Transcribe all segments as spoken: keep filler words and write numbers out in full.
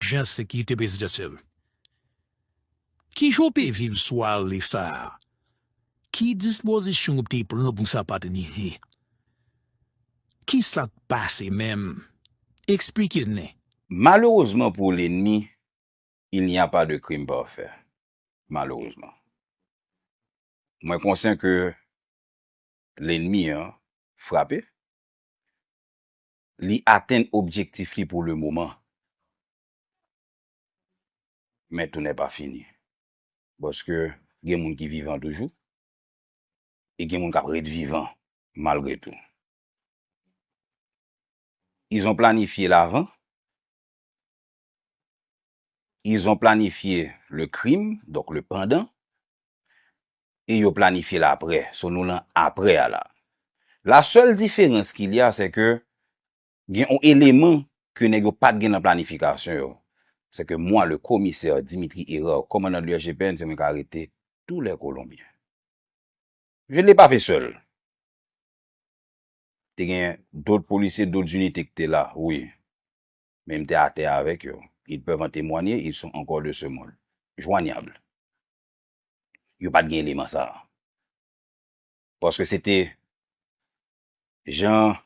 Ajans Sekirite Prezidansyèl. Kijan w te viv swa ale sa a? Ki dispozisyon w te pran pou sa pa t rive? Kisa k pase menm? Eksplike n. Malerezman pou lènmi, il n'y a pas de crime parfait. Malerezman. Mwen konsyan ke lènmi an frape. Li atenn objektif li pou le moman. Men tout n'est pas fini. Paske gen moun ki vivan toujou. E gen moun k ap ret vivan malgre tou. Ils ont planifié l'avant, ils ont planifié le crime, donc le pendant, e yo planifye l apre. So nou lan apre a la. La seule différence qu'il y a, c'est que gen yon eleman ke nèg yo pa t gen nan planifikasyon yo. C'est que moi, le commissaire Dimitri Hérard, commandant de l'U S G P N, se mwen ki arete tous les Colombiens. Je ne l'ai pas fait seul. Te gen dòt polisye, dòt zinite ki te la, wi. Men m te atè avèk yo. Ils peuvent en témoigner, ils sont encore de ce monde. Jwanyab. Yo pa t gen eleman sa a. Paske se te jan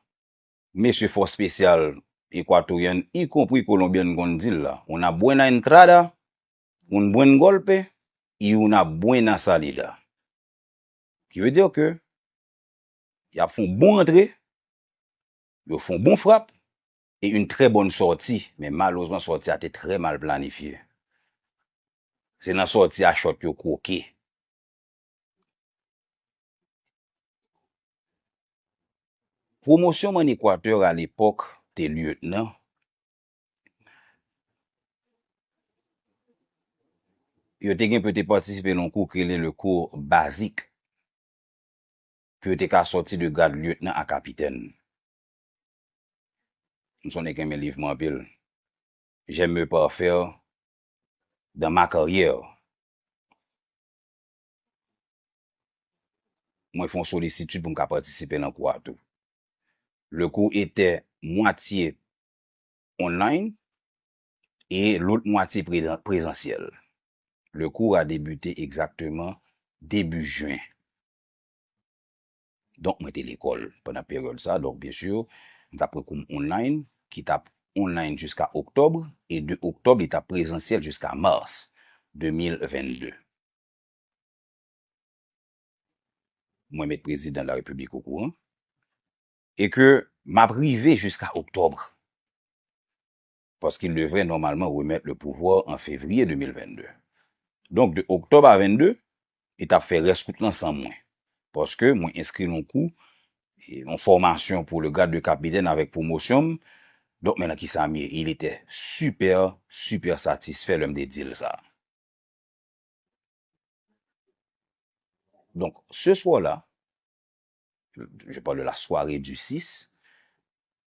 mesye fòs espesyal ekwatoryen, ikonpri kolonbyen, konn di l la, una buena entrada, un buen golpe y una buena salida. Ki vle di ke y ap fè yon bon antre, yo fè yon bon frap, e une très bonne sortie. Men malerezman, sòti a te trè mal planifye. Se nan sòti a chòt yo kwoke. Pwomosyon m ann Ekwatè alepòk te lyetnan. Yo te gen pou yo te patisipe nan yon kou ki rele le cours basique, pou yo te ka sòti de grad lyetnan a kapitèn. M se yon nèg ki renmen liv mwen anpil. J'aime me parfaire dans ma carrière. Mwen fè yon solisitid pou m ka patisipe nan kou a tou. Le cours était moitié online et l'autre moitié prézan-, présentiel. Le cours a débuté exactement début juin. Donk, mwen te lekòl pandan peryòd sa. Donk, byen si, m t ap pran kou m online, ki t ap online jiska oktòb, e de oktòb, li t ap prezansyèl jiska mas de mil vennde. Mwen met prezidan de la repiblik okouran, e ke m ap rive jiska oktòb. Parce qu'il devrait normalement remettre le pouvoir en février deux mille vingt-deux. Donk, de oktòb a vennde, li t ap fè rès kout lan san mwen. Paske mwen enskri nan kou, e, yon fòmasyon pou le grade de capitaine avèk pwomosyon m. Donk, men nan kisa m ye, il était super, super satisfè lè m te di l sa. Donk, ce soir-là, je parle de la soirée du six,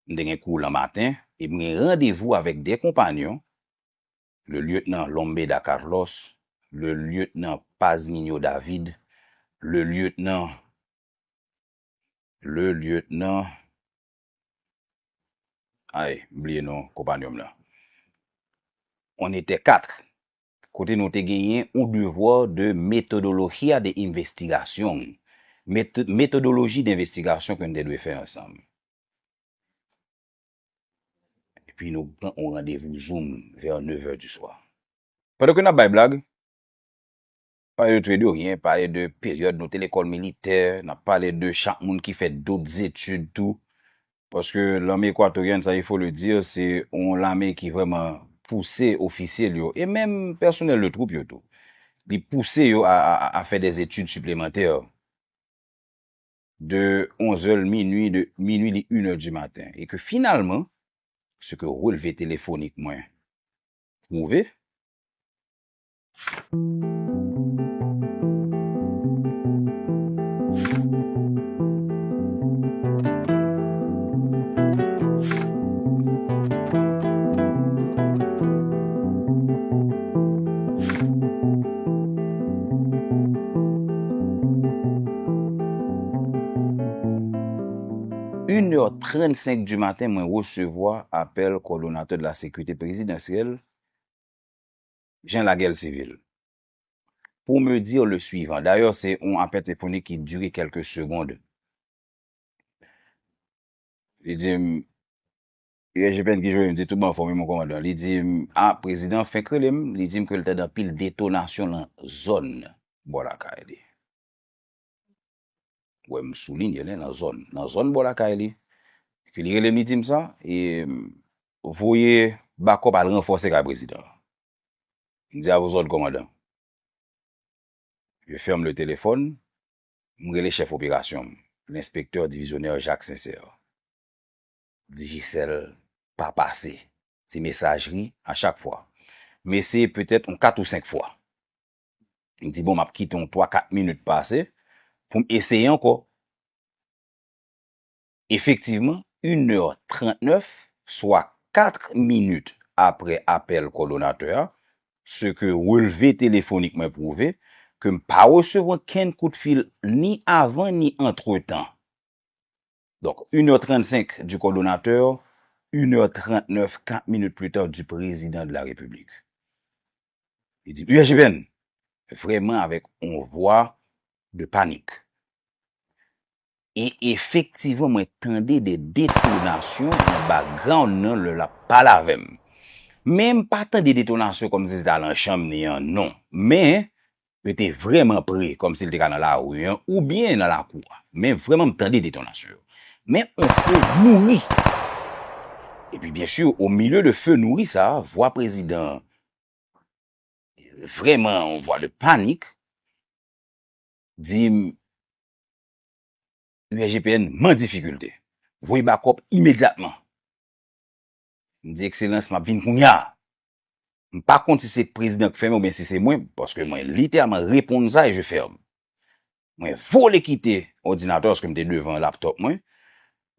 m te gen kou lan maten, e m gen randevou avèk de konpanyon, le lieutenant Lombeda Carlos, le lieutenant Pazminho David, le lieutenant, le lieutenant, ay, m bliye non konpanyon m lan. On était quatre. Kote nou te genyen un devoir de metodología de investigación. Met-, metodoloji de envestigasyon ke n te dwe fè ansanm. Epi nou pran yon randevou Zoom vè nèf è di swa. Pandan ke n ap bay blag, pale de tout e de rien, pale de peryòd nou te lekòl militè, n ap pale de chak moun ki fè dòt zetid tou. Paske lame ekwatoryèn, sa, il faut le dire, se yon lame ki vrèman pouse ofisye l yo, e menm pèsonèl de twoup yo tou. Li pouse yo a, a, a, a fè des études supplémentaires de onze è, minui, de minui li une è di maten. E ke finalman, se ke relve telefonik mwen pwouve, Une è trannsenk di maten, mwen resevwa apèl kòdonatè de la sekirite prezidansyèl Jan lagè l sivil. Pour me dire le suivant. Dayè, se yon apèl telefonik ki dire kèlke segonn. Li di m, U S G P N ki jwenn m, di tout bon anfòm, mon kòmandan. Li di m, a, prezidan fenk rele m, li di m ke l tande anpil detonasyon nan zòn bò lakay li. Wè, m soulinye, nan zòn, nan zòn bò lakay li. Ke li rele m, li di m sa, e voye bakòp al ranfòse kay prezidan. M di, à vos ordres, kòmandan. Je ferme le téléphone, m rele chèf operasyon m, lenspektè divizyonè Jacques Sincère. Digicel pa pase. Se mesajri a chak fwa. M eseye petèt yon kat ou senk fwa. M di, bon, m ap kite yon twa, kat minit pase pou m eseye ankò. Efektivman, inè trannèf, swa kat minit apre apèl kòdonatè a, se ke relve telefonik mwen pwouve ke m pa resevwa kenn kout fil ni avan ni antretan. Donk, inè trannsenk du kòdonatè, inè trannèf, kat minit pli ta, du président de la République. Li di, U S G P N, vrèman avèk yon vwa de panik. E efektivman, mwen tande de detonasyon nan background nan lè l ap pale avè m. Men m pa tande detonasyon kòmsi se ta nan chanm ni an, non. Men, yo te vrèman pre, kòmsi l te ka nan lari an, oubyen nan lakou a. Men vrèman, m tande detonasyon yo. Men yon feu nourri. Epi, byen si, au milieu de feu nourri sa, vwa prezidan an, vrèman, yon vwa de panik, di m, U S G P N, m an difikilte. Voye bakòp imedyatman. M di, Ekselans, m ap vin kounye a. M pa konn si se prezidan k fèmen oubyen si se mwen, paske mwen literalman reponn sa e je fèm. Mwen vole kite òdinatè, paske m te devan laptop mwen.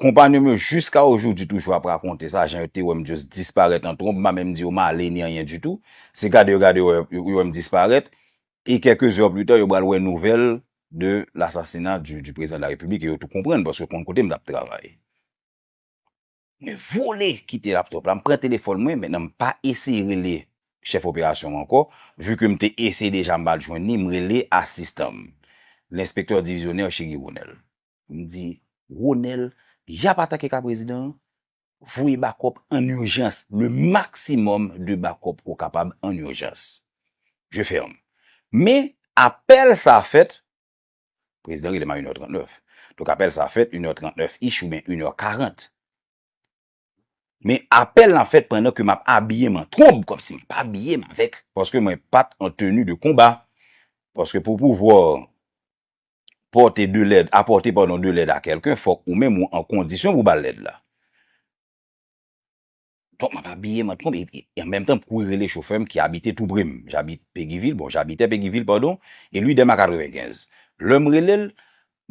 Konpanyon m yo jiska ojoudi toujou ap rakonte sa, jan yo te wè m just disparèt an twonp, m pa menm di yo m ale ni anyen ditou. Se gade yo gade yo wè, yo wè m disparèt. E quelques heures plus tard, yo pral wè nouvèl de l'assassinat du, du président de la République, e yo tou konprann, paske yo konn kote m t ap travay. Mwen vole kite laptop la, m pran telefòn mwen, mentnan m pa eseye rele chèf operasyon an ankò, vu ke m te eseye deja, m pa t jwenn li, m rele asistan m, lenspektè divizyonè Cheri Ronel. M di, Ronel, y ap atake kay prezidan an, voye bakòp an ijans, le maximum de bakòp ke w kapab an ijans. Je fèm. Men, apèl sa fèt, prezidan rele m a inè trannèf. Donk, apèl sa fèt inè trannèf ish oubyen inè karant. Men apèl la fèt pandan ke m ap abiye m an twonp, kòmsi m pa abiye m avèk, paske mwen pa t an teni de konba. Paske pou pouvwa pote de lèd, apòte, padon, de lèd a kèlken, fòk ou menm ou an kondisyon pou ba l lèd la. Donk, m ap abiye m an twonp, e, e, e an menm tan, m kouri rele chofè m ki abite tou pre m. J'habite Péguy-Ville, bon, j'habitais Péguy-Ville, pardon, et lui demeure à quatre-vingt-quinze. Lè m rele l,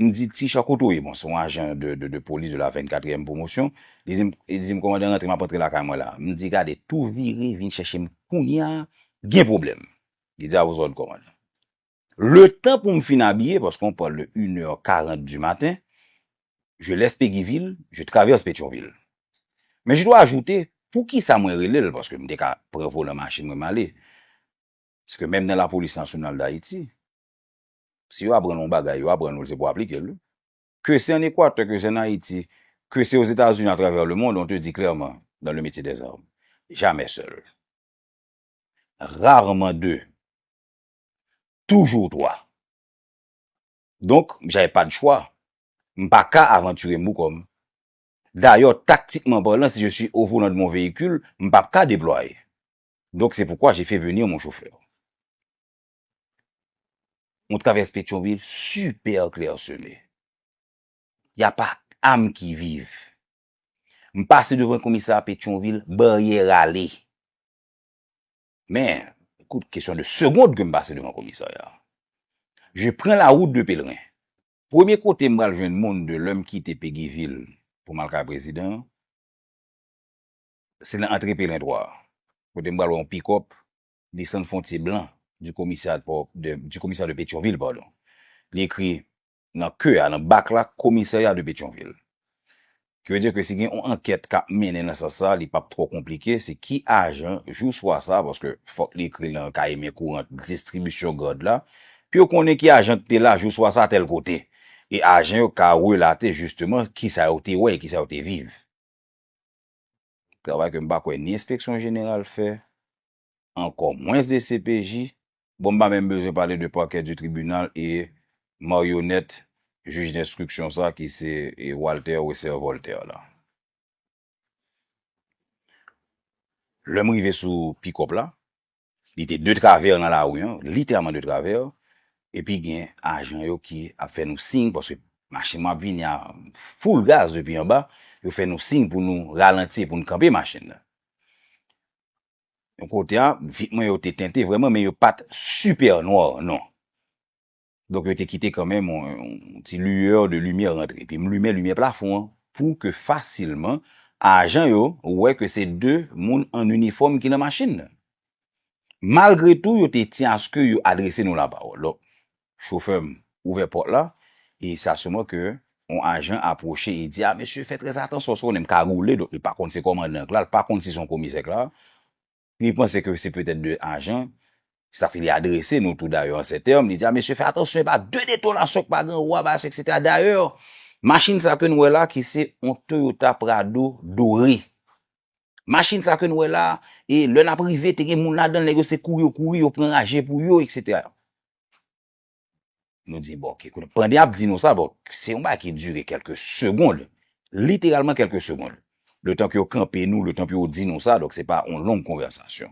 m di, Ti Chan, kote w ye? Bon, se yon ajan de, de, de polis de la vennkatriyèm pwomosyon. Li di m, li di m, Kòmandan, rantre, m ap rantre lakay mwen la. M di, Gade, tou vire, vin chèche m kounye a, gen pwoblèm. Li di, À vos ordres, kòmandan. Le tan pou m fin abiye, paske on parle de une heure quarante du matin, je laisse Péguy-Ville, je traverse Pétion-Ville. Men je dois ajouter, poukisa mwen rele l, paske m te ka pran volan machin mwen m ale. Paske menm nan Lapolis Nasyonal d Ayiti, si yo aprann yon bagay, yo aprann ou l, se pou aplike l, wi. Que c'est en Équateur, que c'est en Haïti, que c'est aux États-Unis, à travers le monde, on te dit clairement, dans le métier des armes, jamais seul. Rarement deux. Toujours trois. Donk, j'avais pas de choix. M pa ka avantire m pou kò m. Dayè, taktikman palan, si je suis au volant de mon véhicule, m p ap ka deplwaye. Donc, c'est pourquoi j'ai fait venir mon chauffeur. On traverse Pétion-Ville super clairsemé. Y a pa âme qui vive. M pase devan komisarya Petyonvil, baryè rale. Men, kout kesyon de segond ke m pase devan komisarya. Je prends la route de Pèleren. Premye kote m pral jwenn moun de lè m kite Pegivil pou m al kay prezidan an, se nan antre Pèleren twa a. Kote m pral wè yon pikòp, desann fontye blan du commissariat de, du commissariat de Pétion-Ville, pardon. Li ekri nan ke a, nan bak la, commissariat de Pétion-Ville. Ki vle di ke si gen yon ankèt k ap mennen nan sans sa, li p ap twò konplike, se ki ajan, jou swa sa, paske fòk li ekri nan kaye men kourant distribisyon gad la, pou yo konnen ki ajan ki te la jou swa sa tèl kote. E ajan yo ka relate jisteman kisa yo te wè e kisa yo te viv. Travay ke m pa kwè ni enspeksyon jeneral fè, ankò mwens de C P J. Bon, m pa menm bezwen pale de parquet du tribunal e maryonèt jij denstriksyon sa ki se e Walter Wesser Voltaire la. Lè m rive sou pikòp la, li te de travè nan lari an, literalman de travè, epi gen ajan yo ki ap fè nou siy, paske machin mwen ap vini a full gaz depi anba, yo fè nou siy pou nou ralanti, pou nou kanpe machin nan. Yon kote a, vit mwen yo te tente vrèman, men yo pa t sipè nwa, non. Donk, yo te kite kanmenm yon, yon ti liyè de limyè rantre. Epi m limen limyè plafon an pou ke fasilman ajan yo wè ke se de moun an inifòm ki nan machin nan. Malgre tou, yo te tyen aske yo adrese nou lapawòl. Donk, chofè m ouvè pòt la, e sa sèlman ke yon ajan apwoche e di, "A, mesye, fè trè atansyon, se konnen m kagoule," donk li pa konn se kòmandan k la, li pa konn si se yon komisè k la. Li panse ke se petèt de ajan, sa fè li adrese nou tou dayè an sè tèm, li di, "A, mesye, fè atansyon, e pa de detonasyon k pa gen wou a, bagay sa, etsetera." Dayè, machin sa ke nou wè la, ki se yon Toyota Prado dore. Machin sa ke nou wè la, e lè n ap rive, te gen moun ladan l, nèg yo se kouri yo kouri, yo pran raje pou yo, etsetera. Nou di, bon, ok, kounye a, pandan y ap di nou sa, bon, se yon bagay ki dire kèlke segonn, literalman kèlke segonn. Letan ke yo kanpe nou, letan ke yo di nou sa, donk se pa yon long konvèsasyon.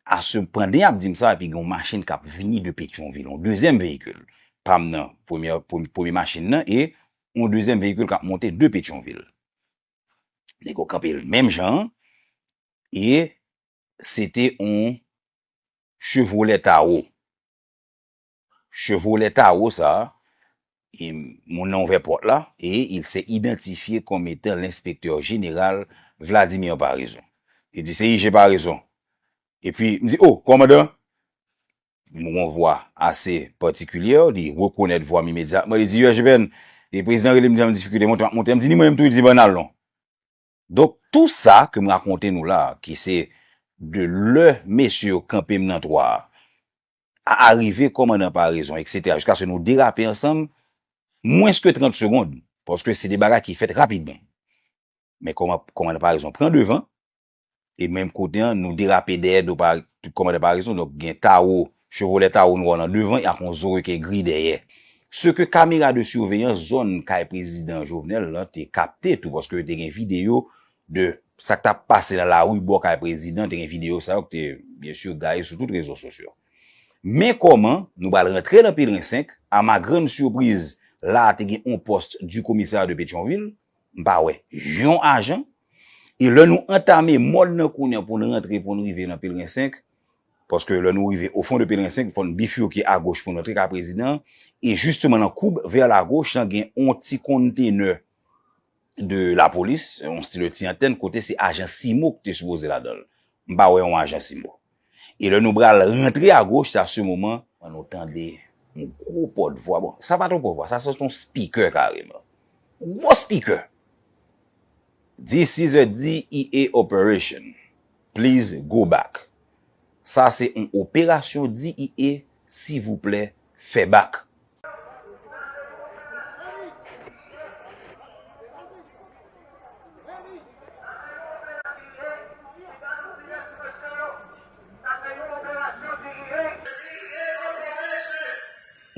Ase, pandan y ap di m sa, epi gen yon machin k ap vini de Petyonvil, yon dezyèm veyikil. Pa m nan, premyè, premye, premye machin nan, e yon dezyèm veyikil k ap monte de Petyonvil. Nèg yo kanpe l menm jan an, e se te yon Chevrolet Tahoe. Chevrolet Tahoe sa, e moun nan ouvè pòt la, et il s'est identifié comme étant l'inspecteur général Vladimir Paraison. Li di, "Se I G Paraison." Epi, m di, "O, kòmandan." M gen yon vwa ase patikilyè, li rekonèt vwa m imedyatman, li di, "U S G P N, e prezidan rele m di m an difikilte, monte, m ap monte." M di, "Ni mwen menm tou," li di, "Ban n al non." Donk, tou sa ke m rakonte nou la, ki se de lè mesye yo kanpe m nan twa a, a arive kòmandan Paraison, etsetera, jiskaske nou derape ansanm, mwens ke trant segonn, paske se de bagay ki fèt rapidman. Men kòman, kòmandan Paraison pran devan, e menm kote an, nou derape dèyè do pa, kòmandan Paraison, donk gen Tahoe, Chevrolet Tahoe nwa nan devan, e ak yon Zoe ke gri dèyè. Se ke kamera de siveyans zòn kay prezidan Jovenel lan te kapte tou, paske te gen videyo de sa k t ap pase nan lari bò kay prezidan, te gen videyo sa yo ki te, byen si, gaye sou tout rezo sosyo. Men kòman nou pral rantre nan Pelren senk, à ma grande surprise, la a te gen yon pòs du commissariat de Pétion-Ville, m pa wè yon ajan. E lè nou antame mòn nan kounye a pou n rantre, pou n rive nan Pelren senk, paske lè nou rive au fond de Pelren senk, fò n bifike agoch pou n rantre kay prezidan an. E jisteman nan koub vè lagoch lan, gen yon ti kontenè de lapolis, yon stil ti antèn, kote se ajan Simo ki te sipoze ladan l. M pa wè yon ajan Simo. E lè nou pral rantre agoch, se a se moman, nou tande yon gwo pòtvwa. Bon, sa pa t yon pòtvwa, sa se yon spikè kareman. Gwo spikè. "This is a D E A operation. Please go back." Sa se yon operasyon D E A, silvouplè, fè bak.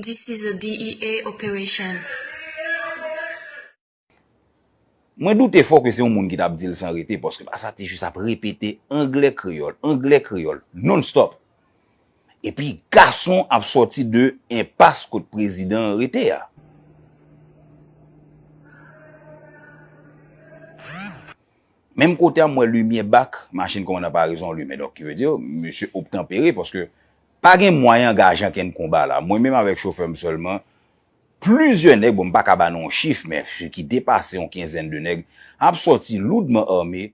This is a D E A operation. Mwen doute fò ke se yon moun ki t ap di l san rete, paske pa sa te jis ap repete anglè kreyòl, anglè kreyòl, non-stop. Epi gason ap sòti de enpas kot prezidan an rete a. Menm kote a, m wè limyè bak machin kòmandan Paraison limen. Donk, ki vle di, misye obtanpere, paske pa gen mwayen angaje ankenn konba la. Mwen menm avèk chofè m sèlman, plizyè nèg, bon, m pa ka ba nou yon chif, men ki depase yon kenzèn de nèg, ap sòti loudman ame.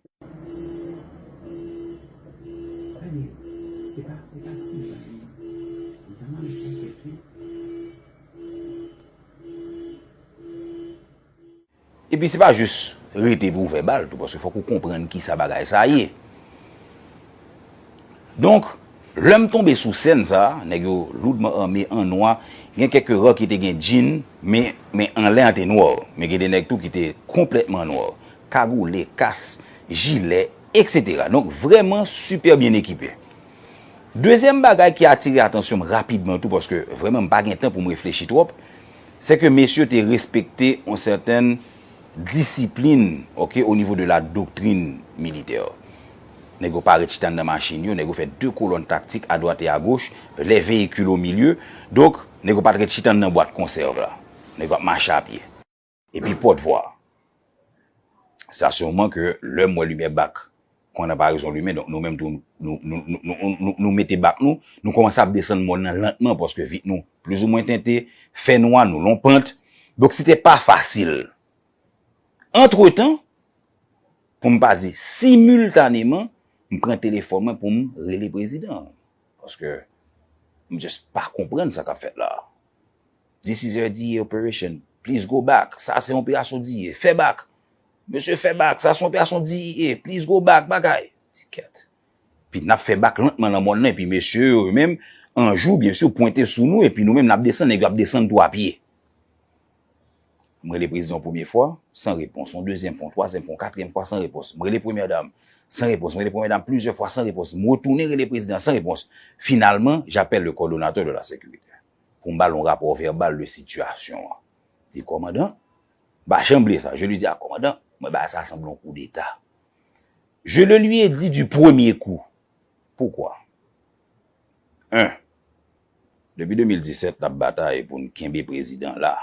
Epi se pa jis rete pou ouvè bal tou, paske fòk ou konprann kisa bagay sa ye. Donk, lè m tonbe sou sèn sa, nèg yo loudman ame an nwa, gen kèk ra ki te gen djin, men, men anlè an te nwa, men gen de nèg tou ki te konplètman nwa, kagoule, kas, jilè, et cetera. Donk, vrèman sipè byen ekipe. Dezyèm bagay ki atire atansyon m rapidman tou, paske vrèman m pa gen tan pou m reflechi twòp, se ke mesye te respekte yon sètèn disiplin, oke, o nivo de la doktrin militè. Nèg yo pa ret chita anndan machin yo, nèg yo fè de kolòn taktik adwat e agoch, les véhicules au milieu. Donk, nèg yo pa t ret chita anndan bwat konsèv la. Nèg yo ap mache a pye. Epi pòtvwa. Sa se yon moman ke lè m wè limyè bak, kòman pa rezon limen, donk nou menm tou, nou, nou, nou, nou, nou, nou mete bak nou, nou kòmanse ap desann mòn nan lantman, paske vit nou plizoumwen tente, fè nwa, nou lon pant. Donk, se te pa fasil. Antretan, pou m pa di similtaneman, m pran telefòn mwen pou m rele prezidan an. Paske m just pa konprann sa k ap fèt la. This is your D E A operation. Please go back. Sa se yon operasyon D E A. Fè bak. Mesye, fè bak. Sa se yon operasyon D E A. Please go back. Bagay. Ti kèt. Epi n ap fè bak lantman nan mòn nan. Epi mesye yo menm, an jou, byen si, pwente sou nou. Epi nou menm, n ap desann. Nèg yo ap desann tou a pye. M rele prezidan yon premye fwa, san repons. Yon dezyèm fwa, yon twazyèm fwa, yon katriyèm fwa, san repons. M rele premyè dam, san repons. M rele premyè dam plizyè fwa, san repons. M retounen rele prezidan, san repons. Finalman, j'appelle le coordonnateur de la sécurité. Pou m ba l yon rapò vèbal de sitiyasyon an. Di, kòmandan, m pa janm bliye sa. Je lui dis, ah, kòmandan, mwen bagay sa sanble yon koudeta. Je le lui ai dit du premier coup. Poukwa? En, depi de mil disèt, n ap batay pou n kenbe prezidan la.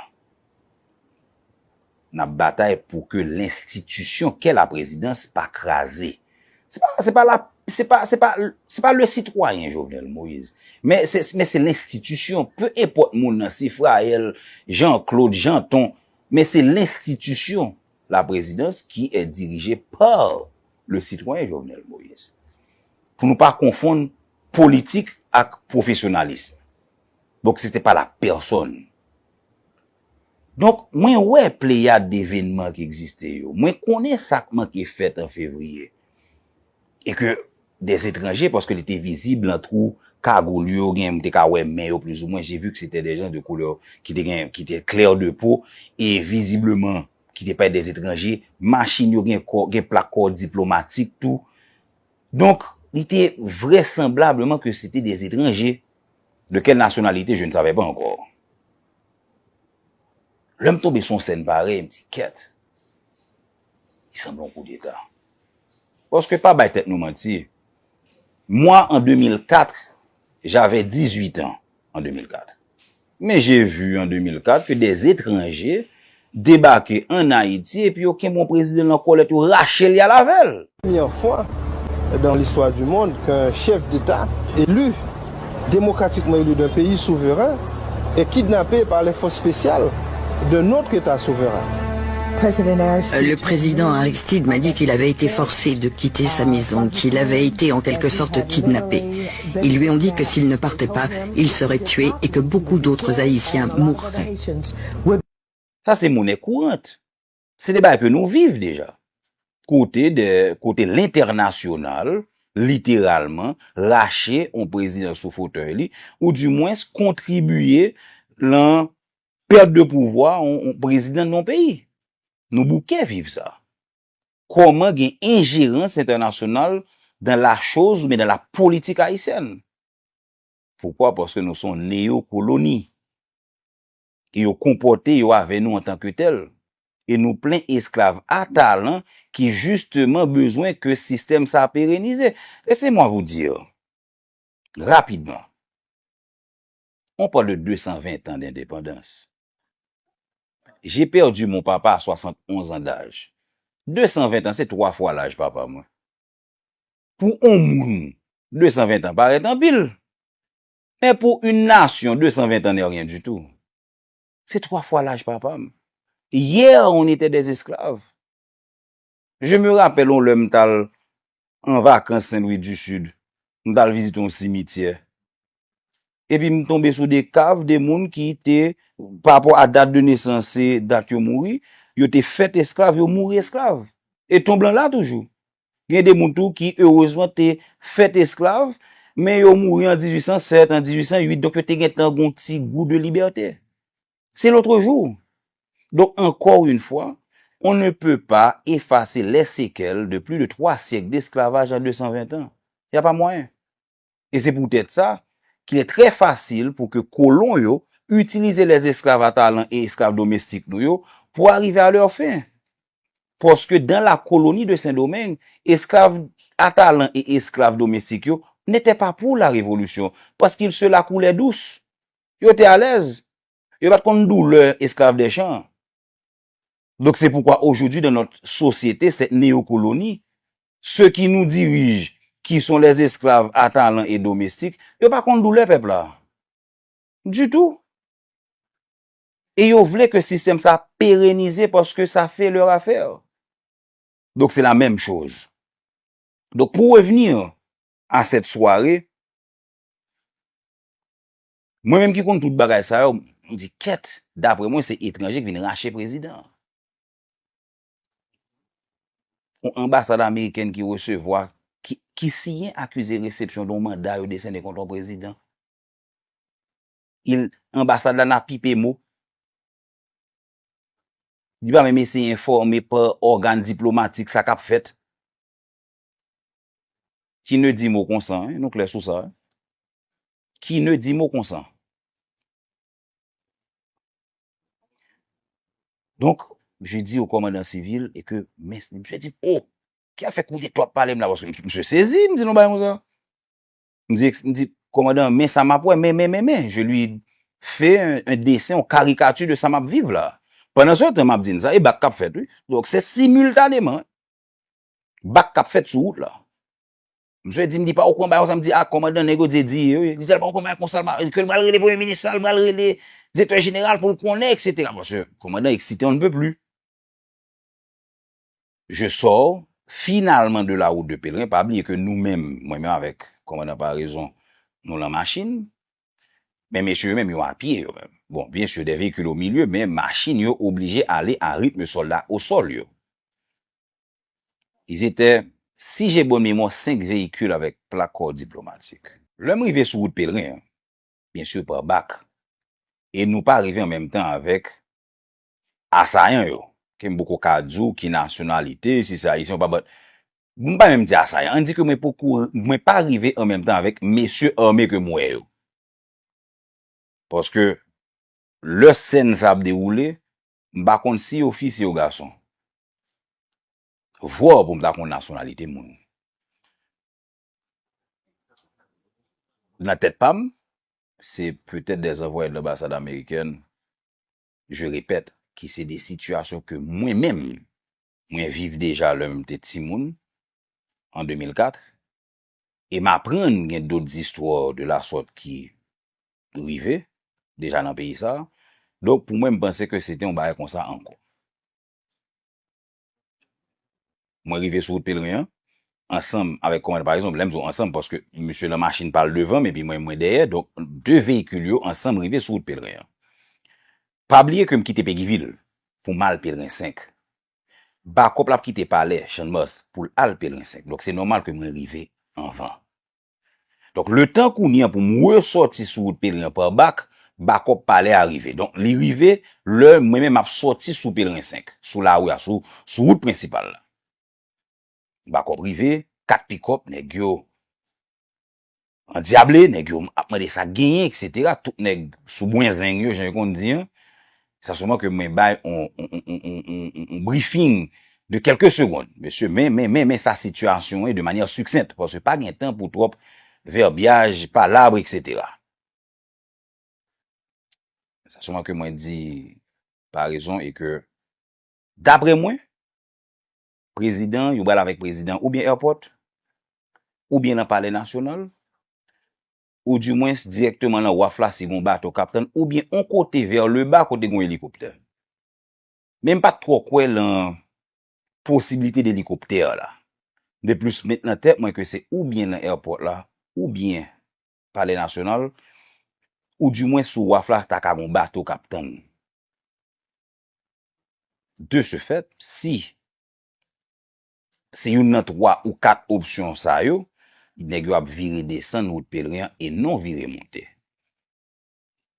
N ap batay pou ke lenstitisyon kè la prezidans pa kraze. Se pa, se pa la, se pa, se pa, se pa le sitwayen Jovenel Moïse, men se, men se lenstitisyon, pe enpòt moun nan, Sifrayèl, Jean Claude, Jeanton, men se lenstitisyon la présidence qui est dirigée par le citoyen Jovenel Moïse. Pou nou pa konfonn politik ak pwofesyonalis. Donk, se te pa la pèsòn. Donk, mwen wè pleyad devenman ki egziste yo. Mwen konnen sa k manke fèt an fevriye. E ke des étrangers, paske li te vizib lan twou kagoul yo, gen, m te ka wè men yo plizoumwen, j'ai vu que c'était des gens de couleur ki te gen, ki te clair de peau, e vizibleman, ki te parèt des étrangers, machin yo gen kò, gen plak kò diplomatik tou. Donk, li te vraisemblablement que c'était des étrangers. De quelle nationalité, je ne savais pas encore. Lè m tonbe sou yon sèn parèy, m di, kèt, li sanble yon koudeta. Paske pa bay tèt nou manti, moi en deux mille quatre, j'avais dix-huit ans en deux mille quatre. Mais j'ai vu en deux mille quatre que des étrangers débarquaient en Haïti epi yo kenbe yon prezidan nan kòlèt, yo rache l, y al avè l. Première fois dans l'histoire du monde qu'un chef d'État élu, démocratiquement élu d'un pays souverain, est kidnappé par les forces spéciales d'un autre État souverain. Le président Aristide m'a dit qu'il avait été forcé de quitter sa maison, qu'il avait été en quelque sorte kidnappé. Ils lui ont dit que s'il ne partait pas, il serait tué et que beaucoup d'autres Haïtiens mourraient. Sa se monnaie courante. Se de bagay ke nou viv deja. Kote de, kote lentènasyonal, literalman, rache yon prezidan sou fotèy li, ou dimwens kontribiye lan pèt de pouvwa yon, yon prezidan nan yon peyi. Nou bouke viv sa. Kòman gen enjerans entènasyonal dans la chose oubyen dans la politique haïtienne? Poukwa? Paske nou se yon neyokoloni. E yo konpòte yo avè nou antanke tèl. E nou plen esklav a talan ki jisteman bezwen ke sistèm sa perenize. Laissez-moi vous dire, rapidman, on parle de deux cent vingt ans d'indépendance. J'ai perdu mon papa à soixante-onze ans d'âge. Deux cent vingt ans, se twa fwa laj papa mwen. Pou yon moun, deux cent vingt ans parèt anpil. Men pou yon nasyon, deux cent vingt ans n'est rien du tout. Se twa fwa laj papa m. Hier, on était des esclaves. Je me rappelle, on lè m t al an vakans Sen Lwi di Sid, m t al vizite yon simityè. Epi m tonbe sou de kav de moun ki te, pa rapò a dat de nesans, se dat yo mouri, Yo te fèt esklav, yo mouri esklav. E ton blan la toujou. Gen de moun tou ki, erezman, te fèt esklav, men yo mouri an dizuit san sèt, an dizuit san uit, donk yo te gentan gon ti gou de libète. C'est l'autre jour. Donc, encore une fois, on ne peut pas effacer les séquelles de plus de trois siècles d'esclavage en deux cent vingt ans. Il n'y a pas moyen. Et c'est peut-être ça qu'il est très facile pour que colons yo utiliser les esclaves à talent et esclaves domestiques nou yo pour arriver à leur fin. Parce que dans la colonie de Saint-Domingue, esclaves à talent et esclaves domestiques yo n'étaient pas pour la révolution, parce qu'ils se la coulaient douce. Yo te alèz. Yo pa t konn doulè esclaves des champs. Donc c'est pourquoi aujourd'hui dans notre société, cette néocolonie, ceux qui nous dirigent, qui sont les esclaves à talent et domestiques, yo pa konn doulè pèp la. Du tout. E yo vle ke sistèm sa pérenize paske sa fè leur affaire. Donc c'est la même chose. Donc pour revenir à cette soirée, mwen menm ki konn tout bagay sa yo, m di kèt, daprè mwen se etranje ki vin rache prezidan. Yon anbasad amerikèn ki resevwa, ki, ki siyen akize resepsyon de yon manda yo desène kont yon prezidan. Il, anbasad la nan pipe mo. Li pa menm eseye enfòme pa ògàn diplomatik sa k ap fèt. Qui ne dit mot konsa, hein, nou klè sou sa, hein. Qui ne dit mot konsa. Donc, je dis au commandant civil et que, men, misye di, oh, ki afè koudeta w ap pale m la, paske misye sezi, m di non bagay konsa. M di, m di, kòmandan, men sa m ap wè, men, men, men, men. Je lui fais un, un dessin, yon karikati de sa m ap viv la. Pandan se tan, m ap di n sa, e bak k ap fèt, wi. Donk, se similtaneman, bak k ap fèt sou wout la. Misye di m li pa okouran bagay konsa, m di, a, kòmandan, nèg yo di, di, wi. Li di l pa okouran bagay konsa, ke l pral rele premye minis la, l pral rele direktè jeneral pou l konnen, et cetera. Paske kòmandan eksite, on ne peut plus. Je sors finalement de la route de Pèlerin, pa bliye ke nou menm, mwen menm avèk kòmandan Parezon, nou lan machin, men mesye yo menm, yo a pye yo menm. Bon, bien sûr, des véhicules au milieu, men machin yo oblije ale a ritm sòlda o sòl yo. Ils étaient, si j'ai bonne mémoire, senk véhicules avec plaque corps diplomatique. Lè m rive sou wout Pèlerin an, bien sûr, pa bak, e nou pa rive an menm tan avèk asayan yo, ke m poko ka di w ki nasyonalite, si se ayisyen ou pa, but, m pa menm di asayan, ann di ke mwen poko, mwen pa rive an menm tan avèk mesye ame ke m wè yo. Paske lè sèn sa ap dewoule, m pa konn si yo fi, si yo gason. Vwa pou m ta konn nasyonalite moun. Nan tèt pa m, se petèt des envoyés de l'ambassade américaine, je répète, ki se de sitiyasyon ke mwen menm, mwen viv deja lè m te timoun, an de mil kat, e m aprann gen dòt zistwa de la sòt ki rive deja nan peyi sa a. Donk, pou mwen, m panse ke se te yon bagay konsa ankò. Mwen rive sou wout Pèlerin an, ansanm avèk kòmandan, pa egzanp, lè m di w ansanm, paske misye nan machin pa l devan m, epi mwen, mwen dèyè, donk, de veyikil yo ansanm rive sou wout Pèlerin an. Pa bliye ke m kite Pegivil pou m al Pèlerin senk. Bakòp la ap kite palè Channmas pou l al Pèlerin senk. Donk, se nòmal ke mwen rive anvan. Donk, letan kounye a pou m resòti sou wout Pèlerin an pa bak, bakòp palè a rive. Donk, li rive lè mwen menm m ap sòti sou Pèlerin senk, sou lari a, sou, sou wout prensipal la. Bakòp rive, kat pikòp, nèg yo andyable, nèg yo ap mande sa k genyen, et cetera. Tout nèg sou bwen zeng yo, jan yo konn di an. Sa sèlman ke mwen bay on, on, on briefing de kèlke segonn. Mesye, men, men, men, men sa sitiyasyon ye de manyè siksent, paske pa gen tan pou twòp vèbyaj, palab, et cetera. Sa sèlman ke mwen di parezon e ke, daprè mwen, prezidan, yo pral avèk prezidan oubyen airport, oubyen nan Palè Nasyonal, oudimwens dirèkteman nan waf la si gon bato k ap tann, oubyen on kote vè leba kote gon elikoptè. Men m pa t twò kwè lan posibilite de elikoptè la. De plis, met nan tèt mwen ke se oubyen nan airport la, oubyen Palè Nasyonal, oudimwens sou waf la, ta ka gon bato k ap tann. De ce fait, si se youn nan twa ou kat opsyon sa yo, nèg yo ap vire desann wout Pelerin an e non vire monte.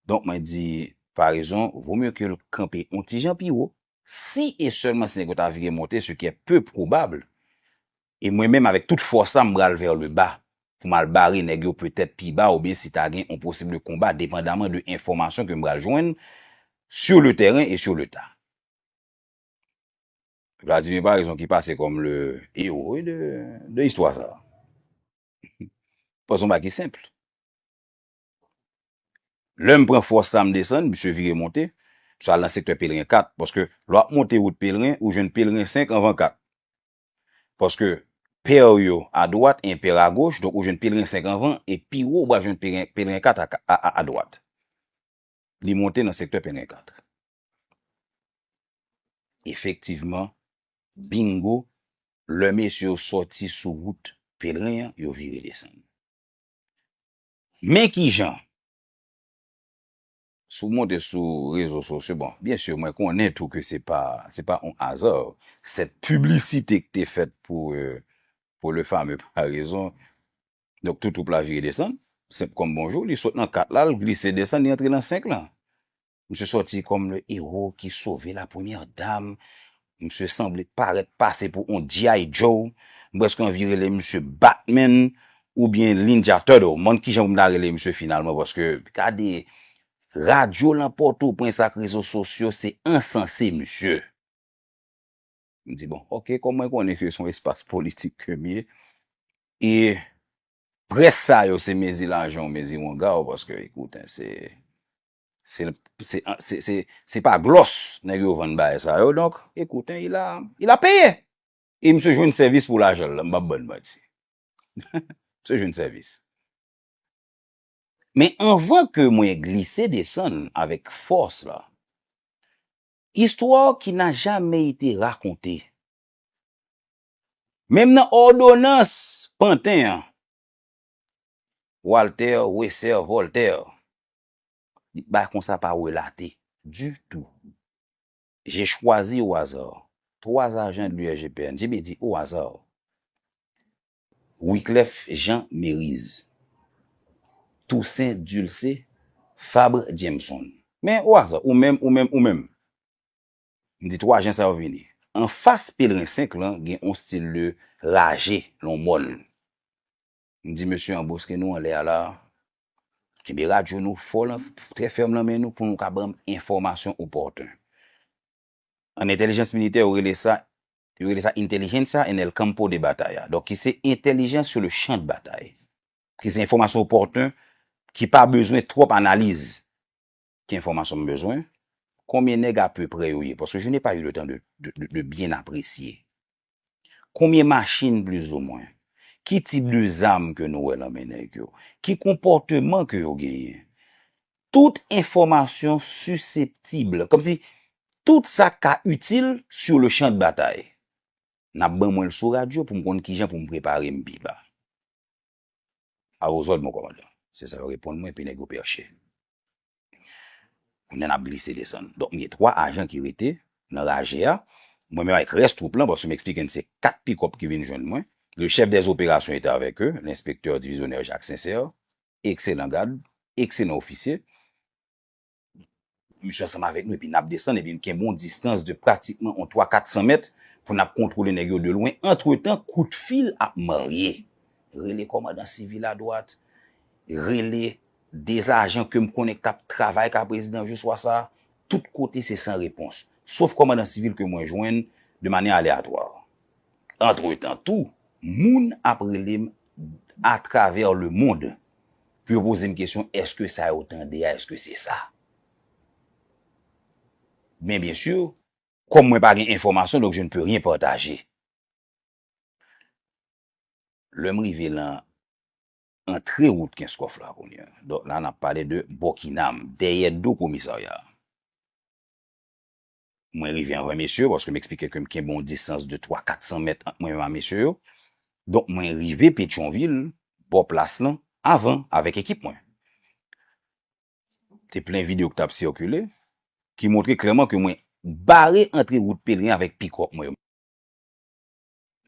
Donk, mwen di, pa rezon, vo mye ke l kanpe yon ti jan pi wo. Si e sèlman si nèg yo ta vire monte, ce qui est peu probable, e mwen menm avèk tout fòs la, m pral vers le bas pou m al bare nèg yo petèt pi ba oubyen si ta gen yon posib konba, depandaman de enfòmasyon ke m pral jwenn sur le terrain et sur le tas. Vladimir Paraison ki pase kòm le héros, wi, de, de istwa sa. Paske yon bagay ki senp. Lè m pran fòs la, m desann, misye vire monte, misye al nan sektè Pelerin kat, paske lè w ap monte wout Pelerin, ou jwenn Pelerin senk anvan kat. Paske pè yo adwat, enpè agoch, donk ou jwenn Pelerin senk anvan, e pi wo, ou pral jwenn Pelerin, Pelerin kat a, a, a, adwat. Li monte nan sektè Pelerin kat. Efektivman, bingo, lè mesye yo sòti sou wout Pelerin an, yo vire desann. Men kijan, si w monte sou rezo sosyo, bon, byen si, mwen konnen tou ke se pa, se pa yon aza, cette publicité ki te fèt pou, euh, pour le fameux Paraison, donk, tout twoup la vire desann. Senp kòm bonjou, li sot nan kat la, l glise desann, li antre nan senk lan. Misye sòti kòm le héros ki sove la première dame. Misye sanble parèt pase pou on G I Joe. M prèske anvi rele misye Batman oubyen Ninja Turtle. M pa konn kijan pou m ta rele misye finalman, paske gade, radyo lan Pòtoprens ak rezo sosyo, se ansanse misye. M di, bon, oke, kòm mwen konnen ke se yon espas politik ke m ye, e près sa yo se mezi lajan w, mezi wanga w, paske, ekoute, se, se, se, se, se, se pa glòs nèg yo vann bagay sa yo, donk, ekoute, il a, il a payé. E misye jwenn sèvis pou lajan l la, m p ap bann manti. Misye jwenn sèvis. Men anvan ke mwen glise desann avèk fòs la, histoire qui n'a jamais été racontée. Menm nan òdonans Panten an, Walter Wesser Voltaire, li pa konsa pa relate ditou. J'ai choisi au hasard trois agents de l'U R G P N. J'ai bien dit au hasard. Wyclef Jean Mériz, Toussaint Dulcé, Fabre Jameson. Men o aza, ou menm, ou menm, ou menm. M di twa jan sa yo vini. Anfas Pelerin senk lan, gen yon stil de raje, yon mòn. M di mesye anboske nou anlè a la, kenbe radyo nou fò lan, trè fèm lan men nou pou nou ka ban m enfòmasyon opòten. An entèlijans militè, yo rele sa, yo rele sa inteligencia en el campo de batalla. Donk, ki se intelligence sur le champ de bataille. Ki se enfòmasyon opòten, ki pa bezwen twòp analiz. Ki enfòmasyon m bezwen? Konbyen nèg apeprè yo ye? Paske je n'ai pas eu le temps de, de, de, de bien apprécier. Konbyen machin plizoumwen? Ki tip de zam ke nou wè nan men nèg yo? Ki konpòteman ke yo genyen? Tout enfòmasyon siseptib, kòmsi tout sa k ka itil sur le champ de bataille. N ap ban mwen l sou radyo pou m konn kijan pou m prepare m pi ba. À vos ordres, mon commandant. Se sa yo reponn mwen, epi nèg yo pèche. Kounye a n ap glise desann. Donk, m gen twa ajan ki rete nan raje a. Mwen menm avèk rès twoup lan, paske m eksplike n se kat pikòp ki vin jwenn mwen. Le chef des opérations était avec eux, l'inspecteur divisionnaire Jacques Sincère, ekselan gad, ekselan ofisye. Misye ansanm avèk nou, epi n ap desann, epi n kenbe yon distans de pratikman yon twa kat san mèt pou n ap kontwole nèg yo de lwen. Antretan, kout fil ap marye. Rele kòmandan sivil adwat, rele de ajan ke m konnen k t ap travay ka prezidan jou swa sa a, tout kote se san repons. Sof kòmandan sivil ke mwen jwenn de manyè aleyatwa. Antretan tou, moun ap rele m atravè lemonn pou yo poze m kesyon, èske sa yo tande a, èske se sa? Men byen si, kòm mwen pa gen enfòmasyon, donk je ne peux rien partager. Lè m rive lan antre wout Kenskòf la kounye a, donk la n ap pale de Bòkinam, dèyè do komisarya a. Mwen rive anvan mesye yo, paske m eksplike ke m kenbe yon distans de twa kat san mèt ant mwen menm ak mesye yo. Donk, mwen rive Petyonvil, bò plas lan, avan, avèk ekip mwen. Te plen videyo ki t ap sikile, ki montre klèman ke mwen bare antre wout Pelerin avèk pikòp mwen yo.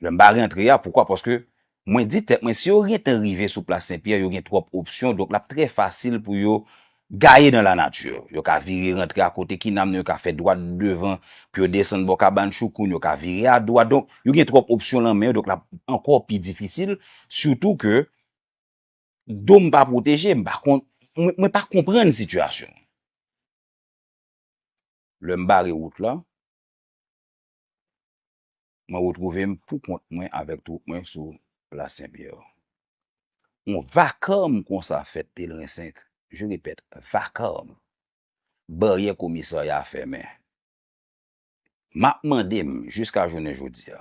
Lè m bare antre a, poukwa? Paske mwen di tèt mwen, si yo gentan rive sou plas Senpyè, yo gen twòp opsyon, donk l ap trè fasil pou yo gaye nan lanati. Yo ka vire rantre akote Kinam nan, yo ka fè dwat devan, pou yo desann bò Kabann Choukoun, yo ka vire adwat. Donk, yo gen twòp opsyon nan men yo, donk l ap ankò pi difisil, sitou ke do m pa pwoteje, m pa kon, mwen, mwen pa konprann sitiyasyon. Lè m bare wout la, mwen retwouve m pou kont mwen avèk twoup mwen sou plas Senpyè. Yon vakòm konsa fèt Pelerin senk, je répète, vakòm. Baryè komisarya a fèmen. M ap mande m, jiska jounen jodi a,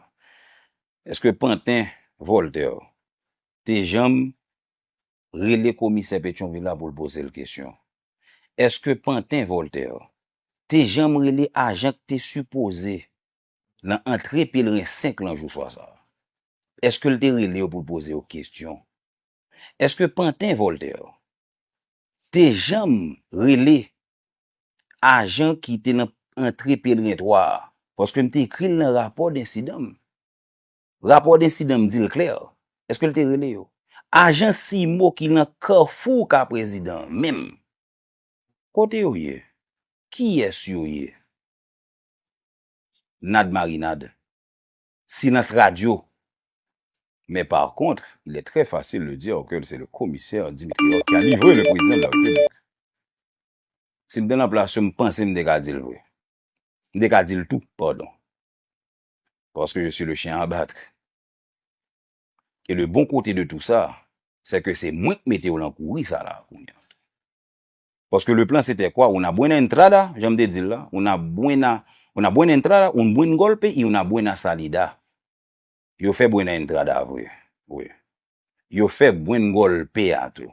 èske Panten Voltaire te janm rele komisè Petyonvil la pou l poze l kesyon? Èske Panten Voltaire te janm rele ajan k te sipoze nan antre Pelerin senk lan jou swa sa a? Èske l te rele yo pou l poze yo kesyon? Èske Panten Voltaire te janm rele ajan ki te nan antre Pelerin twa a? Paske m te ekri l nan rapò d ensidan m. Rapò d ensidan m di l klè. Èske l te rele yo? Ajan Simo ki nan Kafou Ka Prezidan menm, kote yo ye? Kiyès yo ye? Nad marinad. Silans radyo. Mais par contre, il est très facile de dire que c'est le commissaire Dimitri Roth qui a livré le président de la République. Si m te nan plas yo, m panse m te ka di l vre. M te ka di l tou, padon. Parce que je suis le chien à battre. Et le bon côté de tout ça, c'est que se mwen k mete yo lan kouri sa la kounye a. Paske le plan se te kwa? Una buena entrada, jan m te di l la, una buena, una buena entrada, un buen golpe y una buena salida. Yo fè buena entrada vre, wi. Yo fè buen golpe a tou.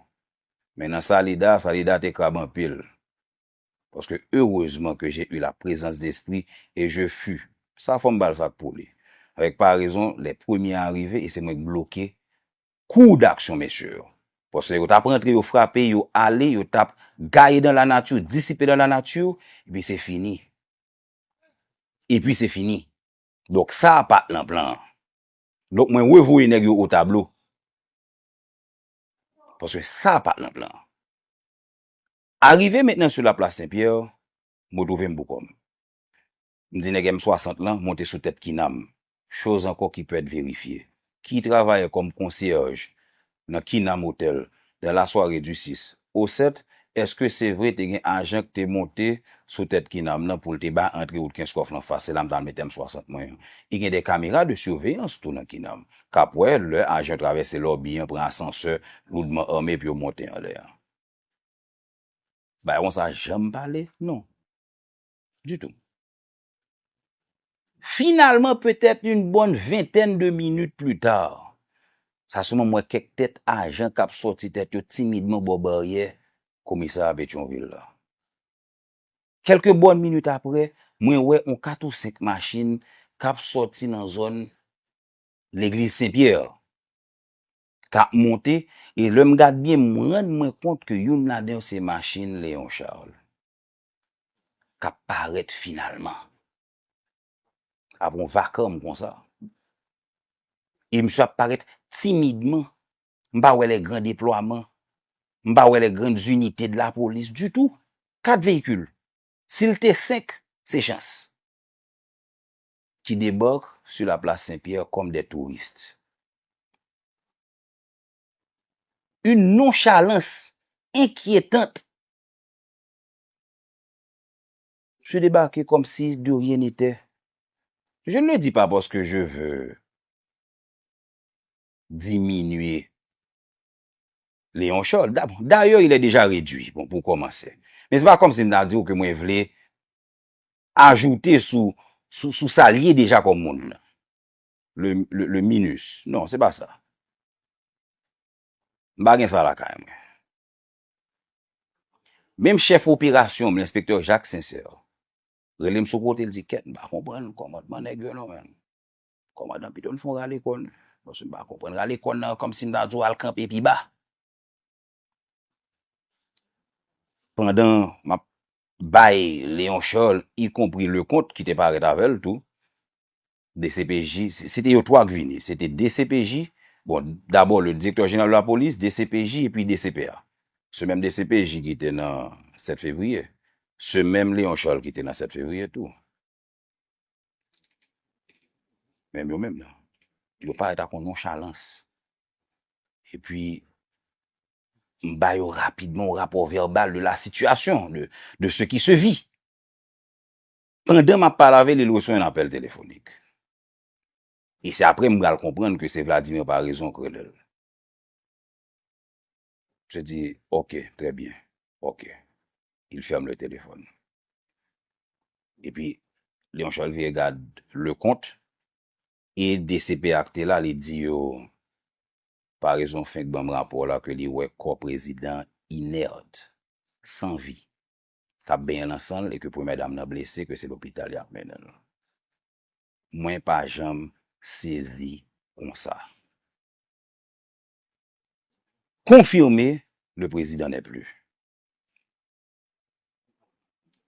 Men nan salida, salida te krab anpil. Parce que heureusement que j'ai eu la présence d'esprit et je fus. Sa fò m ba l sa k pou li. Avec paraison, les premiers arrivés, e se mwen k bloke kou d'aksyon mesye yo. Paske yo t ap rantre, yo frape, yo ale, yo t ap gaye dans la nature, disipe dans la nature, epi se fini. Epi se fini. Donk sa a pa t nan plan an. Donk mwen revoye nèg yo o tablo. Paske sa a pa t nan plan an. Arive mentnan sou laplas Senpyè, m retwouve m pou kò m. M di nèg M swasant lan monte sou tèt Kinam. Chose encore qui peut être vérifiée. Qui travaillait comme concierge nan Kinam Hotel dans la soirée du six au sept? Èske se vre te gen ajan ki te monte sou tèt Kinam nan pou l te bay antre wout Kenskòf lan fas? Se la m t al mete M swasant mwen an. E gen de kamera de siveyans tou nan Kinam k ap wè lè ajan yo travèse lòbi an, pran asansè loudman ame pou yo monte anlè a. Bagay konsa janm pale? Non. Ditou. Finalman, petèt yon bòn ventèn de minit pli ta, sa sèlman m wè kèk tèt ajan k ap sòti tèt yo timidman bò baryè komisarya Petyonvil la. Kèlke bòn minit apre, mwen wè yon kat ou senk machin k ap sòti nan zòn legliz Senpyè k ap monte, e lè m gad byen, m rann mwen kont ke youn ladan yo se machin Léon Charles k ap parèt finalman. Ap yon vakòm konsa. E misye ap parèt timidman. M pa wè les grands déploiements. M pa wè les grandes unités de la police ditou. Kat veyikil. Si l te senk, se chans. Qui débarquent sur la place Saint-Pierre comme des touristes. Une nonchalance inquiétante. Se débarquer comme si de rien n'était. Je ne le dis pas parce que je veux diminuer Léon Charles. Dayè, il est déjà réduit, bon, pou kòmanse. Men se pa kòmsi m ta di w ke mwen vle ajoute sou, sou, sou sa l ye deja kòm moun nan. Le, le, le minus. Non, se pa sa. M pa gen sa lakay mwen. Menm chèf operasyon m, lenspektè Jacques Sincère, rele m sou kote, l di, "Kèt, m pa konprann kòmandman nèg yo non, menm. Kòmandan pito l fè yon rale kò l. Paske m pa konprann rale kò l nan, kòmsi m ta di w al kanpe pi ba." Pandan m ap bay Léon Charles, ikonpri Leconte ki te parèt avè l tou, D C P J, se te yo twa k vini, se te D C P J, bon, dabò le directeur général de la police, D C P J epi D C P A. Se menm D C P J ki te nan sèt fevriye, se menm Léon Charles ki te nan sèt fevriye tou. Menm yo menm nan. Yo parèt ak yon nonchalans. Epi, m ba yo rapidman yon rapò vèbal de la situation, de, de ce qui se vit. Pandan m ap pale avè l, il reçoit un appel téléphonique. E se apre m pral konprann ke se Vladimir Paraison k rele l. Je dis, ok, très bien. Ok. Il ferme le téléphone. Epi, Léon Charles vire gad Leconte e D C P A k te la, li di yo, Paraison fenk ban m rapò la ke li wè kò prezidan inèt, san vi, k ap benyen nan san l e ke premyè dam nan blese, ke se lopital y ap mennen l. Mwen pa janm sezi konsa. Confirmé, le président n'est plus.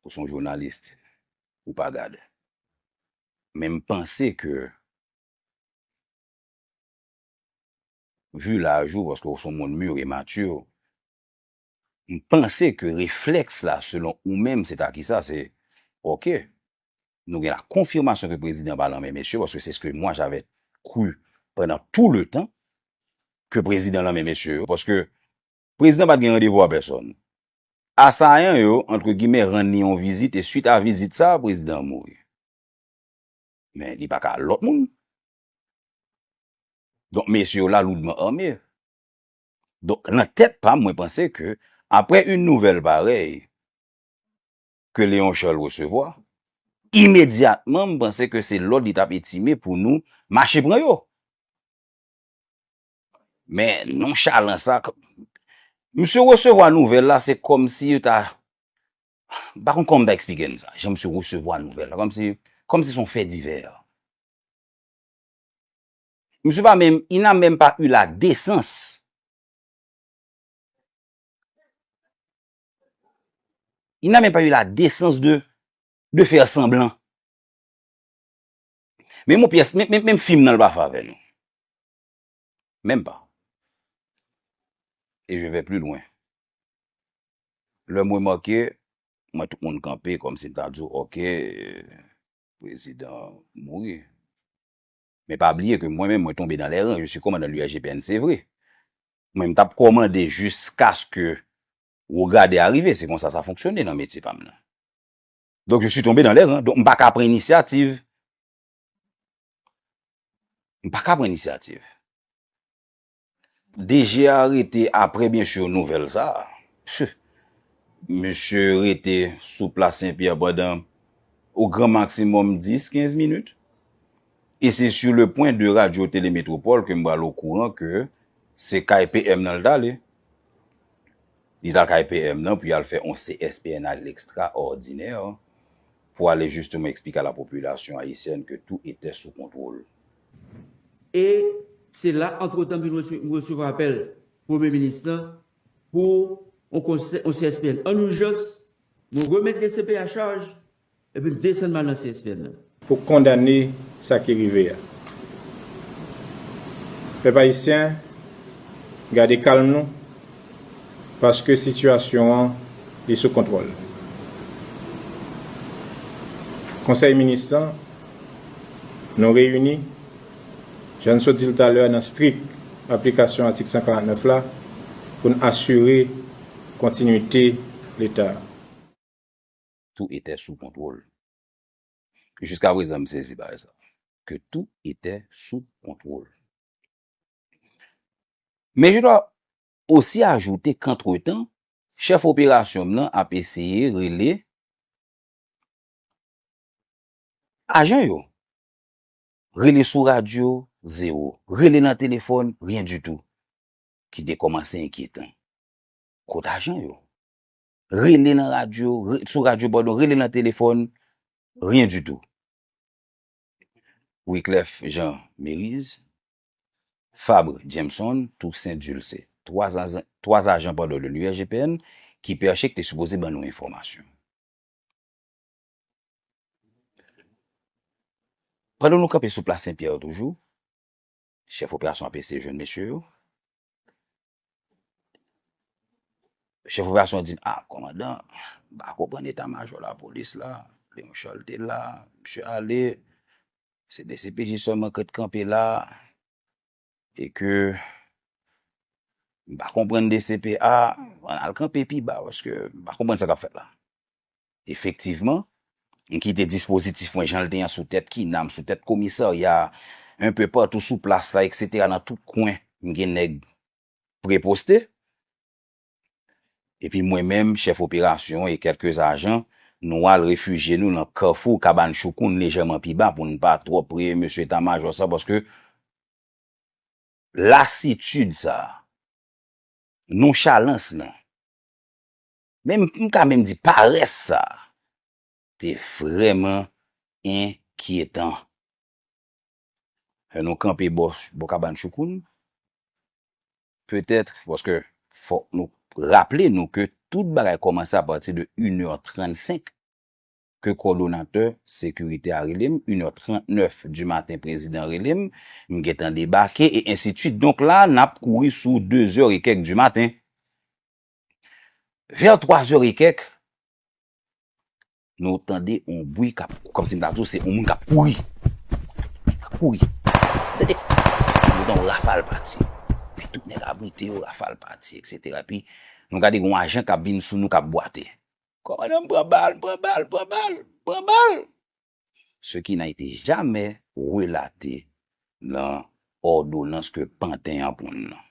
Ou se yon jounalis, ou pa gade. Men m panse ke, vu laj ou, paske ou se yon moun mi e mati, m panse ke reflèks la, selon ou menm, se ta ki sa, se, ok, nou gen la konfimasyon ke prezidan pa lanmen mesye, paske c'est ce que moi j'avais cru pendant tout le temps, ke prezidan lanmen mesye yo, paske prezidan pa t gen randevou a pèsòn. Asayan yo, antre gimè, rann li yon vizit, e swit a vizit sa, prezidan an mouri. Men li pa ka al lòt moun. Donk, mesye yo la loudman ame. Donk, nan tèt pa m, mwen panse ke, apre yon nouvèl parèy ke Léon Charles resevwa, imedyatman, m panse ke se lòd li t ap etime pou nou mache pran yo. Men nonchalans sa, k-, misye resevwa nouvèl la, se kòmsi yo ta, m pa konn kòman m ta eksplike n sa, jan misye resevwa nouvèl la, kòmsi, kòmsi se yon fè divè. Misye pa menm, il n'a même pas eu la décence. Il n'a même pas eu la décence de, de faire semblant. Men mon pyès, men, men, menm fim nan l pa fè avè nou. Menm pa. E je vais plus loin. Lè m remake, mwen tout moun kanpe kòmsi m ta di w, ok, prezidan mouri. Men pa bliye ke mwen menm, mwen tonbe dans les rangs, je suis commandant de l'U S G P N, se vre. Mwen, m t ap kòmande jiskaske wogade a rive, se konsa sa fonksyone nan metye pa m nan. Donk, je suis tombé dans les rangs. Donk, m pa ka pran inisyativ. M pa ka pran inisyativ. D G a rete apre, byen si, nouvèl sa a. Pff, misye rete sou plas Senpyè pandan, o gran maksimòm, dis, kenz minit. E se sou le pwen de Radio Télé Métropole ke m pral okouran ke se kay P M nan l t ale. Li t al kay P M nan pou y al fè yon C S P N ekstraòdinè pou ale jisteman eksplike a la popilasyon ayisyèn ke tout etè sou kontwòl. E se la, antretan, m vin rese-, m resevwa apèl Premye Minis lan pou yon konsè-, yon C S P N an ijans, mwen remèt D C P a chaj, epi m desann m al nan C S P N nan. Pou kondane sa ki rive a. Pèp ayisyen, gade kalm nou, paske sitiyasyon an, li sou kontwòl. Konsèy minis lan, nou reyini, jan n sot di l talè a, nan strik aplikasyon atik san karantnèf la, pou n asire kontinwite Leta. Tout était sous contrôle. Jiska prezan, m sezi bagay sa. Que tout était sous contrôle. Mais je dois aussi ajouter qu'entre-temps, chèf operasyon m nan ap eseye rele ajan yo. Rele sou radyo, zewo. Rele nan telefòn, rien du tout. Ki te kòmanse enkyetan. Kot ajan yo? Rele nan radyo, re-, sou radyo, padon, rele nan telefòn, rien du tout. Wiclef Jean Mériz, Fabre Jameson, Toussaint Dulcé. Twa ajan, twa ajan, padon, de l'U S G P N ki pèche ki te sipoze ban nou enfòmasyon. Pandan nou kanpe sou plas Senpyè toujou, chèf operasyon ap eseye jwenn mesye yo. Chèf operasyon an di m, "A, kòmandan, m pa konprann eta majò lapolis la. Léon Charles te la, misye ale. Se D C P J sèlman k ret kanpe la. E ke m pa konprann D C P A, ann al kanpe pi ba, paske m pa konprann sa k ap fèt la." Efektivman, m kite dispozitif mwen jan l te ye an sou tèt kinam, sou tèt komisarya, enpe patou sou plas la, etsetera, nan tout kwen, m gen nèg preposte. Epi mwen menm, chèf operasyon e kèlke ajan, nou al refijye nou nan Kafou Kabann Choukoun, lejèman pi ba, pou n pa twò pre mesye eta majò sa, paske lasitid sa, nonchalans lan, menm, m ka menm di parès sa, te vrèman enkyetan. Lè nou kanpe bò, bò Kabann Choukoun, petèt, paske fòk nou raple nou ke tout bagay kòmanse apati de inè trannsenk ke kòdonatè sekirite a rele m, inè trannèf di maten prezidan rele m, m gentan debake, e ensidswit. Donk la, n ap kouri sou dezè e kèk di maten. Vè twazè e kèk, nou tande yon bri k ap, kòmsi m ta di w se yon moun k ap kouri. K ap kouri. Tande, nou tande yon rafal pati. Epi tout nèg abrite yo, rafal pati, etsetera. Epi nou gade yon ajan k ap vin sou nou, k ap bwate. Kòmandan, m pran bal, m pran bal, m pran bal, m pran bal. Ce qui n'a été jamais relaté nan òdonans ke panten an pran nan.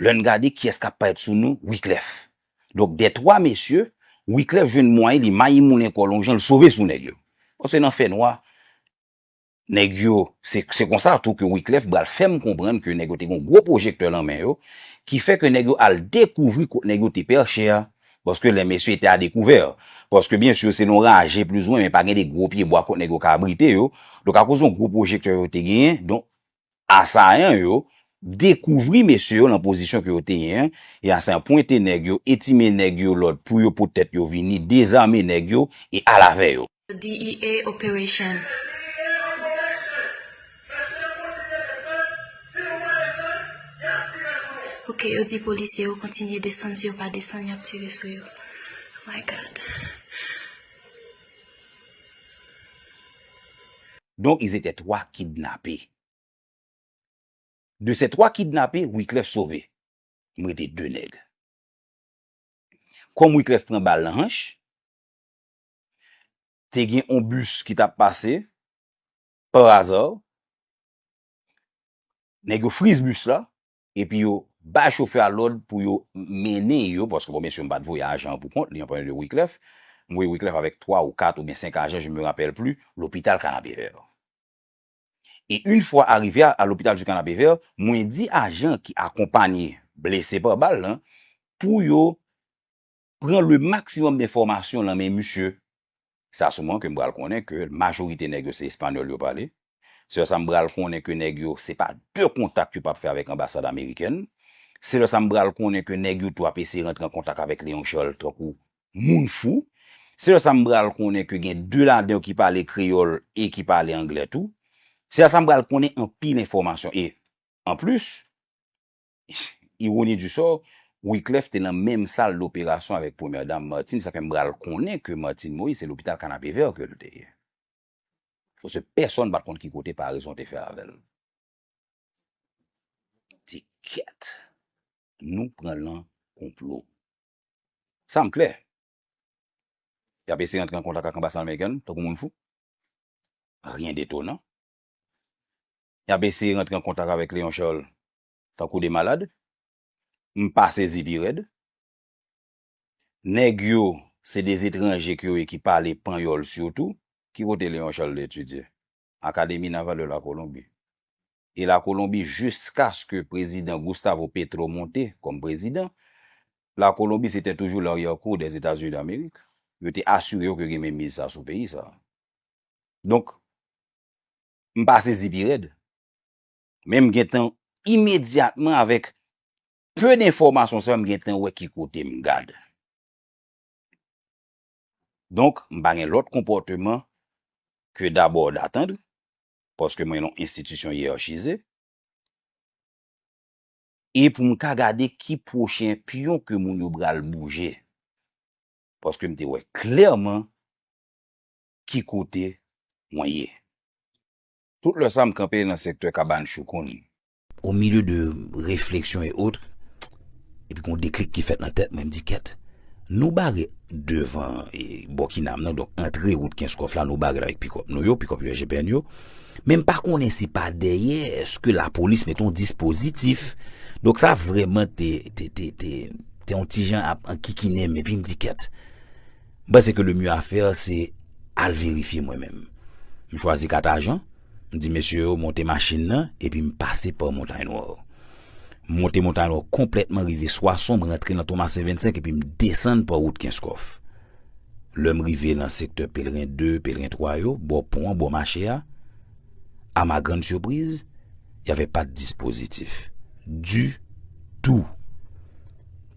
Lè n gade kiyès k ap parèt sou nou, Wiclef. Donk, dè twa mesye, Wiclef jwenn mwayen li mayimoulen kò l yon jan, l sove sou nèg yo. Paske nan fènwa, nèg yo, se, se konsa tou ke Wiclef pral fè m konprann ke nèg yo te gen yon gwo pwojektè nan men yo, ki fè ke nèg yo al dekouvri kot nèg yo te pèche a. Paske lè mesye te a dekouvè, paske byen si se yon raje plizoumwen, men pa gen de gwo pyebwa kot nèg yo ka abrite yo. Donk, akoz yon gwo pwojektè yo te genyen, donk, asayan yo dekouvri mesye yo nan pozisyon ke yo te ye an, e asayan pwente nèg yo, etime nèg yo lòd pou yo poutèt yo vini dezame nèg yo e al avè yo. D E A operation. Ok, yo di polisye yo kontinye desann, si yo pa desann, y ap tire sou yo. Oh my God. Donc, ils étaient trois kidnappés. De ces trois kidnapés, Wiclef sove. M rete de nèg. Kòm Wiclef pran bal nan hanch, te gen yon bis ki t ap pase, pa aza, nèg yo friz bis la, epi yo bay chofè a lòd pou yo mennen yo, paske bon, byen si m pa t voye ajan an pou kont li, an pale de Wiclef, m voye Wiclef avèk twa ou kat oubyen senk ajan, je me rappelle plus, lopital Kanapevè. E yon fwa arive a, a lopital di Kanapevè, mwen di ajan ki akonpanye blese pa bal lan pou yo pran le maksimòm de enfòmasyon nan men misye. Sa sou mwen ke m pral konnen ke majorite nèg yo se espanyòl yo pale. Se lè sa m pral konnen ke nèg yo se pa de kontak yo p ap fè avèk anbasad amerikèn. Se lè sa m pral konnen ke nèg yo tou ap eseye rantre an kontak avèk Léon Charles tankou moun fou. Se lè sa m pral konnen ke gen de ladan yo ki pale kreyòl e ki pale anglè tou. Se lè sa m pral konnen anpil enfòmasyon. E, anplis, ironi di sò, Wiclef te nan menm sal doperasyon avèk premyè dam Martine, sa fè m pral konnen ke Martine Moïse se lopital Kanapevè ke l te ye. Paske pèsonn pa t konn ki kote parezon te fè avè l. Ti kèt. Nou pran nan konplo. Sa m klè. Y ap eseye rantre an kontak ak anbasad amerikèn, tankou moun fou. Rien d'étonnant. Y ap eseye rantre an kontak avèk Léon Charles, tankou de malad. M pa sezi pi rèd. Nèg yo, se de etranje ke yo ye ki pale panyòl sitou. Ki kote Léon Charles te etidye? Academia Naval de la Colombie. E la Kolonbi jiskaske prezidan Gustavo Petro monte kòm prezidan, la Kolonbi se te toujou l'arrière-cour des États-Unis d'Amérique. Yo te asire yo ke gen menm miz sa sou peyi sa. Donk, m pa sezi pi rèd. Men m gentan imedyatman avèk pe de enfòmasyon sa yo, m gentan wè ki kote m gad. Donk, m pa gen lòt konpòteman ke d'abord d'attendre, paske mwen yon enstitisyon yèchize, e pou m ka gade ki pwochen pyon ke moun yo pral bouje. Paske m te wè klèman ki kote mwen ye. Tout lè sa, m kanpe nan sektè Kabann Choukoun. Au milieu de réflexion et autres, epi gon deklik ki fèt nan tèt mwen, m di, kèt, nou bare devan e, bò Kinam nan, donk antre wout Kenskòf la, nou bare l avèk pikòp nou yo, pikòp U S G P N yo. Men m pa konnen si pa dèyè, èske lapolis mete yon dispozitif. Donk sa vrèman te, te, te, te, te yon ti jan ap ankikinen m, epi m di, kèt, m panse ke le mieux à faire, se al verifye mwen menm. M chwazi kat ajan, m di mesye yo monte machin nan, epi m pase pa Montay Nwa. M monte Montay Nwa konplètman, rive Swason, m rantre nan Tomasen vennsenk, epi m desann pa wout Kenskòf. Lè m rive nan sektè Pèlren de, Pèlren twa yo, bò pon an, bò mache a, à ma grande surprise, il y avait pas de dispositif. Du tout.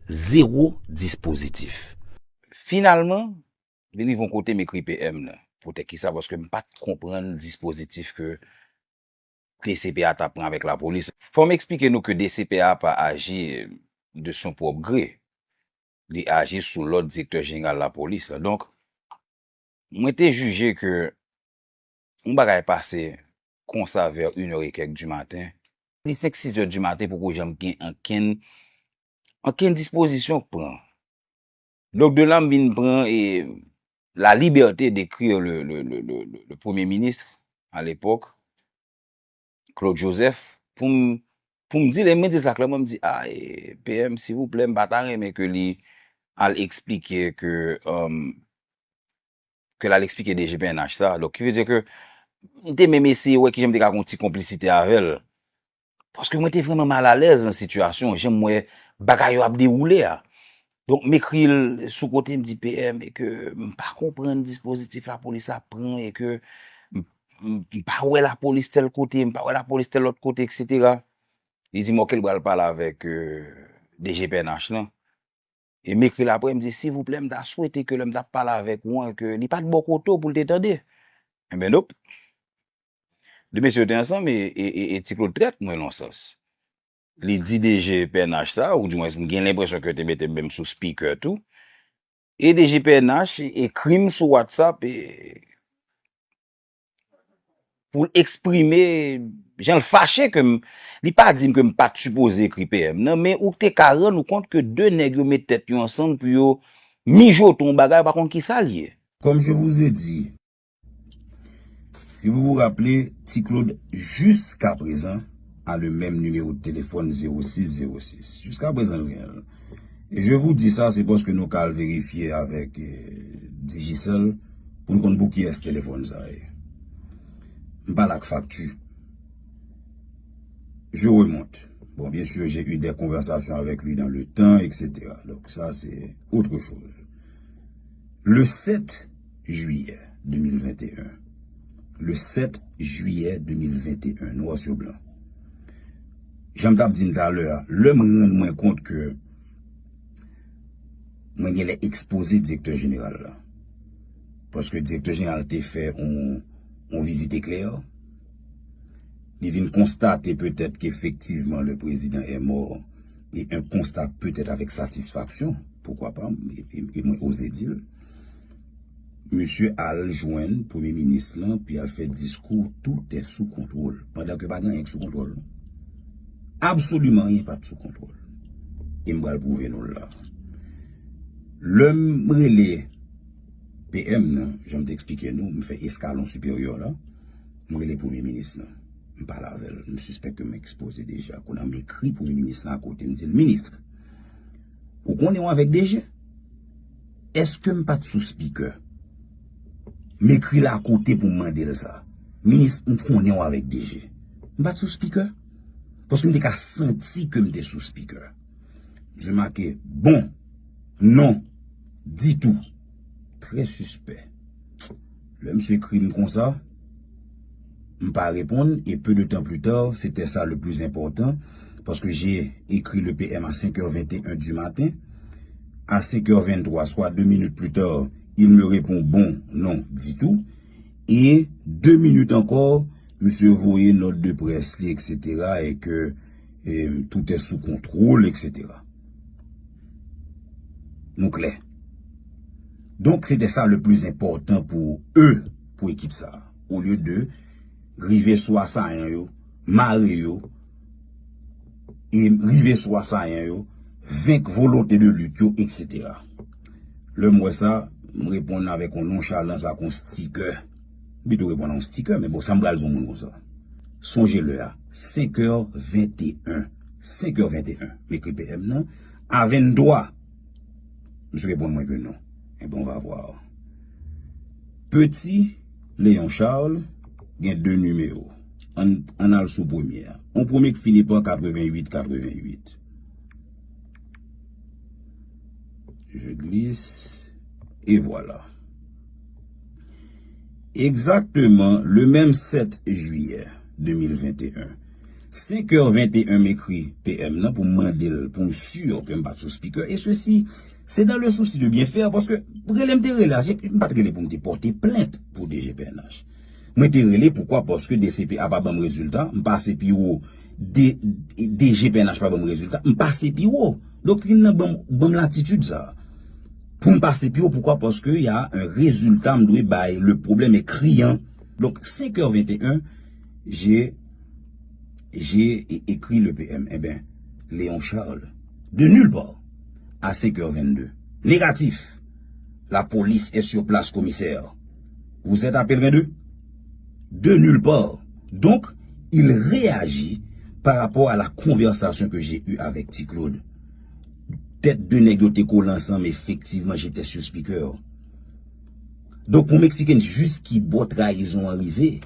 Zewo dispozitif. Finalman, li rive yon kote m ekri P M nan. Poutèt kisa? Paske m pa t konprann dispozitif ke D C P A t ap pran avèk lapolis. Fò m eksplike nou ke D C P A pa aji de son pwòp gre. Li aji sou lòd direktè jeneral lapolis la. Donk, mwen te jije ke yon bagay pase konsa vè inè e kèk di maten. Li senk, sis è di maten, poko janm gen ankenn, ankenn dispozisyon k pran. Donk, de la, m vin pran e, la liberté d'écrire le, le, le, le, le, le Premier ministre à l'époque, Claude Joseph, pou m, pou m di, lè mwen di l sa klèman, m di, a, e, P M, silvouplè, m pa ta renmen ke li al eksplike ke, um, ke l al eksplike D G P N H sa. Donk, ki vle di ke m te menm eseye wè kijan m te ka gen yon ti konplisite avè l. Paske mwen te vrèman malalèz nan sitiyasyon, jan m wè bagay yo ap dewoule a. Donk, m ekri l sou kote, m di P M, e ke m pa konprann dispozitif lapolis ap pran, e ke m, m, m pa wè lapolis tèl kote, m pa wè lapolis tèl lòt kote, etsetera. Li di m, oke, l pral pale avèk, euh, D G P N H lan. E m ekri l apre, m di, silvouplè, m ta swete ke lè m t ap pale avèk ou an, ke li pa t bò kote w pou l te tande. Enben, nop. De mesye yo te ansanm e, e, e, e Ti Claude trèt mwen nan sans. Li di D G P N H sa, ou dimwens m gen lenpresyon ke yo te mete m menm sou speaker tou. E D G P N H ekri m sou WhatsApp e pou l eksprime jan l fache ke m, li pa di m ke m pa t sipoze ekri P M nan, men ou te ka rann ou kont ke de nèg yo met tèt yo ansanm pou yo mijote yon bagay, ou pa konn kisa l ye. Comme je vous ai dit, si vous vous rappelez, Ti Claude, jusqu'à présent, a le même numéro de téléphone zéro six zéro six. Jusqu'à présent, l gen l. E je vous dis sa, se paske nou ka al verifye avèk, eh, Digicel pou n konn pou kiyès telefòn sa ye. M pale ak fakti. Je remonte. Bon, bien sûr, j'ai eu des conversations avec lui dans le temps, et cetera. Donc, ça, c'est autre chose. Le sept juillet deux mille vingt et un. Le sept juillet deux mille vingt et un, noir sur blanc. Jan m t ap di n talè a, lè m rann mwen kont ke mwen genlè ekspoze direktè jeneral la. Paske direktè jeneral te fè yon, yon vizit eklè. Li vin konstate petèt ke efektivman le président est mort, et un constat peut-être avec satisfaction, pourquoi pas, e, e, e mwen oze di l. Misye al jwenn premye minis lan, pou y al fè diskou, tout est sous contrôle, pandan ke pa gen anyen k sou kontwòl. Absoliman anyen pa t sou kontwòl. E m pral pwouve nou l la. Lè m rele P M nan, jan m te eksplike nou, m fè eskalon siperyè la, m rele premye minis lan. M pale avè l, m sispèk ke m ekspoze deja. Kounye a m ekri premye minis lan akote, m di l, minis, ou konnen w avèk D G? Èske m pa t sou speaker? M ekri l akote pou m mande l sa. Minis, m konnen w avèk D G. M pa t sou speaker? Paske m te ka santi ke m te sou speaker. Misye make, bon, non, ditou. Trè sispè. Lè misye ekri m konsa, m pa reponn, et peu de temps plus tard, c'était ça le plus important, parce que j'ai écrit le P M à cinq heures vingt et un du matin. À cinq heures vingt-trois, soit deux minutes plus tard, Il me répond: bon, non, ditou. E de minit ankò, misye voye nòt de près li, et cetera, e ke, e, tout est sous contrôle, et cetera. Nou klè. Donk, se te sa le pli enpòtan pou e, pou ekip sa. Olye de rive sou asayan yo, mare yo, e rive sou asayan yo, venk volonte de lit yo, et cetera. Lè m wè sa, m reponn avèk yon nonchalans ak yon stikè. M pito reponn a yon stikè, men bon, sa m pral di yon moun konsa. Sonje lè a, senk è venteyen. Senk è venteyen. M ekri P M nan. A venntwa. Misye reponn mwen ke non. Enben, on va voir. Petit Léon Charles gen de nimewo. Ann, ann al sou premye a. On premye ki fini pa katrevenn uit, katrevenn uit. Je glisse. Et voilà. Exactement le même sept juillet deux mille vingt et un. Senk è venteyen m ekri P M nan pou m mande l, pou m si ke m pa t sou speaker. E sesi, se dans le souci de bien faire, paske rele m te rele a, se, m pa t rele pou m te pòte plent pou D G P N H. Mwen te rele poukwa? Paske D C P A pa ban m rezilta, m pase pi wo, D-, D G P N H pa ban m rezilta, m pase pi wo. Doktrin nan ban m, ban m latitid sa. Pou m pase pi wo, poukwa? Paske y a un résultat m dwe bay, le problème est criant. Donk, senk è venteyen, je, je é-, ekri le P M. Enben, Léon Charles, de nulle part, à cinq heures vingt-deux. Négatif. La police est sur place, commissaire. Vous êtes à Pellerin deux? De nulle part. Donc, il réagit par rapport à la conversation que j'ai eue avec Ti Claude. Tèt de nèg yo te kole ansanm, efektivman, j'étais sur speaker. Donk, pou m eksplike n jis ki bò trayizon an rive.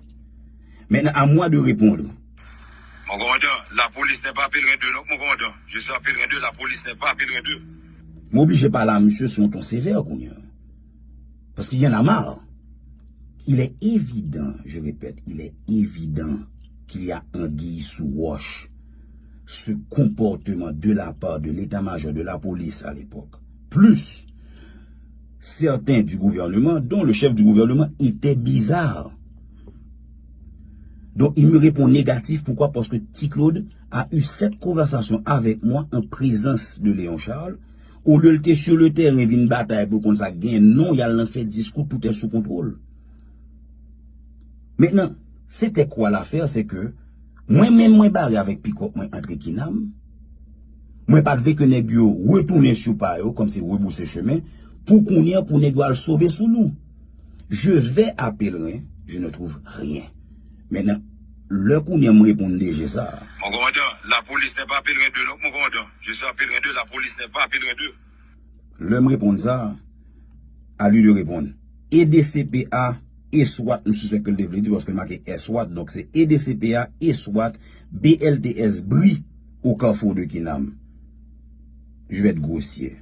Maintenant, à moi de répondre. Mon commandant, la police n'est pas à Pellerin deux, non, mon commandant. Je suis à Pellerin deux, la police n'est pas à Pellerin deux. M oblije pale a misye sou yon ton sevè kounye a. Paske y en a marre. Il est évident, je répète, il est évident qu'il y a anguille sous roche. Ce comportement de la part de l'état-major de la police à l'époque, plus certains du gouvernement, dont le chef du gouvernement, était bizarre. Donc, il me répond négatif. Pourquoi? Parce que Ti Claude a eu cette conversation avec moi en présence de Léon Charles. Olye l te sou le teren vin batay pou l konn sa k genyen, non, y al nan fè diskou, tout est sous contrôle. Maintenant, c'était quoi l'affaire, c'est que mwen menm mwen bare avèk pikòp mwen antre Kinam. Mwen pa t vle ke nèg yo retounen sou pa yo, kòmsi rebouse chemen, pou kounye a, pou nèg yo al sove sou nou. Je vais à Pellerin, je ne trouve rien. Maintenant, lè kounye a m reponn D G sa. Mon commandant, la police n'est pas à Pellerin deux, non, mon commandant. Je suis à Pellerin deux, la police n'est pas à Pellerin deux. Lè m reponn sa, à lui de répondre. E D C P A, e swat, m sispèk ke l te vle di, paske l make e swat, donk se E D C P A, e swat, B L T S, bri, au carrefour de Kinam. Je vais être grossier.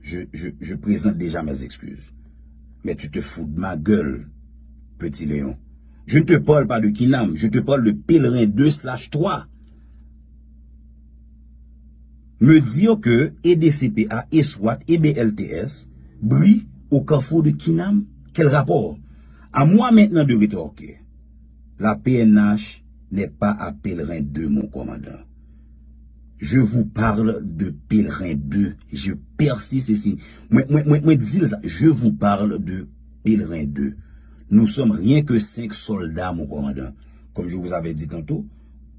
Je, je, je présente déjà mes excuses. Mais tu te fous de ma gueule, petit Léon. Je ne te parle pas de Kinam, je te parle de Pèlerin deux slash trois. Me dire que E D C P A, e swat, e B L T S, brille au carrefour de Kinam. Quel rapport? À moi maintenant de rétorquer. La P N H n'est pas à Pèlerin deux, mon commandant. Je vous parle de Pèlerin deux. Je persiste ici. Mwen, mwen, mwen, mwen di l sa. Je vous parle de Pèlerin deux. Nous sommes rien que cinq soldats, mon commandant. Comme je vous avais dit tantôt,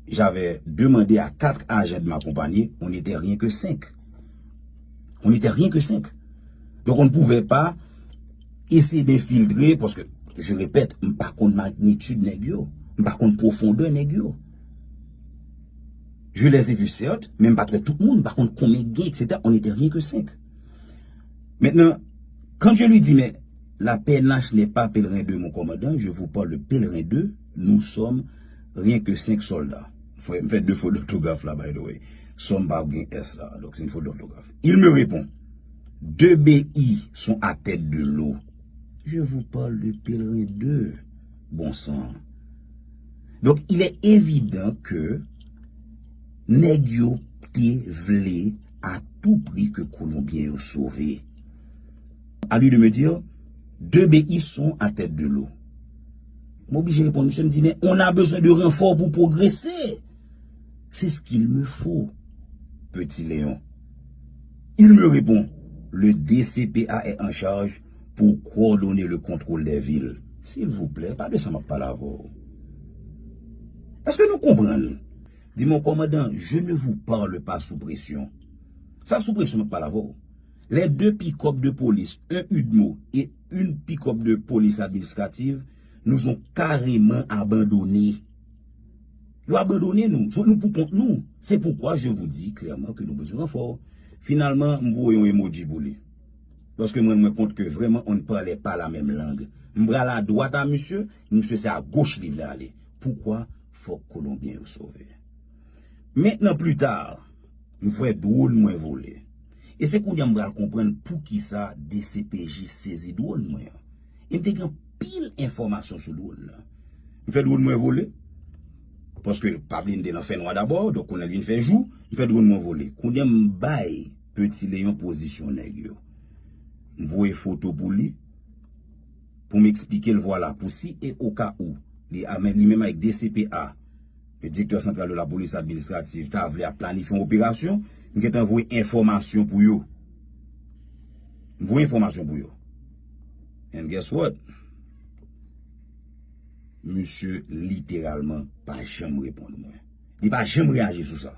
j'avais demandé à quatre agents de m'accompagner. On n'était rien que cinq. On n'était rien que cinq. Donc on ne pouvait pas essayer d'infiltrer, paske, je répète, m pa konn magnitid nèg yo, m pa konn pwofondè nèg yo. Je les ai vus, certes, men m pa t wè tout moun, m pa konn konbyen gen, et cetera. On n'était rien que cinq. Maintenant, quand je lui dis, mais la P N H n'est pas Pèlerin deux, mon commandant, je vous parle de Pèlerin deux, nous sommes rien que cinq soldats. Fè, m fè de fot dòtograf la, by the way. Sòm pa gen S la, donk se yon fot dòtograf. Il me répond, deux B I sont à tête de l'eau. Je vous parle de Pèlerin deux. Bon sang. Donc, il est évident que nèg yo te vle à tout prix que Kolonbyen yo sove. À lui de me dire, Deux béissons à tête de l'eau. M oblije reponn misye, m di, mais on a besoin de renforts pour progresser. C'est ce qu'il me faut, petit Léon. Il me répond, le D C P A est en charge pour coordonner le contrôle des villes. Silvouplè, pa de sa m ap pale avè w. Èske nou konprann? Di mwen, kòmandan, je ne vous parle pas sous pression. Sa sou presyon m ap pale avè w. Les deux pick-up de police, un UDMO et une pick-up de police administrative, nous ont carrément abandonnés. Yo abandone nou. So, nou pou kont nou. C'est pourquoi je vous dis clairement que nous besoin renfò. Finalman, m voye yon emoji pou li. Paske mwen, mwen kont ke vrèman, on ne parlait pas la même langue. M pral a dwat a misye, misye se a goch li vle ale. Poukwa? Fòk Kolonbyen yo sove. Mentnan, pli ta, m fè dwòn mwen vole. E se kounye a m pral konprann poukisa D C P J sezi dwòn mwen an. E m te gen anpil enfòmasyon sou dwòn nan. M fè dwòn mwen vole. Paske pa bliye m te nan fènwa dabò, donk kounye a l vin fè jou, m fè dwòn mwen vole. Kounye a m bay Peti Leyon pozisyon nèg yo. M voye foto pou li, pou m eksplike l, vwala, pou si e o ka ou, li, a, men, li menm avèk D C P A, le directeur central de la police administrative, ta vle ap planifye yon operasyon, m gentan voye enfòmasyon pou yo. M voye enfòmasyon pou yo. And guess what? Misye literalman pa janm reponn mwen. Li pa janm reyaji sou sa.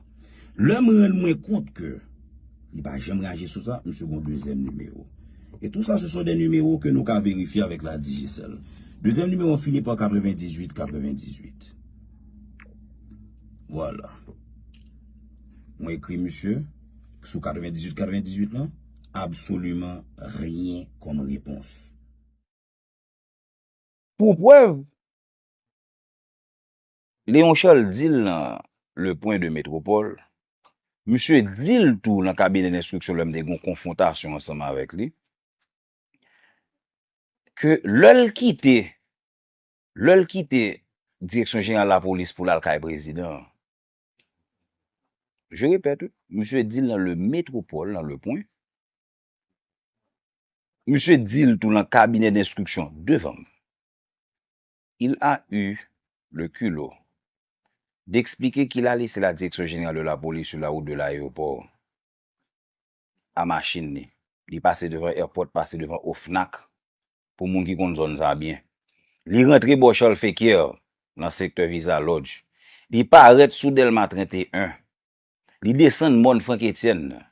Lè m rann mwen kont ke li pa janm reyaji sou sa, misye gon dezyèm nimewo. Et tout ça, ce sont des numéros que nou ka verifye avèk la Digicel. Dezyèm nimewo an fini pa katrevendizuit katrevendizuit. Vwala. Mwen ekri misye sou katrevendizuit katrevendizuit lan, absoliman ryen kòm repons. Pou prèv, Léon Charles di l nan Le Point de Métropole, misye di l tou nan kabinè denstriksyon lè m te gen yon konfwontasyon ansanm avèk li, ke lè l kite, lè l kite Direksyon Jeneral Lapolis pou l al kay prezidan an. Je répète, wi, misye di l nan Le Métropole, nan Le Point. Misye di l tou nan kabinè denstriksyon devan m. Il a eu le culot d'expliquer qu'il a laissé la direction générale de la police sur la route de l'aéroport a machin li. Li pase devan airport, pase devan Ofnac, pou moun ki konn zòn sa byen. Li rantre bò Charles Fequière, nan sektè Visa Lodge. Li parèt sou Dèlma trannteyen. Li desann mòn Frank Etienne nan.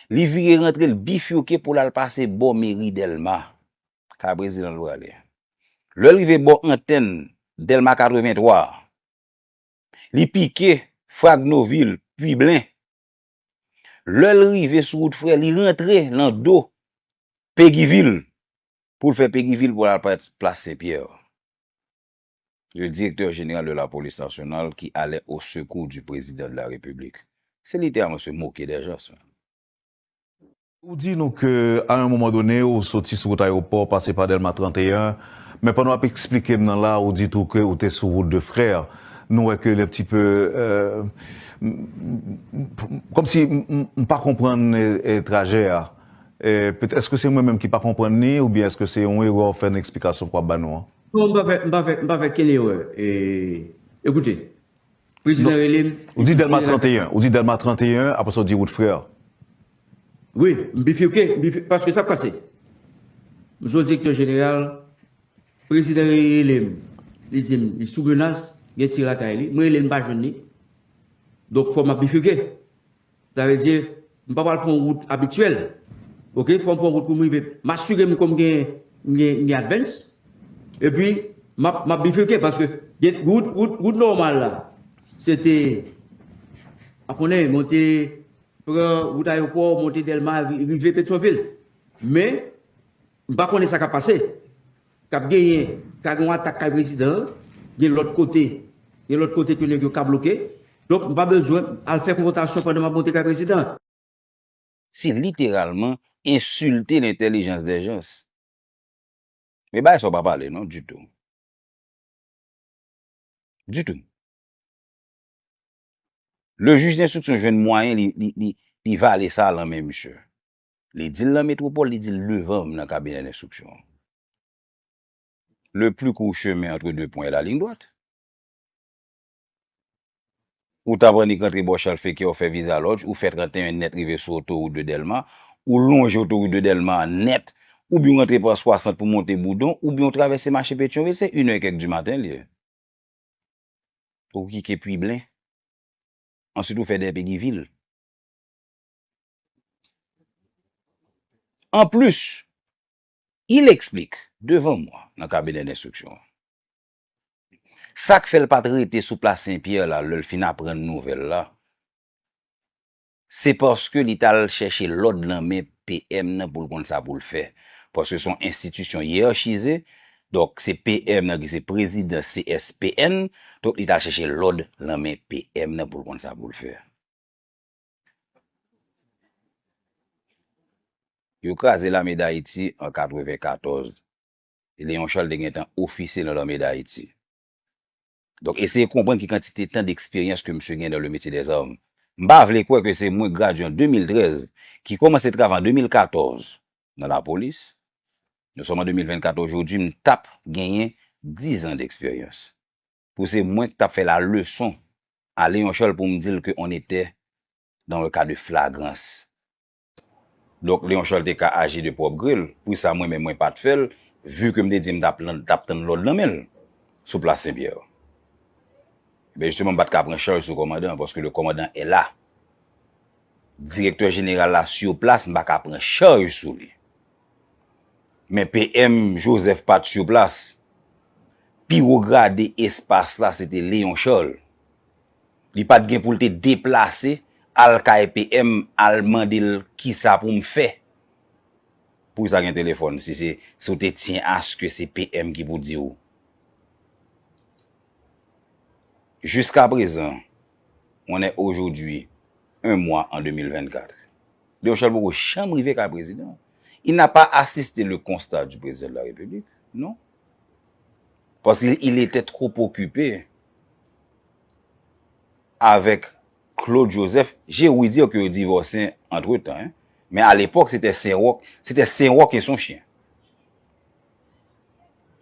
Li vire rantre, l bifike pou l al pase bò meri Dèlma. Kay prezidan l prale. Lè l rive bò antèn Dèlma katrevenntwa, li pike Fragnovil, Piblen. Lè l rive sou wout Frè, li rantre nan do Pegivil pou l fè Pegivil pou l al plas Sen Pyè. Le directeur général de la police nationale qui allait au secours du président de la République. Se literalman se moke dè jan sa. Ou di nou ke, à un moment donné, ou soti sou wout Ayewopò, pase pa Dèlma trannteyen, men pandan w ap eksplike m nan la, ou di tou ke ou te sou wout de Frè. Nou wè ke li un petit peu, euh, m- m- m- kòmsi m- m- m pa konprann, e, e, trajè a. E, pètèt, èske se mwen menm ki pa konprann li, oubyen èske se yon erè w fè nan eksplikasyon ke w ap ba nou an? Non, m pa fè, m pa fè, m pa fè kenn erè. E, ekoute, prezidan rele m. Ou di Dèlma trannteyen, ou di Dèlma trannteyen, apre sa w di wout Frè. Wi, m bifike, m bifike, paske sa k pase. M se yon direktè jeneral, prezidan rele m, li di m, li sou menas, gen tir lakay li. Mwen rele l, m pa jwenn li. Donk, fò m ap bifike. Sa vle di, m pa pral fè yon wout abityèl. Oke, fò m fè yon wout pou m rive. M asire m ke m gen, m gen, m gen advance. Epi, m ap, m ap bifike paske gen wout, wout, wout nòmal la. Se te, pa konnen, monte, pran wout Ayewopò, monte Dèlma, ri- rive Petyonvil. Men, m pa konnen sa k ap pase. K ap genyen, ka gen yon atak kay prezidan an, gen lòt kote, gen lòt kote ke nèg yo ka bloke. Donk, m pa bezwen al fè konfwontasyon pandan m ap monte kay prezidan an. Se literalman ensilte lentèlijans dè jan. Men bagay sa w pa pale non, ditou. Ditou. Le jij denstriksyon jwenn mwayen li, li, li, li vale sa lan men misye. Li di l nan metwopòl, li di l devan m nan kabinè denstriksyon an. Le plus court chemin entre deux points est la ligne droite. Ou t ap annik rantre bò Chalfeke, ou fè viza lodge, ou fè trannteyen nèt rive sou otowout de Dèlma, ou lonje otowout de Dèlma nèt, oubyen w rantre pa swasant pou monte Boudon, oubyen w travèse mache Petyonvil, se inè kèk di maten l ye. Ou kike Piblen. Answit, ou fè Dèpegivil. Anplis, il explique devant moi, nan kabinè denstriksyon an, sa k fè l pa t rete sou plas Senpyè la, lè l fin aprann nouvèl la, se paske li t al chèche lòd nan men P M nan pou l konn sa pou l fè. Paske se yon enstitisyon yèchize, donk se P M nan ki se prezidan C S P N, donk li t al chèche lòd nan men P M nan pou l konn sa pou l fè. Yo kraze Lame Dayiti an katrevenkatòz. Léon Charles te gentan ofisye nan Lame Dayiti. Donk, eseye konprann ki kantite tan d'eksperyans ke misye gen dans le métier des armes. M pa vle kwè ke se mwen k gradye an de mil trèz, ki kòmanse travay an de mil katòz nan lapolis. Nous sommes en de mil vennkat aujourd'hui, m t ap genyen dizan d'eksperyans. Pou se mwen ki t ap fè la leson a Léon Charles pou m di l ke on était dans le cas de flagrance. Donk, Léon Charles te ka aji de pwòp gri l. Poukisa mwen menm mwen pa t fè l, vi ke m te di m t ap, t ap tann lòd nan men l sou plas Senpyè? Ebyen, jisteman, m pa t ka pran chaj sou kòmandan an, paske le commandant est là. Direktè jeneral la sur place, m pa ka pran chaj sou li. Men P M Joseph pa t sur place. Pi wo grade espas la, se te Léon Charles. Li pa t gen pou l te deplase, al kay P M, al mande l kisa pou m fè. Poukisa gen telefòn si se, si w te tyen aske se P M ki pou di w? Jusqu'à présent, on est aujourd'hui un mois en de mil vennkat. Léon Charles poko janm rive kay prezidan. Il n'a pas assisté le constat du président de la République, non. Parce qu'il était trop occupé avec Claude Joseph. J'ai ouï dire que yo divòse antretan, hein. Men alepòk, se te Senwòk, se te Senwòk e son chyen.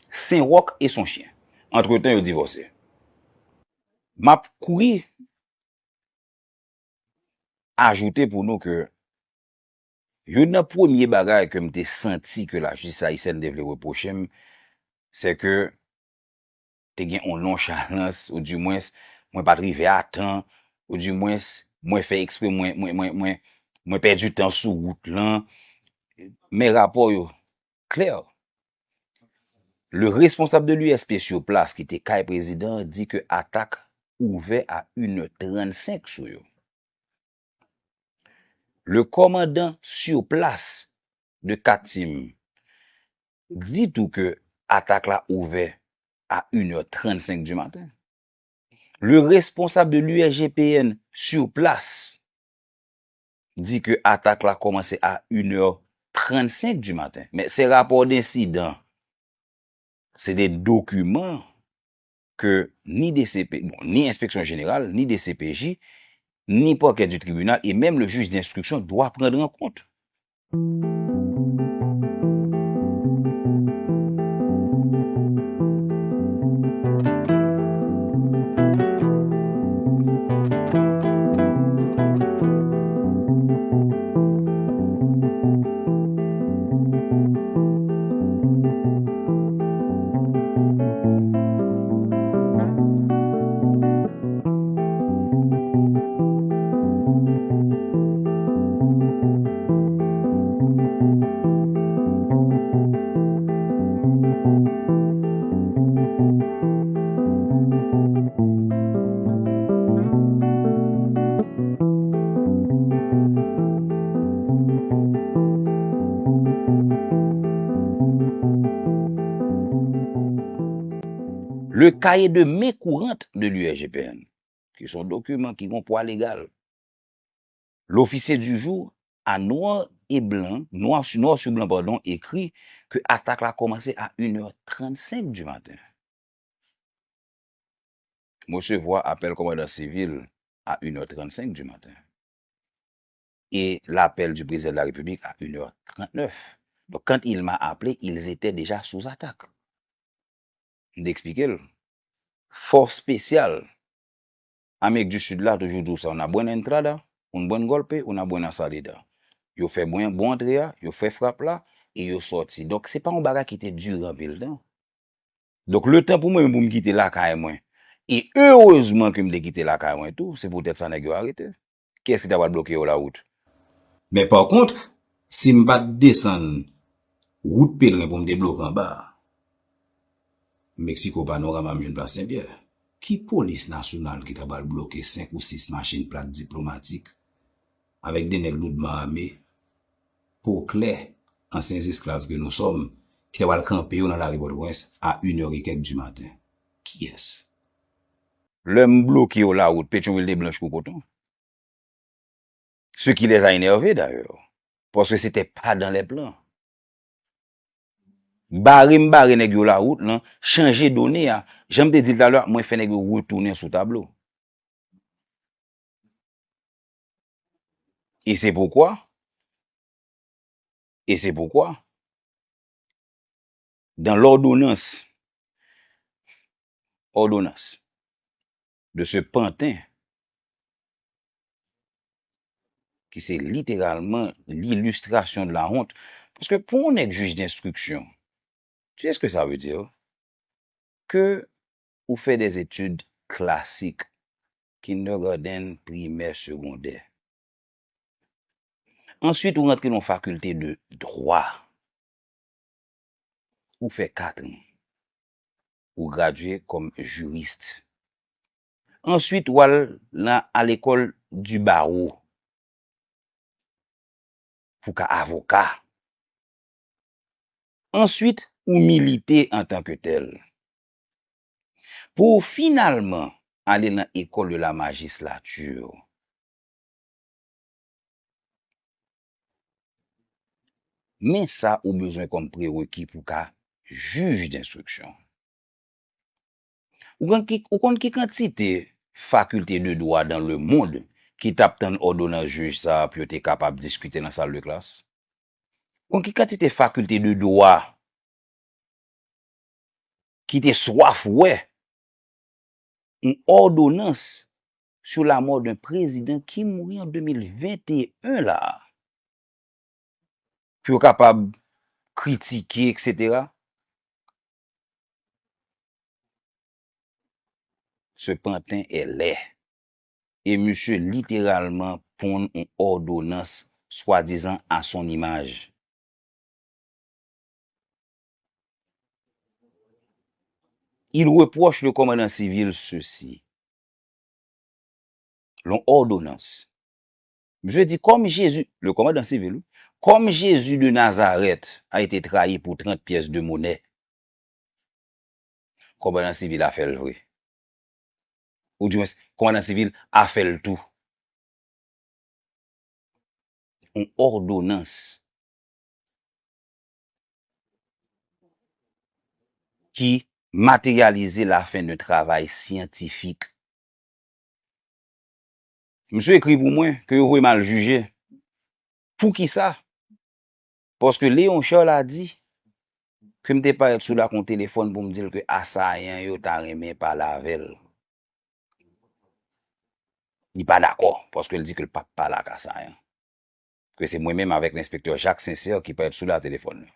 Senwòk e son chyen. Antretan, yo divòse. M ap kouri ajoute pou nou ke youn nan premye bagay ke m te santi ke lajistis ayisyèn te vle repwoche m, se ke te gen yon nonchalans, oudimwens, mwen pa t rive a tan, oudimwens, mwen fè ekspre, mwen, mwen, mwen, mwen, mwen pèdi tan sou wout lan. Men rapò yo klè. Le responsable de l'U S P sur place ki te kay prezidan an di ke atak ouvè a inè trannsenk sou yo. Le commandant sur place de Katim di tou ke atak la ouvè a inè trannsenk di maten. Le responsable de l'U S G P N sur place di ke atak la kòmanse a inè trannsenk di maten. Men se rapò densidan, se de dokiman ke ni D C P, bon, ni Enspeksyon Jeneral, ni D C P J, ni parquet du tribunal et même le juge d'instruction doit prendre en compte. Le cahier de main courante de l'U S G P N, ki se yon dokiman ki gen pwa legal. L'officier du jour, a noir et blanc, noir sur, noir sur blanc, pardon, écrit que atak la kòmanse a inè trannsenk di maten. M resevwa apèl kòmandan sivil a inè trannsenk di maten. et l'appel du président de la République à une heure trente-neuf. Donc, quand il m'a appelé, ils étaient déjà sous attaque. M te eksplike l. Fòs espesyal Amerik di Sid la toujou di w sa, una buena entrada, un buen golpe, una buena salida. Yo fè bwen, bon antre a, yo fè frap la, e yo sòti. Donk, se pa yon bagay ki te dire anpil tan. Donk, letan pou mwen menm pou m kite lakay mwen, e erezman ke m te kite lakay mwen tou, se poutèt sa nèg yo arete. Kiyès ki ta pral bloke yo lawout? Men pa kont, si m pa t desann wout Pelerin pou m te bloke anba a, m eksplike w panorama m jwenn plas Senpyè. Ki polis nasyonal ki ta pral bloke senk ou sis machin plak diplomatik avèk de nèg loudman ame, po klè, ansyen esklav ke nou sòm, ki ta pral kanpe yo nan lari Pòtoprens a inè e kèk di maten? Kiyès? Lè m bloke yo lawout, Petyonvil te blanch kou koton. Ce qui les a énervés d'ailleurs, parce que c'était pas dans les plans. Bare m bare nèg yo lawout lan, chanje done a. Jan m te di l talè a, mwen fè nèg yo retounen sou tablo. Et c'est pourquoi, et c'est pourquoi, dans l'ordonnance, ordonnance de ce pantin, ki se literalman l'illustration de la honte, paske pou yon nèg jij denstriksyon, tu sais ce que ça veut dire? Ke ou fè des études classiques, kindergarten, primè, segondè. Answit, ou rantre nan fakilte de dwa. Ou fè kat an. Ou gradye kòm jiris. Answit, ou al nan, à l'école du barreau pou ka avoka. Answit, ou milite antanke tèl. Pou w finalman ale nan école de la magistrature. Men sa ou bezwen kòm prereki pou w ka jij denstriksyon. Ou konn ki, ou konn ki kantite fakilte de dwa dans le monde ki t ap tann òdonans jij sa a pou yo te kapab diskite nan sal de klas? Ou konn ki kantite fakilte de dwa ki te swaf wè yon òdonans sur la mort d'un président qui mouri en deux mille vingt et un la, pou yo kapab kritike, et cetera. Ce pantin est laid. E misye literalman ponn yon òdonans swadizan à son image. Il reproche le commandant civil ceci. Yon òdonans. Misye di, comme Jésus, le commandant civil, wi, comme Jésus de Nazareth a été trahi pour trente pièces de monnaie. Kòmandan sivil a fè l vre. Ou dimwens, kòmandan sivil a fè l tou. Yon òdonans ki materyalize la fin d'un travail scientifique. Misye ekri pou mwen ke yo voye m al jije. Poukisa? Paske Léon Charles a di ke m te parèt sou l ak yon telefòn pou m di l ke asayan yo ta renmen pale avè l. Li pa dakò, paske l di ke l p ap pale ak asayan. Ke se mwen menm avèk lenspektè Jacques Sincère ki parèt sou la telefòn nan.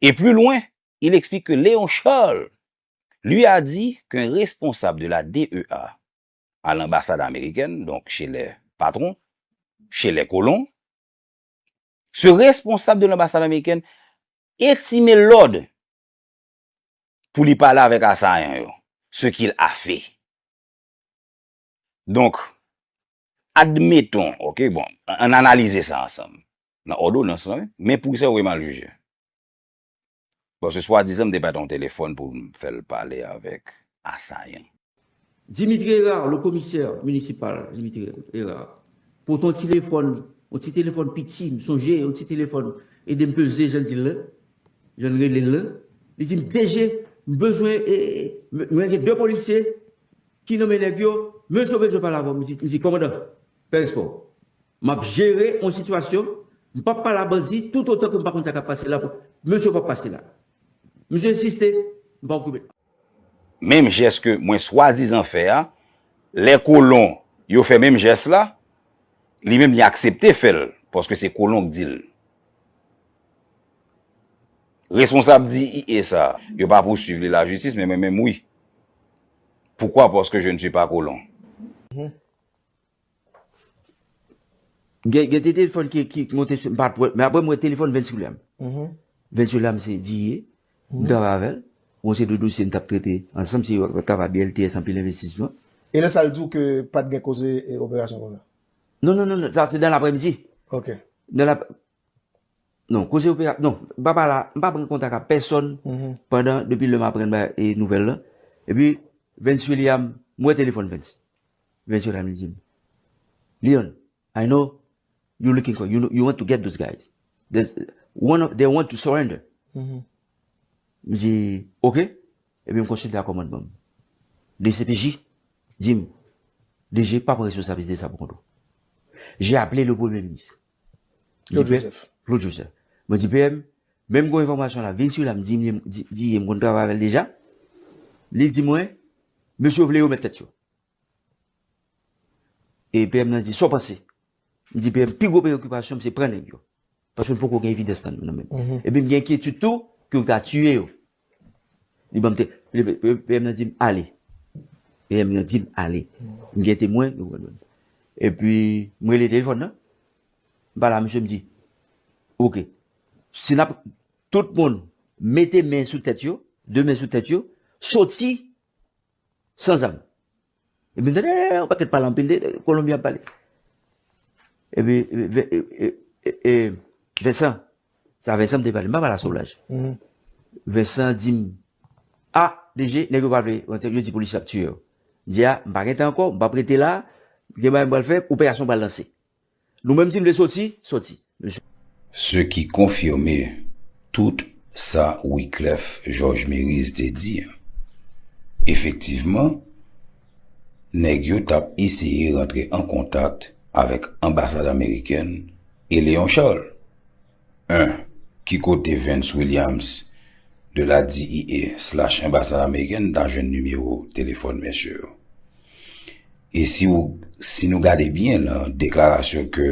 Et plus loin, il explique que Léon Charles lui a dit qu'un responsable de la D E A à l'ambassade américaine, donc chez les patrons, chez les colons, ce responsable de l'ambassade américaine etime lòd pou li pale avèk asayan yo, ce qu'il a fait. Donk, admettons, ok, bon, ann analize sa ansanm. Nan òdonans lan, wi, men poukisa yo voye m al jije? Paske swadizan m te pèdi yon telefòn pou m fè l pale avèk asayan. Dimitri Hérard, le commissaire municipal, Dimitri Hérard, pote yon ti telefòn, yon ti telefòn piti, m sonje, yon ti telefòn, ede m peze, jan l di l lan, jan l rele l lan. Li di m, D G, m bezwen, e, e, m, mwen gen de polisye ki nonmen nèg yo, Mesye bezwen pale avè w, m di, m di, kòmandan, fè respè w. M ap jere yon sitiyasyon, m p ap pale a bandi toutotan ke m pa konn sa k ap pase la. Mesye p ap pase la. Misye ensiste, m pa okipe l. Menm jès ke mwen swadizan fè a, lè kolon yo fè menm jès la, li menm li aksepte fè l, paske se kolon k di l. Responsab D E A sa, yo pa pouswiv li lajistis, men mwen menm wi. Poukwa? Paske je ne suis pas colon. Gen, gen de telefòn ki, ki monte sou, m pa t wè, men apre m wè telefòn Vince William. Vince William se D E A, m travay avè l. Bon, se de dosye n t ap trete ansanm, se travay B L T S, anpil envestisman. E lè sa l di w ke pa t gen koze e, operasyon konsa? Non, non, non, non, sa se nan lapremidi. Ok. Nan la, non, koze opera, non, m pa pale, m pa pran kontak ak pèsòn pandan, depi lè m aprann ba, e, nouvèl lan. Epi, Vince William, m wè telefòn Vince. Vince William li di m, Leon, I know you looking for, you, know, you want to get those guys. There's one of, they want to surrender. M di, ok. Epi m konsilte ak kòmandman m. D C P J di m, D G pa pran responsablite de sa pou kont ou. J'ai appelé le Premier ministre. M di, Claude Joseph. Claude Joseph. Mwen di, P M, menm gon enfòmasyon la, vin sou la, m di, di, di, m konn travay avè l deja. Li di mwen, mesye yo vle yo met tèt yo. E P M nan di, sa w panse? M di, P M, pi gwo preyokipasyon m se pran nèg yo. Paske m poko gen evidans nan, nan men m. Epi m gen enkyetid tou ke yo ta tiye yo. Li ban m te, P M nan di m, ale. P M nan di m, ale. M gen temwen, nou konprann. Epi, m rele telefòn nan. M pale a misye, m di, ok. Si n ap, tout moun, mete men sou tèt yo, de men sou tèt yo, soti san zam. Epi m tande, eh, yon pakèt pale anpil, de, de, Kolonbyen ap pale. Epi, e, e, Vincent, sa Vincent m te pale, m pa pale a Soulage. Vincent di m, a, D G, nèg yo pa vle rantre, yo di polis ap tiye yo. M di, a, m pa gen tan ankò, m p ap rete la, gen bagay m pral fè, operasyon pral lanse. Nou menm si n vle soti, soti. Ce qui confirme tout sa Wiclef Georges Mériz te di an. Efektivman, nèg yo t ap eseye rantre an kontak avèk anbasad amerikèn e Léon Charles. En, ki kote Vince Williams de la D E A slash anbasad amerikèn ta jwenn nimewo telefòn mesye yo? E si w, si nou gade byen nan deklarasyon ke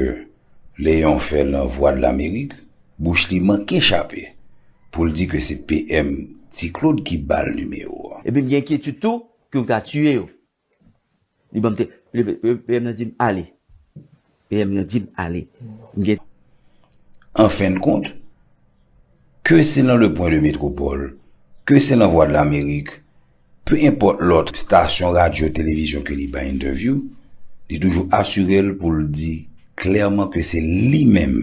Léon fè nan Vwadlamerik, bouch li manke chape pou l di ke se P M Ti Claude ki ba l nimewo a. Epi m gen enkyetid tou ke yo ta tiye yo. Li ban m te, li, P M nan di m ale. P M nan di m ale. M gen An fen de kont, ke se nan Le Point de Métropole, ke se nan Vwadlamerik, pe enpòt lòt estasyon radyo, televizyon ke li bay entèvyou, li toujou asire l pou l di klèman ke se li menm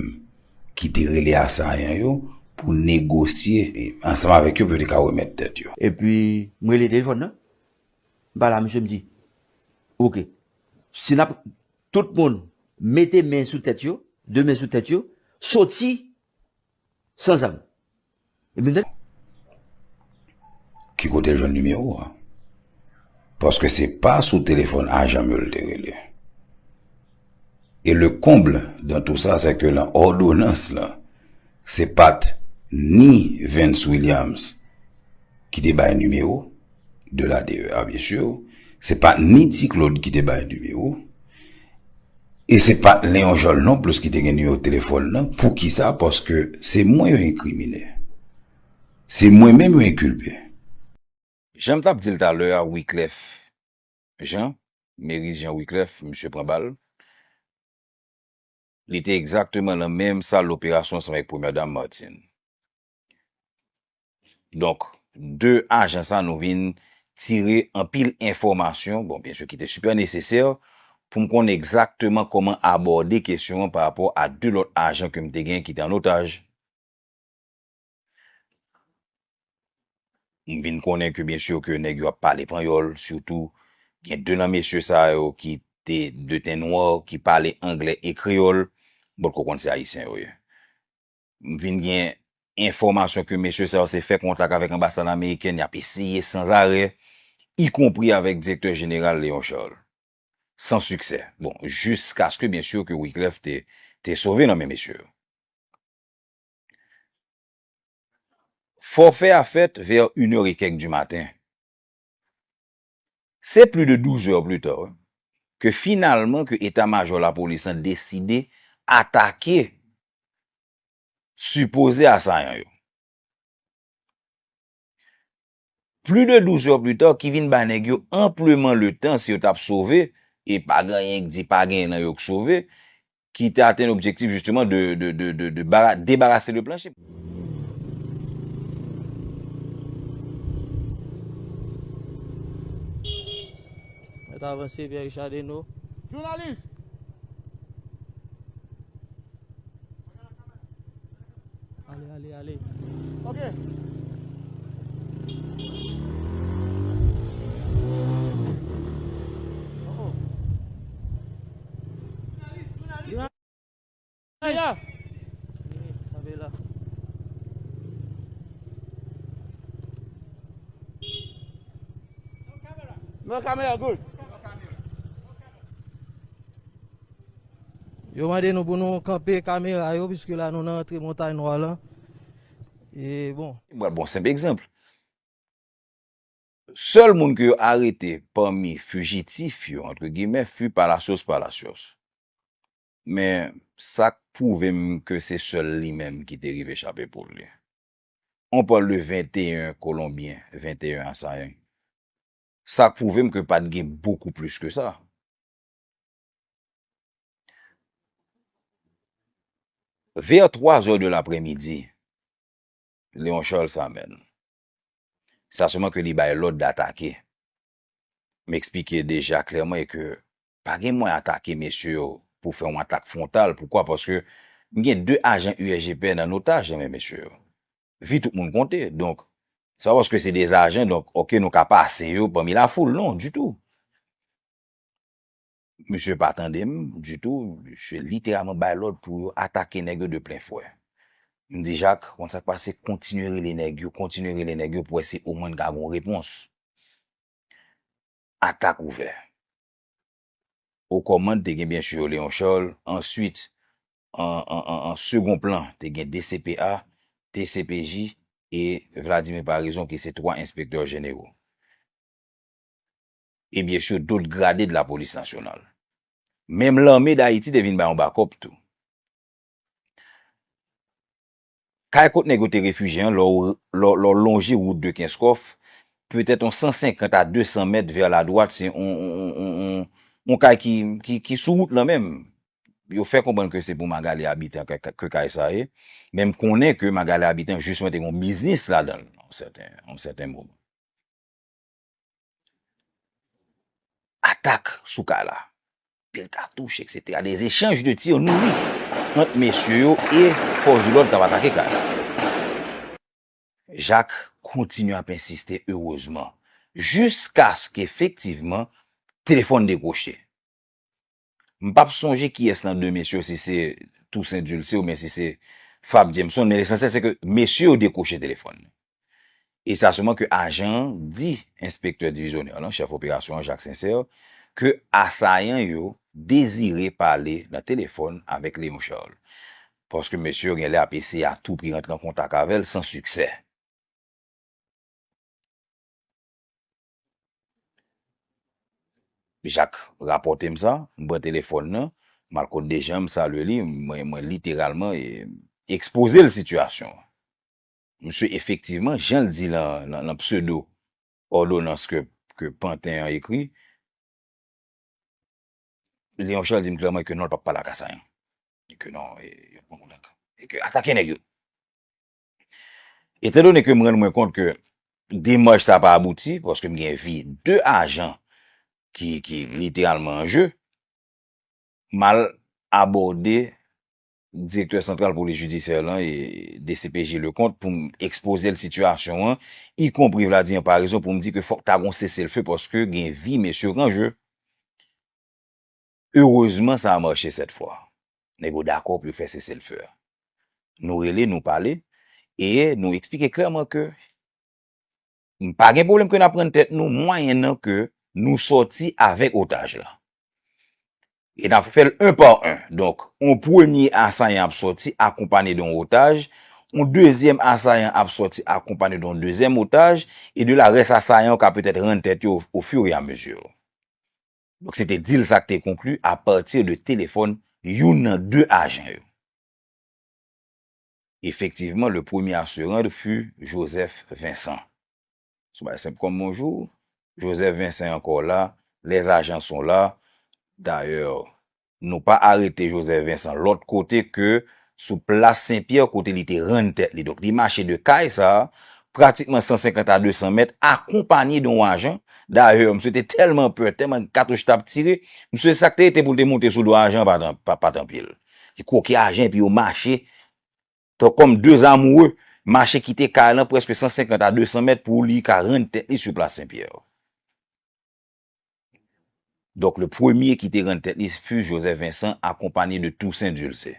ki te rele asayan yo pou negosye ansanm avèk yo pou yo te ka remèt tèt yo. Epi, m rele telefòn nan. M pale a misye, m di, ok, si n ap, tout moun mete men sou tèt yo, de men sou tèt yo, soti san zam. Epi m tande. Ki kote l jwenn nimewo a? Paske se pa sou telefòn ajan m yo l te rele. E le comble dans tout sa, se ke nan òdonans lan, se pa t ni Vince Williams ki te bay nimewo de la D E A, byen si, se pa t ni Ti Claude ki te bay nimewo, e se pa t Léon Charles non plis ki te gen nimewo telefòn nan. Poukisa? Paske se mwen yo enkrimine. Se mwen menm yo enkilpe. Jan m t ap di l talè a, Wiclef Jean, Mériz Jean Wiclef, misye pran bal. Li te egzakteman nan menm sal operasyon ansanm avèk Premyè Dam Martine. Donk, de ajan sa nou vin tire anpil enfòmasyon, bon, byen si ki te sipè nesesè pou m konn egzakteman kòman abòde kesyon an pa rapò a de lòt ajan ke m te gen ki te an otaj. M vin konnen ke byen si ke nèg yo ap pale panyòl, sitou gen de nan mesye sa yo ki te de ten nwa, ki pale anglè e kreyòl, m potko konn se ayisyen yo ye. M vin gen enfòmasyon ke mesye sa yo se fè kontak avèk anbasad amerikèn, y ap eseye sanzarè, ikonpri avèk direktè jeneral Léon Charles. san siksè. Bon, jiskaske, byen si, ke Wiclef te, te sove nan men mesye yo. Fòfè a fèt vè inè e kèk di maten. Se plis de douz è pli ta, wi, ke finalman ke eta majò lapolis lan deside atake sipoze asayan yo. Plis de douz è pli ta, ki vin bay nèg yo anpleman letan, si yo t ap sove, e pa gen anyen ki di pa gen nan yo k sove, ki te atenn objektif, jisteman, de, de, de, de, de bara-, debarase le planche. Mèt avanse, Pierre Richard Deno. Jounalis! Ale, ale, ale. Ok. Oh, oh. Hey, la. Kanpe la. Non, kamera, good. Yo mande nou pou nou kanpe kamera yo, piske la nou nan rantre Montay Nwa lan. E bon. Mwen pral ba w yon senp egzanp. Sèl moun ke yo arete pami fijitif yo, antre gimè, fut Palacios Palacios. Men, sa k pwouve m ke se sèl li menm ki te rive chape poul li. On parle de venteyen Kolonbyen, venteyen Asayen. Sa k pwouve m ke pa t gen bokou plis ke sa. Vè twa zè de laprèmidi, Léon Charles Samuel. Sa sèlman ke li bay lòd atake. M eksplike deja klèman e ke pa gen mwen atake mesye yo pou fè yon atak fwontal. Poukwa? Paske m gen de ajan U S G P nan otaj nan men mesye yo. Vi tout moun konte. Donk, se pa paske se de ajan, donk, oke, nou ka pase yo pami lafoul. Non, ditou. Misye pa tande m ditou. Misye literalman bay lòd pou yo atake nèg yo de plen fwè. M di, Jak, konn sa k pase, kontinye rele nèg yo, kontinye rele nèg yo pou wè si omwen n ka gen yon repons. Atak ouvè. O kòmand, te gen byen si Léon Charles, answit, an, an, an, an segon plan, te gen D C P A, T C P J e Vladimir Paraison, ki se twa enspektè jenero. E byen si, dòt grade de la polis nasyonal. Menm Lame d Ayiti te vin bay yon bakòp tou. Kay kot nèg yo te refijye an, lè w, lè w, lè w lonje wout de Kenskòf, petèt yon san senkant a de san mèt vè ladwat, se yon, yon, yon, yon, yon, yon kay ki, ki, ki sou wout lan menm. Yo fè konprann ke se pou Magalie Habitant ke, ke, ke kay sa ye. Men m konnen ke Magalie Habitant, jisman, te gen yon biznis ladan l, yon sèten, yon sèten moman. Atak sou kay la. Pil katouch, et cetera. Des échanges de tirs nourris ant mesye yo e fòs de lòd k ap atake kay la. Jak kontinye ap ensiste, erezman, jiskaske efektivman telefòn dekwoche. M p ap sonje kiyès nan de mesye yo, si se Toussaint Dulcé oubyen si se Fab Jameson, men lesansyèl se ke mesye yo dekwoche telefòn nan. E sa sèlman ke ajan an di enspektè divizyonè lan, chèf operasyon an, Jacques Sincère, ke asayan yo dezire pale nan telefòn avèk Léon Charles. Paske mesye yo genlè ap eseye a tou pri rantre an kontak avè l san siksè. Jak rapòte m sa, m pran telefòn nan, m al kot Dejan, m salye li, mwen, mwen literalman, e, ekspoze l sitiyasyon an. Misye efektivman, jan l di lan, lan, lan pseudo òdonans ke, ke Panten an ekri, Léon Charles di m klèman ke non, l p ap pale ak asayan. E ke non, e, yo pran kontak. E ke atake nèg yo. Etandone ke m rann mwen kont ke demach sa pa abouti, paske m gen vi de ajan ki, ki literalman an je, m al abòde direktè santral polis jidisyè lan e D C P J Leconte pou m ekspoze l sitiyasyon an, ikonpri Vladimir Paraison, pou m di ke fòk ta gon seselfe paske gen vi mesye yo k an je. Erezman, sa a mache sèt fwa. Nèg yo dakò pou yo fè seselfe a. Nou rele, nou pale, e nou eksplike klèman ke m pa gen pwoblèm ke n ap rann tèt nou mwayen nan ke nou sòti avèk otaj la. E n ap fè l un par un. Donk, yon premye asayan ap sòti akonpanye de yon otaj, yon dezyèm asayan ap sòti akonpanye de yon dezyèm otaj, e de la rès asayan yo ka petèt rann tèt yo au fur et à mesure. Donk, se te deal sa k te konkli apati de telefòn youn nan de ajan yo. Effectivement, le premier à se rendre fut Joseph Vincent. Se yon bagay senp kòm bonjou. Joseph Vincent est encore là. Les agents sont là. D'ailleurs, nou pa arete Joseph Vincent lòt kote ke sou plas Sen Pyè kote li te rann tèt li. Donk, li mache de kay sa a, pratikman san senkant a de san mèt, akonpanye de yon ajan. Dayè, misye te tèlman pè, tèlman katouch t ap tire, misye sa k te rete pou l te monte sou do ajan pa t an, pa, pa t anpil. Li kwoke ajan epi yo mache, tan kòm de amoure, mache kite kay lan prèske san senkant a de san mèt pou li ka rann tèt li sou plas Sen Pyè. Donk, le premye ki te rann tèt li fut Joseph Vincent, akonpanye de Toussaint Dulcé.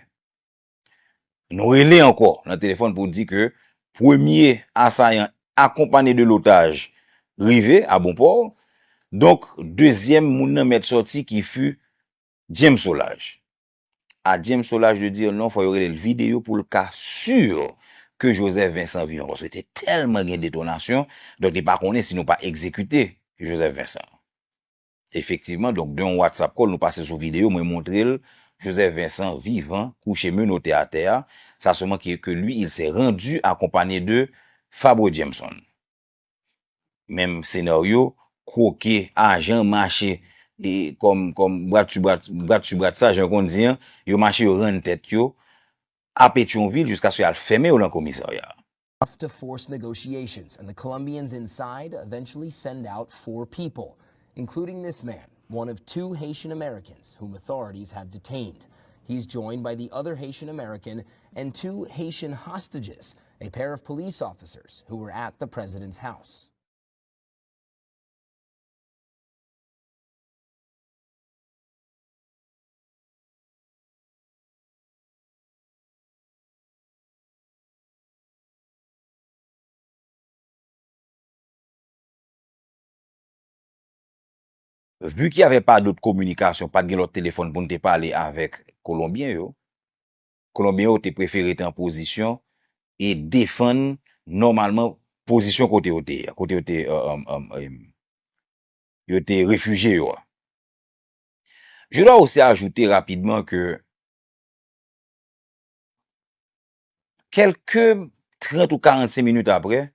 Nou rele ankò nan telefòn pou di ke premye asayan akonpanye de lotaj rive a Bonpò. Donk, dezyèm moun nan mèt sòti ki fut James Solages. A James Solages de dire non, fò yo rele l vide yo pou l ka si ke Joseph Vincent vivan. Paske te tèlman gen detonasyon, donk li pa konnen si nou pa egzekite Joseph Vincent. Efektivman, donk, de yon WhatsApp call, nou pase sou videyo, mwen montre l Joseph Vincent vivan, kouche menote atè a. Sa seulement que, que lui, il s'est rendu accompagné de Fabre Jameson. Menm senaryo, kwoke, ajan mache, e kòm, kòm brat su brat, brat su brat sa, jan yo konn di an, yo mache, yo rann tèt yo a Petyonvil jiskaske y al fèmen yo nan komisarya. Tough to force negotiations, and the Colombians inside eventually send out four people, including this man, one of two Haitian Americans whom authorities have detained. He's joined by the other Haitian American and two Haitian hostages, a pair of police officers who were at the president's house. Vu qu'il y avait pas d'autres communications, pa t gen lòt telefòn pou n te pale avèk Kolonbyen yo, Kolonbyen yo te prefere rete an pozisyon e defann nòmalman pozisyon kote yo te ye, kote yo te, euh, euh, euh, euh, yo te refijye yo a. Je dois aussi ajouter rapidement que kèlke trant ou karannsenk minit apre,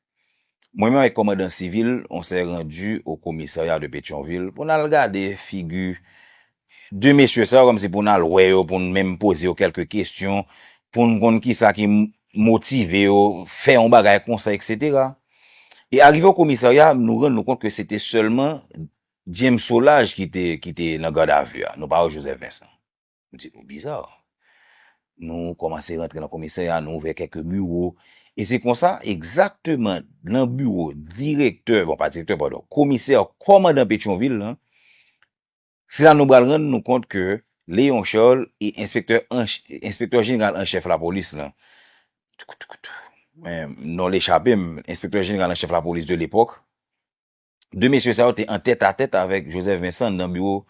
mwen menm avèk kòmandan sivil, on s'est rendu au commissariat de Pétion-Ville pou n al gade figi de mesye sa yo, kòmsi pou n al wè yo, pou n menm poze yo kèlke kesyon, pou n konn kisa ki m-, motive yo, fè yon bagay konsa, et cetera. E arive o komisarya, nou rann nou kont ke se te sèlman James Solages ki te, ki te nan gadavi a. Nou pa wè Joseph Vincent. Nou di, "O, biza." Nou kòmanse rantre nan komisarya, nou ouvè kèlke biwo. E se konsa, egzakteman, nan biwo direktè, bon, pa direktè, padon, komisè, kòmandan Petyonvil lan, se la nou pral rann nou kont ke Léon Charles e enspektè an ch-, enspektè jeneral an chèf lapolis lan, men non l echape m, enspektè jeneral an chèf lapolis de lepòk, de mesye sa yo te an tèt a tèt avèk Joseph Vincent nan biwo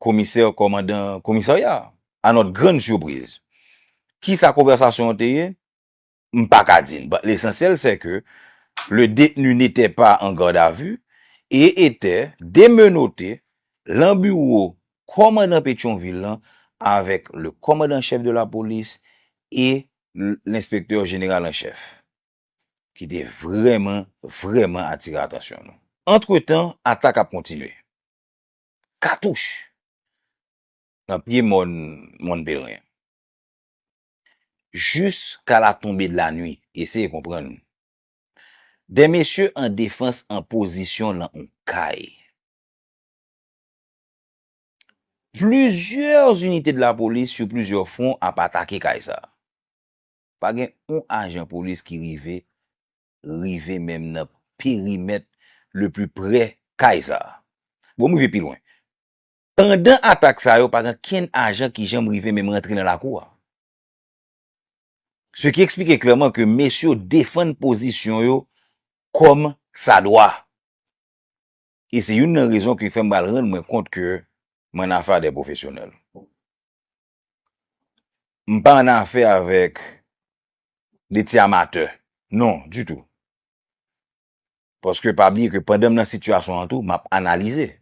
komisè, kòmandan komisarya a. À notre grande surprise. Kisa konvèsasyon an te ye? M pa ka di n. But l'essentiel, c'est que le détenu n'était pas en garde à vue et était démenotté lan biwo kòmandan Petyonvil lan avèk le commandant chef de la police et l-, l'inspecteur général en chef, ki te vrèman, vrèman atire atansyon nou. Antretan, atak ap kontinye. Katouch nan pye mòn, mòn Pelerin. Jusqu'à la tombée de la nuit, eseye konprann. Des messieurs en défense en position lan yon kay. Plizyè inite de la polis sou plizyè fwon ap atake kay sa. Pa gen yon ajan polis ki rive, rive menm nan perimèt le plus près kay sa. Bon, m rive pi lwen. Pandan atak sa yo, pa gen kenn ajan ki janm rive menm rantre nan lakou a. Ce qui explique clairement que mesye yo defann pozisyon yo kòm sa dwa. E se youn nan rezon ki fè m pral rann mwen kont ke mwen nan afè a de pwofesyonèl. M pa annafè avèk de ti amatè. Non, ditou. Paske pa bliye ke pandan m nan sitiyasyon an tou, m ap analize.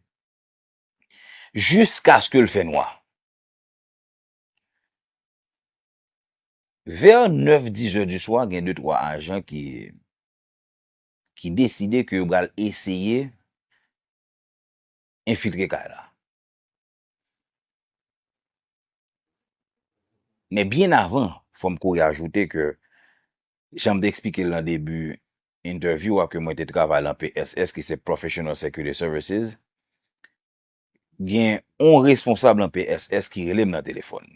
Jiskaske l fè nwa. Vè nèf, dis è di swa, gen de twa ajan ki, ki deside ke yo pral eseye enfiltre kay la. Men byen avan, fò m kouri ajoute ke, jan m te eksplike l nan debi entèvyou a, ke mwen te travay nan P S S, ki se Professional Security Services, gen yon responsab nan P S S ki rele m nan telefòn,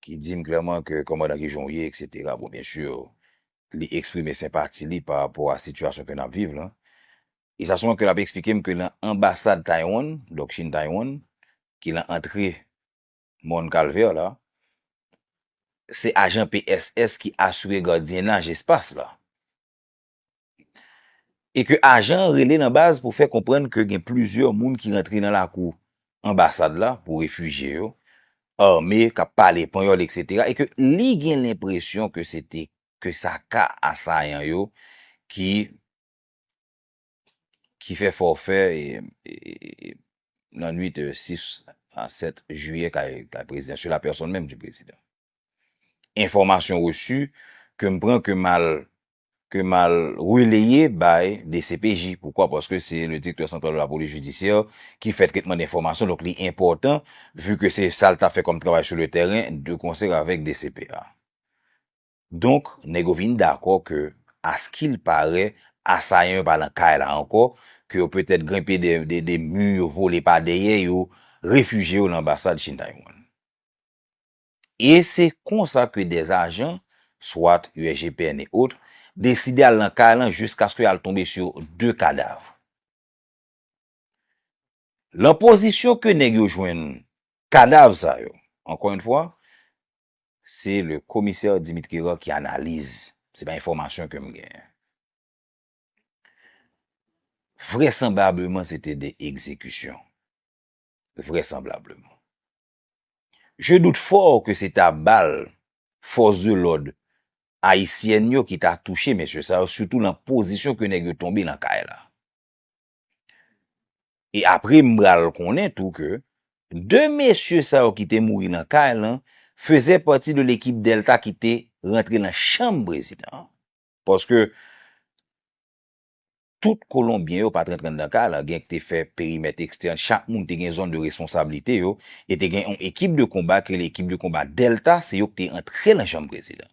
ki di m klèman ke kòmandan, kijan w ye, et cetera. Bon, byen si, li eksprime senpati li pa rapò a sitiyasyon ke n ap viv la. E sa sèlman ke l ap eksplike m ke nan anbasad Taiwan, donk Chine Taiwan, ki nan antre Mòn Kalvè la, se ajan P S S ki asire gadyennaj espas la. E ke ajan an rele nan baz pou fè konprann ke gen plizyè moun ki rantre nan lakou anbasad la pou refijye yo, ame, k ap pale panyòl, et cetera, e ke li gen lenpresyon ke se te, ke sa ka asayan yo ki, ki fè fòfè, e, e, e, nan nwit, e, sis a sèt jiyè kay, kay prezidan, sou la pèsòn menm di prezidan. Enfòmasyon resi ke m pran, ke m al, ke m al releye bay D C P J. Poukwa? Paske se le directeur central de la police judiciaire ki fè tretman de enfòmasyon, donk li enpòtan, vi ke se sa l t ap fè kòm travay sou le tèren, de konsè avèk D C P A. Donk, nèg yo vin dakò ke, askilpare, asayan yo pa nan kay la ankò, ke yo petèt grenpe de, de, de mi, yo vole pa dèyè, yo refijye yo nan anbasad Chine Taiwan. E se konsa ke dè ajan, swat U S G P N et autres, deside al nan kay lan jiskaske y al tonbe sou de kadav. Lan pozisyon ke nèg yo jwenn kadav sa yo, encore une fois, se le komisè Dimitri Hérard ki analize, se pa enfòmasyon ke m genyen. Vrèsanblableman, se te de egzekisyon. Vrèsanblableman. Je doute fort ke se ta bal fòs de lòd ayisyèn yo ki ta touche mesye sa yo, sitou lan pozisyon ke nèg yo tonbe lan kay la. E apre, m pral konnen tou ke de mesye sa yo ki te mouri lan kay lan fezè pati de lekip Delta ki te rantre lan chanm prezidan an. Paske tout Kolonbyen yo pa t rantre anndan kay la, gen ki te fè perimèt ekstèn, chak moun te gen zòn de responsablite yo, e te gen yon ekip de konba ke lekip de konba Delta, se yo ki te antre lan chanm prezidan.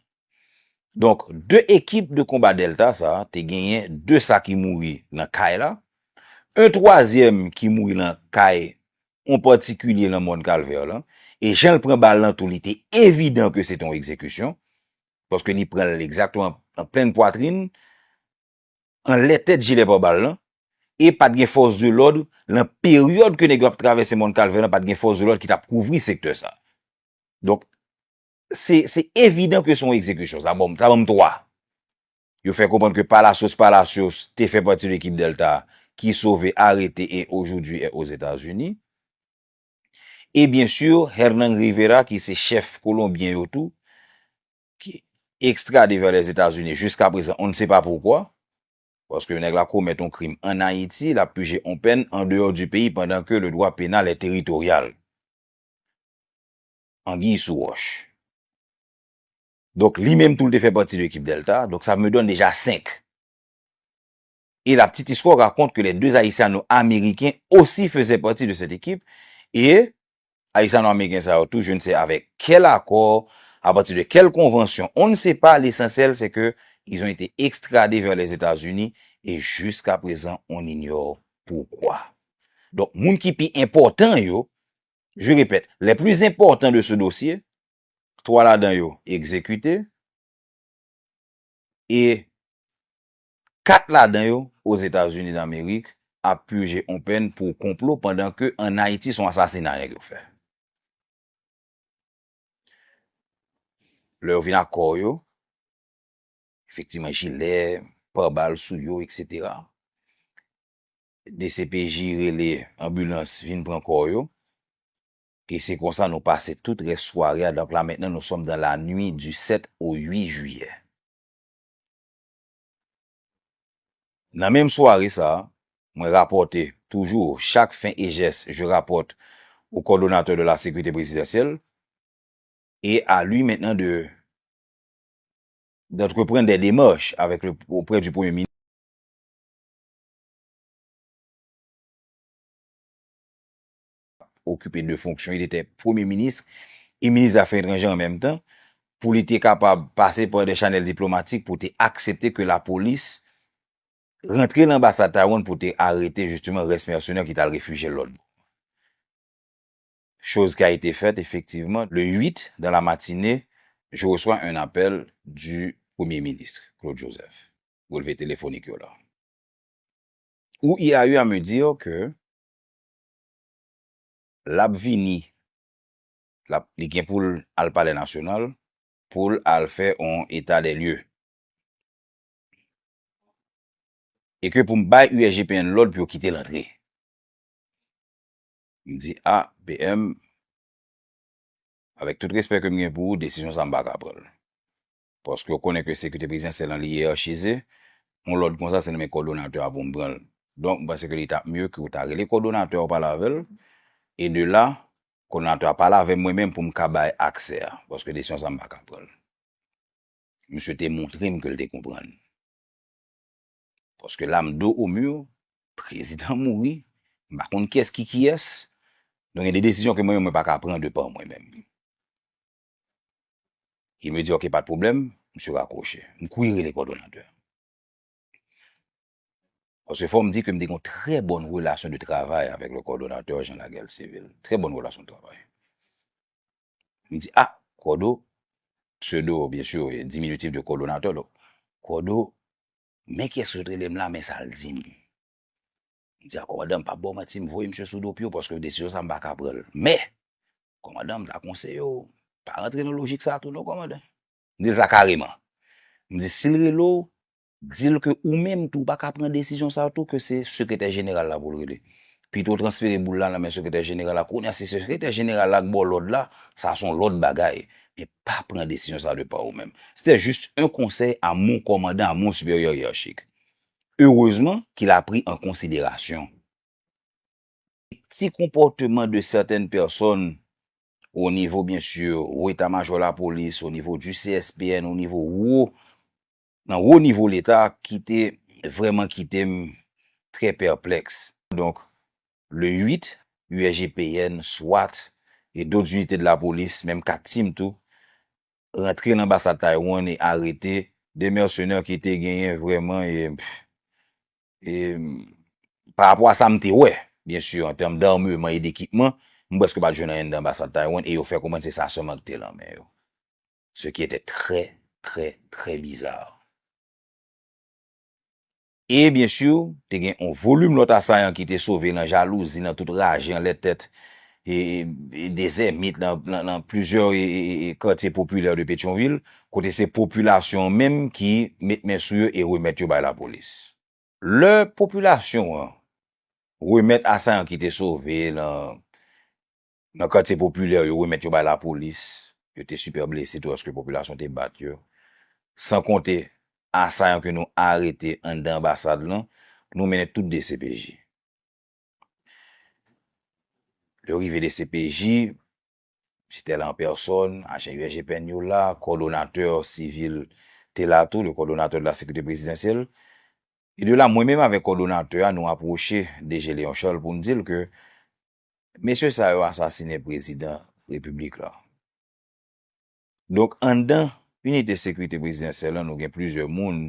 Donk, de ekip de konba Delta sa, te genyen de sa ki mouri nan kay la, yon twazyèm ki mouri nan kay yon patikilye nan Mòn Kalvè lan, e jan l pran bal lan tou, li te evidan ke se te yon egzekisyon, paske li pran l egzakteman an plenn pwatrin, anlè tèt jilè pabal lan, e pa t gen fòs de lòd, lan peryòd ke nèg yo ap travèse Mòn Kalvè lan, pa t gen fòs de lòd ki t ap kouvri sektè sa. Donk, se, se evidan ke se yon egzekisyon. Sa ban m, sa ban m twa. Yo fè konprann ke Palacios Palacios te fè pati de ekip Delta ki sove, arete e aujourd'hui est aux États-Unis. E byen si, Hernán Rivera, ki se chèf kolonbyen yo tou, ki ekstrade vè Lèzetazini, jiska prezan, on ne sait pas pourquoi, paske nèg la komèt yon krim ann Ayiti, l ap pije yon pèn an deyò di peyi, pandan ke le droit pénal est territorial. Anguille sous roche. Donk, li menm tou, l te fè pati de ekip Delta. Donk, ça me donne déjà cinq. Et la petite histoire raconte que les deux Haïtiano-Américains aussi faisaient partie de cette équipe. Et Haïtiano-Américains, ça, tout, je ne sais avec quel accord, à partir de quelle convention, on ne sait pas. L'essentiel, c'est que ils ont été extradés vers les États-Unis et jusqu'à présent, on ignore pourquoi. Donk, moun ki pi enpòtan yo, je répète, les plus importants de ce dossier, twa ladan yo egzekite, e kat ladan yo, Ozetazini Damerik, ap pije yon pèn pou konplo, pandan ke ann Ayiti, se yon asasina nèg yo fè. Lè yo vin ak kò yo, efektivman, jilè, pabal sou yo, et cetera. D C P J rele anbilans vin pran kò yo. E se konsa nou pase tout rès sware a. Donk la mentnan, nous sommes dans la nuit du sept au huit juillet. Nan menm sware sa a, mwen rapòte toujou, chaque fait et geste, je rapporte au coordonnateur de la sécurité présidentielle et à lui maintenant de d'entreprendre des démarches avec le, auprès du Premier ministre. Okipe de fonksyon, il était Premye Minis e Minis Zafè Etranjè an menm tan, pou li te kapab pase pa de chanèl diplomatik pou te aksepte ke lapolis rantre nan anbasad Taiwan pou te arete jisteman rès mèsenè ki t al refijye lòt bò. Chose qui a été faite, effectivement, le huit dans la matinée, je reçois un appel du Premier ministre, Claude Joseph. Relve telefonik yo la. Où il a eu à me dire que l ap vini, l ap, li gen pou l al Palè Nasyonal, pou l al fè yon état des lieux. E ke pou m bay U S G P N lòd pou yo kite l antre. M di, a, P M, avèk tout respè ke m gen pou ou, desizyon sa m pa ka pran l. Paske w konnen ke sekirite prezidansyèl lan li yèyachize, yon lòd konsa se nan men kòdonatè a pou m pran l. Donk, m panse ke li t ap mye ke w ta rele kòdonatè a w pale avè l, e de la, kòdonatè a pale avè m mwen menm pou m ka bay aksè a, paske desizyon sa m pa ka pran l. Misye te montre m ke l te konprann. Paske la, m do o mi, prezidan mouri, m pa konn kiyès ki kiyès. Donk, gen de desizyon ke mwen menm mwen pa ka pran de pa mwen menm. Il me dit, ok, pa de pwoblèm, misye rakwoche. M kouri rele kòdonatè. Paske fò m di ke m te gen yon trè bòn relasyon de travay avèk le coordonnateur Jean Laguerre Civil. Trè bòn relasyon de travay. M di, a, Kòdo, pseudo, bien sûr, diminutif de coordonnateur, donk, Kòdo, men kiyès ki sot rele m la, men sa l di m. M di, a, kòmandan, m p ap ba w manti, m voye misye sou do pye w, paske desizyon sa m pa ka pran l. Men, kòmandan, m ta konseye w, pa rantre nan lojik sa tou non, kòmandan. M di l sa kareman. M di, si l rele w, di l ke ou menm tou, ou pa ka pran desizyon sa tou, ke se sekretè jeneral la pou l rele. Pito w transfere boul la nan men sekretè jeneral la. Kounye a, se sekretè jeneral la k ba w lòd la, sa se yon lòt bagay. Men pa pran desizyon sa de pa ou menm. C'était juste un conseil à mon commandant, à mon supérieur hiérarchique. Heureusement qu'il a pris en considération ti konpòteman de certaines personnes au niveau, bien sûr, wo eta majò lapolis, au niveau du C S P N, au niveau wo, nan wo nivo Leta, ki te vrèman kite m trè pèplèks. Donk, le huit, U S G P N, swat e dòt inite de lapolis, menm kat tim tou, rantre nan anbasad Taiwan e arete de mèsenè ki te genyen vrèman e, e, pa rapò a sa m te wè, bien sûr, en termes d'armement et d'équipement, m prèske pa t jwenn anyen anndan anbasad Taiwan e yo fè konprann se sa sèlman ki te lan men yo. Ce qui était très, très, très bizarre. E, bien sûr, te gen yon volim lòt asayan ki te sove nan jalouzi, nan tout raje, anlè tèt, e, e dezèmit, nan, nan, nan plizyè, e, e, e, katye popilè de Petyonvil, kote se popilasyon an menm ki met men sou yo e remèt yo bay lapolis. Lè popilasyon an remèt asayan ki te sove nan, nan katye popilè yo, remèt yo bay lapolis, yo te sipè blese tou, paske popilasyon te bat yo. San konte asayan ke nou arete anndan anbasad lan, nou mennen tout D C P J. Lè yo rive D C P J, se te la an pèsòn, ajan U S G P N yo la, kòdonatè sivil te la tou, le coordonnateur de la sécurité présidentielle. E de la, mwen menm avèk kòdonatè a, nou apwoche D G Léon Charles pou n di l ke mesye sa yo asasinen prezidan repiblik la. Donk, anndan inite sekirite prezidansyèl lan, nou gen plizyè moun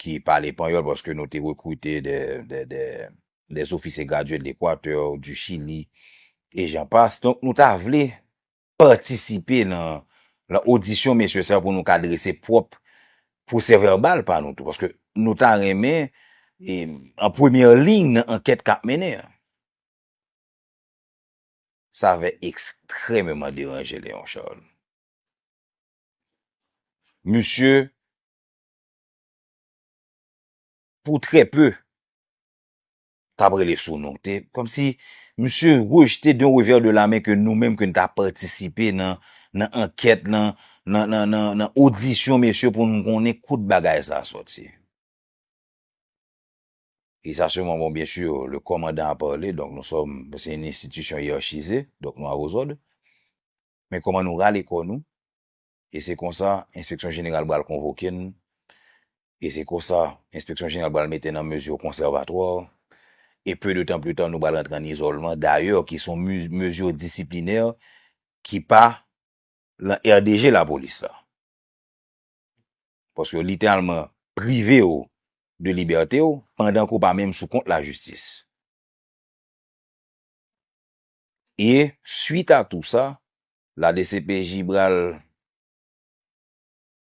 ki pale panyòl paske nou te rekrite de, de, de, des officiers gradués de l'Équateur, du Chili, et j'en passe. Donk, nou ta vle patisipe nan, nan odisyon mesye sa yo pou nou ka drese pwòp pwosè vèbal pa nou tou. Paske nou ta renmen, e, an premyè liy nan ankèt k ap mennen an. Sa va ekstrèmeman deranje Léon Charles. Misye, pour très peu, t ap rele sou nou. Te kòmsi misye rejte d'un revers de la main ke nou menm ke n ta patisipe nan, nan ankèt, nan, nan, nan, nan, nan odisyon mesye pou n konnen kote bagay sa a sòti. Et ça se moment, bon, bien sûr, le commandant a parlé, donc nous sommes, c'est une institution hiérarchisée, donc nou a ozòd. Men kòman nou rale kò nou, e se konsa, enspeksyon jeneral pral konvoke n, e se konsa, enspeksyon jeneral pral mete n an mezi konsèvatwa, e peu de temps plus tard, nou pral rantre an izòlman, dayè, ki se yon mezi disiplinè ki pa nan R D G lapolis la. Paske yo literalman prive w de libète w pandan ke w pa menm sou kont lajistis. E, suite à tout ça, la D C P J pral,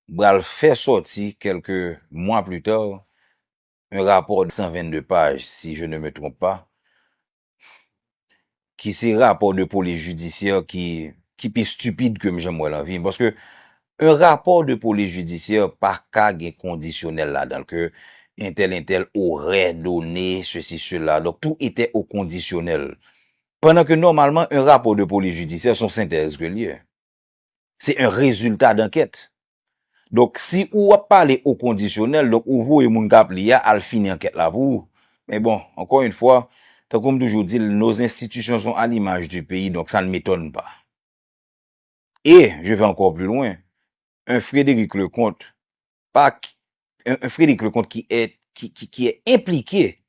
pral fè sòti, quelques mois plus tard, un rapport de cent vingt-deux pages, si je ne me trompe pas, ki se rapò de polis jidisyè ki, ki pi stipid ke m janm wè nan vi m. Paske un rapò de polis jidisyè pa ka gen kondisyonèl ladan l, ke entèl, entèl aurait donné ceci, cela. Donk, tout était au conditionnel. Pandan ke nòmalman, un rapò de polis jidisyè, se yon sentèz ke l ye. Se un résultat d'enquête. Donk, si ou ap pale o kondisyonèl, donk ou voye moun k ap li a al fini ankèt la pou ou. Men bon, encore une fois, tankou m toujou di l, nos institutions sont à l'image du pays, donc ça ne m'étonne pas. Et je vais encore plus loin. Un Frédéric Lecomte, pas qui- un, un Frédéric Lecomte qui est, qui, qui, qui est impliqué,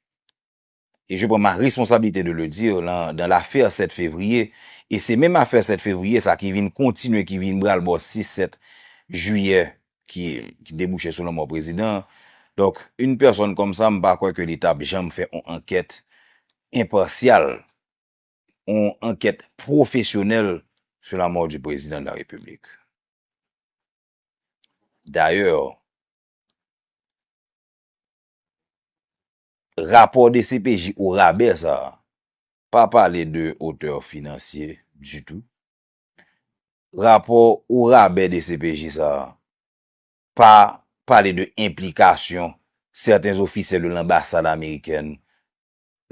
et je prends ma responsabilité de le dire, dans, dans l'affaire sept février, et c'est même affaire sept février, sa ki vin kontinye, ki vin pral bò sis, sèt jiyè, ki, ki debouche sou lanmò prezidan. Donk, yon pèsòn kòmsa, m pa kwè ke li t ap janm fè yon ankèt enpasyal, yon ankèt pwofesyonèl sur la mort du président de la République. Dayè, rapò D C P J orabè sa a pa pale de otè finansye ditou. Rapò orabè D C P J sa a pa pale de enplikasyon sèten ofisyèl de lanbasad amerikèn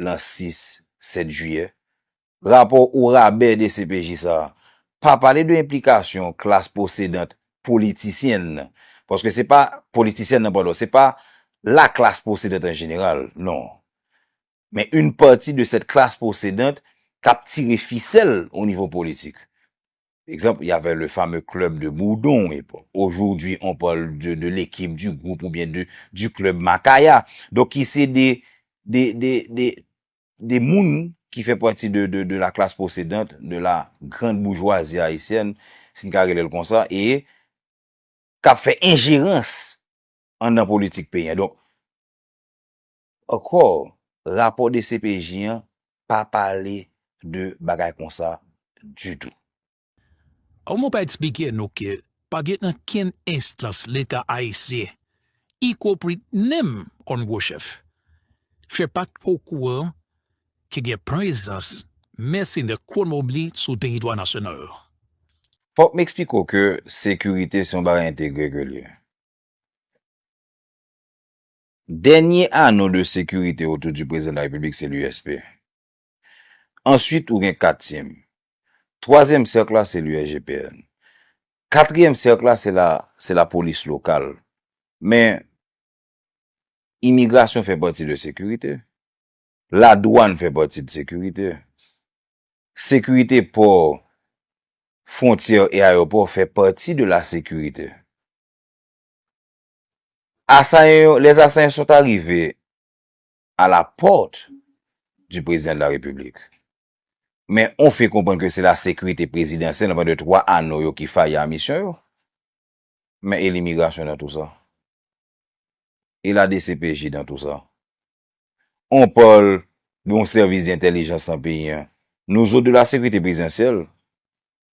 lan sis, sèt jiyè. Rapò orabè D C P J sa a pa pale de enplikasyon klas posedant politisyèn nan. Paske se pa politisyèn nan, padon, se pa la classe possédante en général, non. Men une partie de cette classe possédante k ap tire fisèl o nivo politik. Exemple, il y avait le fameux club de Boudon, à une époque. Aujourd'hui, on parle de, de l'équipe, du groupe ou bien de, du club Macaya. Donk, ki se de, de, de, de, de moun ki fè pati de, de, de la classe possédante, de la grande bourgeoisie haïtienne, si n ka rele l konsa, e k ap fè enjerans anndan politik peyi a. Donk, ankò, rapò D C P J an pa pale de bagay konsa ditou. Omo pa eksplike nou ke pa gen okenn enstans Leta ayisyen, ikonpri menm yon gwo chèf, fè pa t okouran ke gen prezans mèsenè kwo mobli sou teritwa nasyonal la. Fòk m eksplike w ke sekirite se yon bagay entegre ke l ye. Dènye ano de sekirite otou di prezidan de la repiblik se l'U S P. Answit, ou gen katyèm. Twazyèm sèk la, se l'U S G P N. Katriyèm sèk la, se la, se lapolis lokal. Men, imigrasyon fè pati de sekirite. Ladwàn fè pati de sekirite. Sekirite pò, fwontyè e ayewopò fè pati de la sécurité. Assaillants, les assaillants sont arrivés à la porte du président de la République. Men on fait comprendre que c'est la sécurité présidentielle, pandan twa ano yo ki fayi a misyon yo. Men e limigrasyon nan tou sa? E la D C P J nan tou sa? On parle de yon sèvis entèlijans nan peyi a. Nous autres de la sécurité présidentielle,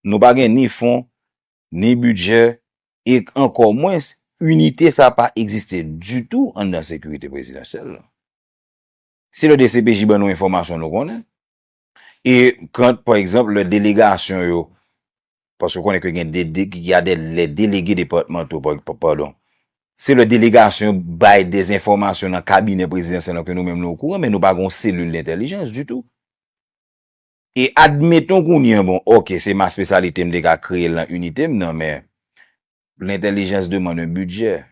nou pa gen ni fon, ni bidjè, e ankò mwens, inite sa pa egziste ditou anndan sekirite prezidansyèl la. Se lè D C P J ban nou enfòmasyon nou konnen. E kan, pa egzanp, lè delegasyon yo, paske w konnen ke gen de, de, y a de, les délégués départementaux, pa, pa, padon, Se lè delegasyon bay de enfòmasyon nan kabinè prezidansyèl lan ke nou menm nou okouran, men nou pa gen yon selil dentèlijans ditou. E admeton kounye a, bon, oke, se ma espesyalite, m te ka kreye l nan inite m nan, men lentèlijans demande un budget.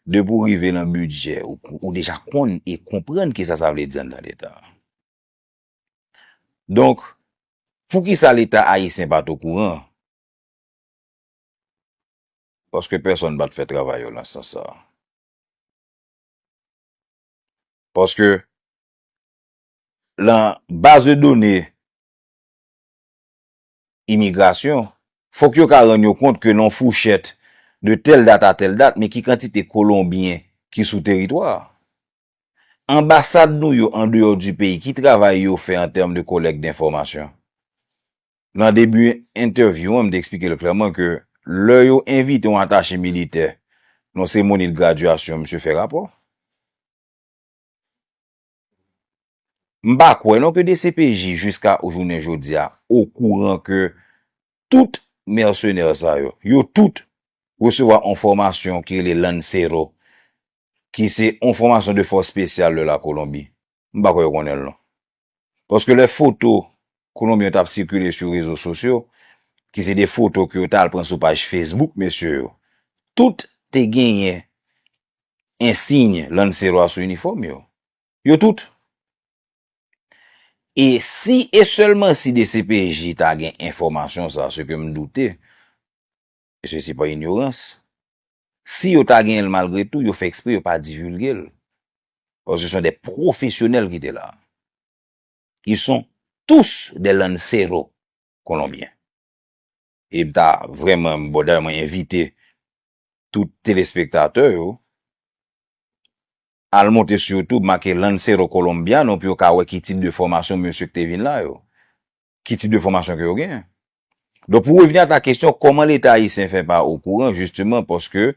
Depi w rive nan bidjè, ou, ou deja konn e konprann kisa sa vle di anndan Leta. Donk, poukisa Leta ayisyen pa t okouran? Paske pèsonn pa t fè travay yo nan sans sa a. Paske nan baz de done imigrasyon, fòk yo ka rann yo kont ke nan fouchèt de tèl dat a tèl dat, men ki kantite Kolonbyen ki sou teritwa a. Anbasad nou yo andeyò di peyi, ki travay yo fè an tèm de kolèk de enfòmasyon? Nan debi entèvyou an, m te eksplike l klèman ke lè yo envite yon atache militè nan seremoni de gradyasyon, misye fè rapò. M pa kwè non ke D C P J jiska jounen jodi a okouran ke tout mèsenè sa yo, yo tout resevwa yon fòmasyon ki rele Lancero, ki se yon fòmasyon de fòs espesyal de la Kolonbi. M pa kwè yo konnen l non. Paske lè foto Kolonbyen yo t ap sikile sou rezo sosyo, ki se de foto ke yo t al pran sou paj Facebook mesye yo, tout te genyen ensiy Lancero a sou inifòm yo. Yo tout. E si e sèlman si D C P J ta gen enfòmasyon sa, ce que m doute, et ceci par ignorance, si yo ta genyen l malgre tou, yo fè ekspre yo pa divilge l. Paske ce sont des professionnels ki te la. Ils sont tous des lanceros colombiens. E m ta vrèman, bon, dayè mwen envite tout telespektatè yo al monte sou YouTube, make Lancero Colombiano pou yo ka wè ki tip de fòmasyon mesye ki te vin la yo. Ki tip de fòmasyon ke yo gen. Donk, pou revni a ta kesyon, kòman Leta ayisyen fè pa okouran, jisteman, paske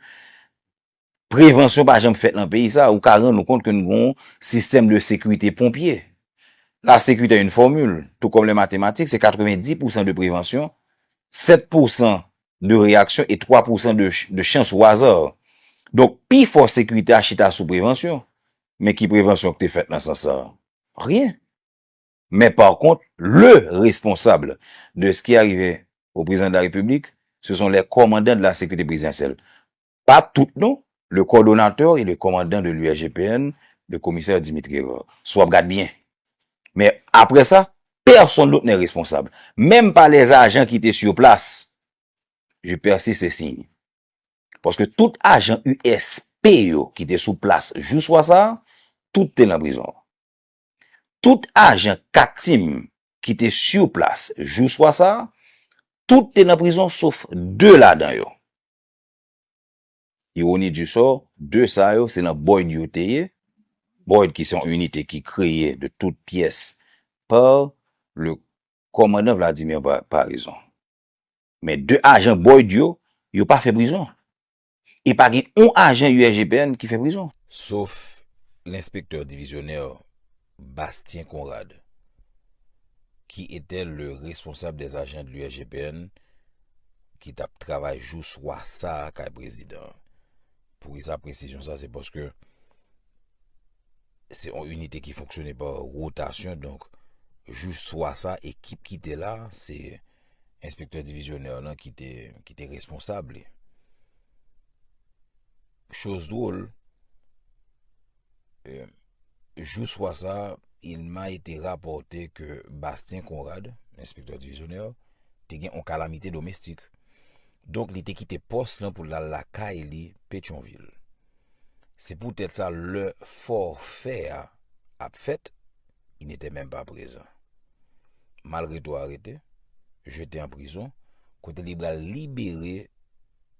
prevansyon pa janm fèt nan peyi sa, ou ka rann ou kont ke nou gen yon sistèm de sekirite ponpye. La sécurité a une formule, tout comme les mathématiques, c'est quatre-vingt-dix pour cent de prévention, sept pour cent de réaction et trois pour cent de, ch- de chance au hasard. Donk, pi fò sekirite a chita sou prevansyon. Men ki prevansyon ki te fèt nan sans sa? Rien. Mais par contre, le responsable de ce qui est arrivé au président de la République, ce sont les commandants de la sécurité présidentielle. Pas tout, non. Le coordonnateur et le commandant de l'U S G P N, le commissaire Dimitri Herard. Si w ap gad byen. Men apre sa, pèsonn dòt nè responsab. Menm pa lèzajan ki te sou plas. Je persiste et signe. Paske tout ajan U S P yo ki te sou plas jou swa sa a, tout te nan prizon. Tout ajan Katim ki te sou plas jou swa sa a, tout te nan prizon sof de ladan yo. Ironi di sò, de sa yo se nan Boyd yo te ye. Boyd ki se yon inite ki kreye de tout pyès par le kòmandan Vladimir Pa- Paraison. Men de ajan Boyd yo, yo pa fè prizon. E pa gen yon ajan U S G P N ki fè prizon. Sof lenspektè divizyonè Bastien Conrad, qui était le responsable des agents de l'U S G P N, ki t ap travay jou swa sa a kay prezidan an. Poukisa presizyon sa? Se paske se yon inite ki fonksyone pa wotasyon, donk, jou swa sa, ekip ki te la, se enspektè divizyonè lan ki te, ki te responsab li. Choz dwòl, e, jou swa sa, il m'a été rapporté que Bastien Conrad, enspektè divizyonè, te gen yon kalamite domestik. Donk, li te kite pòs lan pou l al lakay li, Petyonvil. Se poutèt sa, lè fòfè a ap fèt, il n'était même pas présent. Malgre tou arete, jete an prizon, kote li pral libere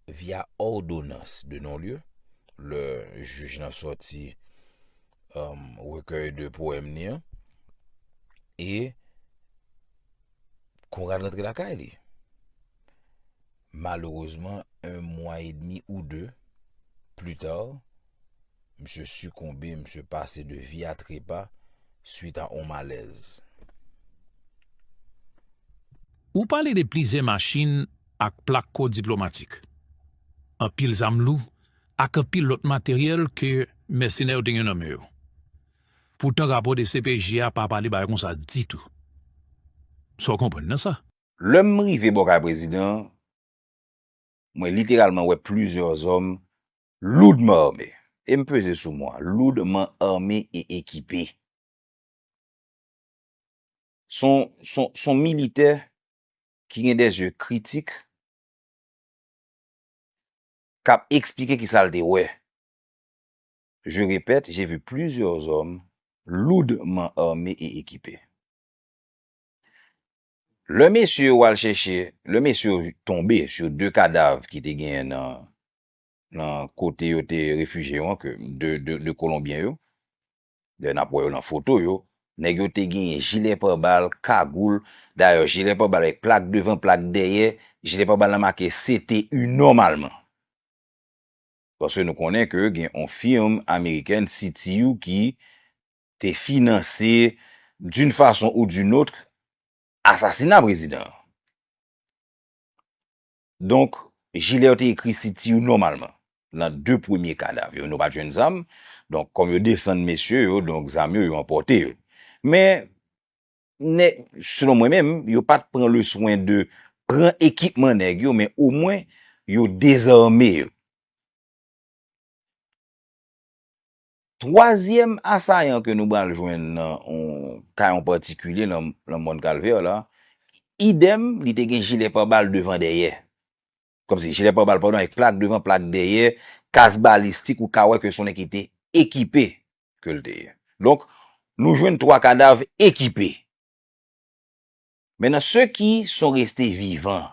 via òdonans de non-lieu, lè jij lan sòti, um, rekèy de powèm ni an, e Konrad rantre lakay li. Malerezman, un mois et demi ou deux plus tard, misye sikonbe, misye pase de vi a trepa swit a on malèz. Ou pale de plizyè machin ak plak kò diplomatik, anpil zam lou ak anpil lòt materyèl ke mèsenè yo te gen nan men yo. Poutan, rapò D C P J a pa pale bagay konsa ditou. Sa w konprann nan sa? Lè m rive bò kay prezidan an, mwen literalman wè plizyè zòm loudman ame. E m peze sou mo a, loudman ame e ekipe. S on, s on, s on militè ki gen des yeux critiques, k ap eksplike ki sa l te wè. Je répète, j'ai vu plusieurs hommes lourdement armés et équipés. Lè mesye yo al chèche, lè mesye yo tonbe sou de kadav ki te genyen nan, nan kote yo te refijye yo an, ke de, de, de Kolonbyen yo, dayè n ap wè yo nan foto yo, nèg yo te genyen jilè pabal, kagoul, dayè jilè pabal avèk plak devan, plak dèyè, jilè pabal la make C T U nòmalman. Paske nou konnen ke gen yon firm amerikèn, C T U, ki te finanse, d'une façon ou d'une autre, asasina prezidan an. Donk, jilè yo te ekri C T U nòmalman nan de premye kadav yo. Nou pa t jwenn zam. Donk, kòm yo desann mesye yo, donk zam yo, yo anpòte yo. Men, nè, selon mwen menm, yo pa t pran le swen de pran ekipman nèg yo, men omwen, yo dezame yo. Twazyèm asayan ke nou pral jwenn nan yon kay an patikilye nan, nan Mòn Kalvè la, idèm, li te gen jilè pabal devan dèyè. Kòmsi jilè pabal, padon, avèk plak devan, plak dèyè, kas balistik, ou ka wè ke s on nèg ki te ekipe ke l te ye. Donk, nou jwenn twa kadav ekipe. Maintenant, ceux qui sont restés vivants,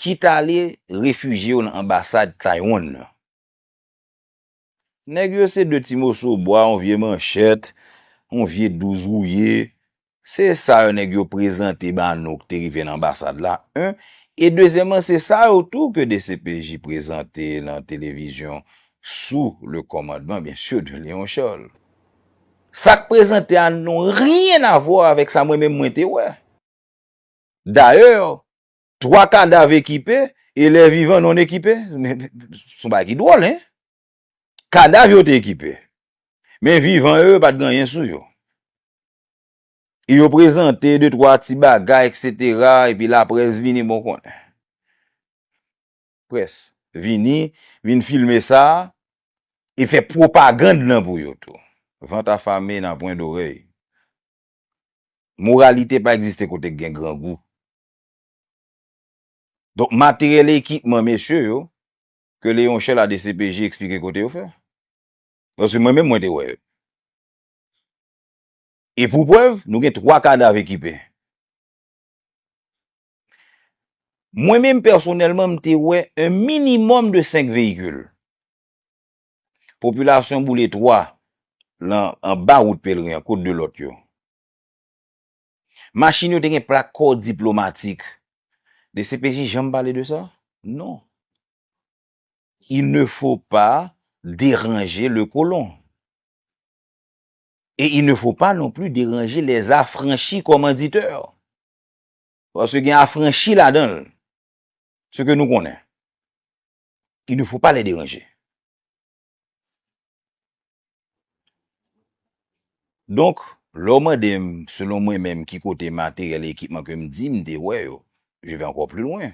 ki t ale refijye yo nan anbasad Taiwan nan. Nèg yo se de ti moso bwa, yon vye manchèt, yon vye douz wouye. Se sa yo nèg yo prezante ba nou ki te rive nan anbasad la, en. E dezyèmman, se sa yo tou ke D C P J prezante nan televizyon sous le commandement, bien sûr, de Léon Charles. Sa k prezante a n'ont rien à voir avèk sa mwen menm mwen te wè. Dayè, twa kadav ekipe e lè vivan non ekipe. Se yon bagay ki dwòl, en? Kadav yo te ekipe. Men vivan yo, yo pa t gen anyen sou yo. E yo prezante de twa ti bagay, etsetera, epi laprès vini, bon, konnen. Près vini, vin filme sa, e fè pwopagann nan pou yo tou. Vant afame n'a point d'oreille. Moralite pa egziste kote k gen grangou. Donk, materyèl e ekipman mesye yo, ke Léon Charles a D C P J eksplike kote yo fè. Paske mwen menm, mwen te wè yo. E pou prèv, nou gen twa kadav ekipe. Mwen menm, pèsonèlman, m te wè un minimum de senk veyikil. Popilasyon boule twa lan, anba wout Pèlren an, kot de lòt yo. Machin yo te gen plak kò diplomatik. D C P J janm pale de sa? Non. Il ne faut pas déranger le colon. Et il ne faut pas non plus déranger les affranchis commanditaires. Paske gen afranchi ladan l. Ce que nou konnen. Il ne faut pas les déranger. Donk, lè w mande m, selon mwen menm, ki kote materyèl e ekipman ke m di m te wè yo, je vais encore plus loin.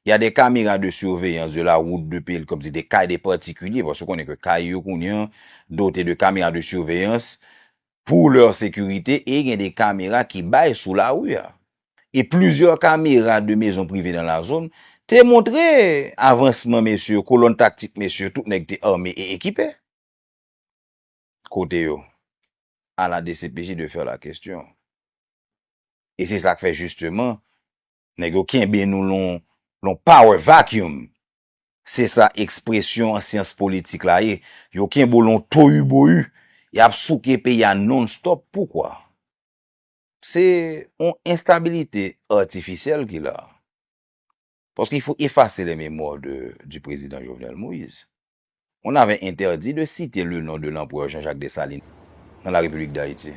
Il y a des caméras de surveillance de la route de Pèl-, comme si des kay de patikilye, paske w konnen ke kay yo kounye an dote de kamera de surveillance pour leur sécurité, e gen de kamera ki bay sou lari a. E plizyè kamera de mezon prive nan la zòn te montre avansman mesye, kolòn taktik mesye, tout nèg te ame e ekipe. Kote yo? A la D C P J de faire la question. E se sa k fè jisteman, nèg yo kenbe nou lon, lon power vacuum. Se sa ekspresyon an syans politik la ye. Yo kenbe w lon toyi boyi. Y ap souke peyi a non-stop. Poukwa? Se yon enstabilite atifisyèl ki la. Parce qu'il faut effacer les mémoires de, du président Jovenel Moïse. On avait interdit de citer le nom de l'empereur Jean-Jacques Dessalines dans la République d'Haïti.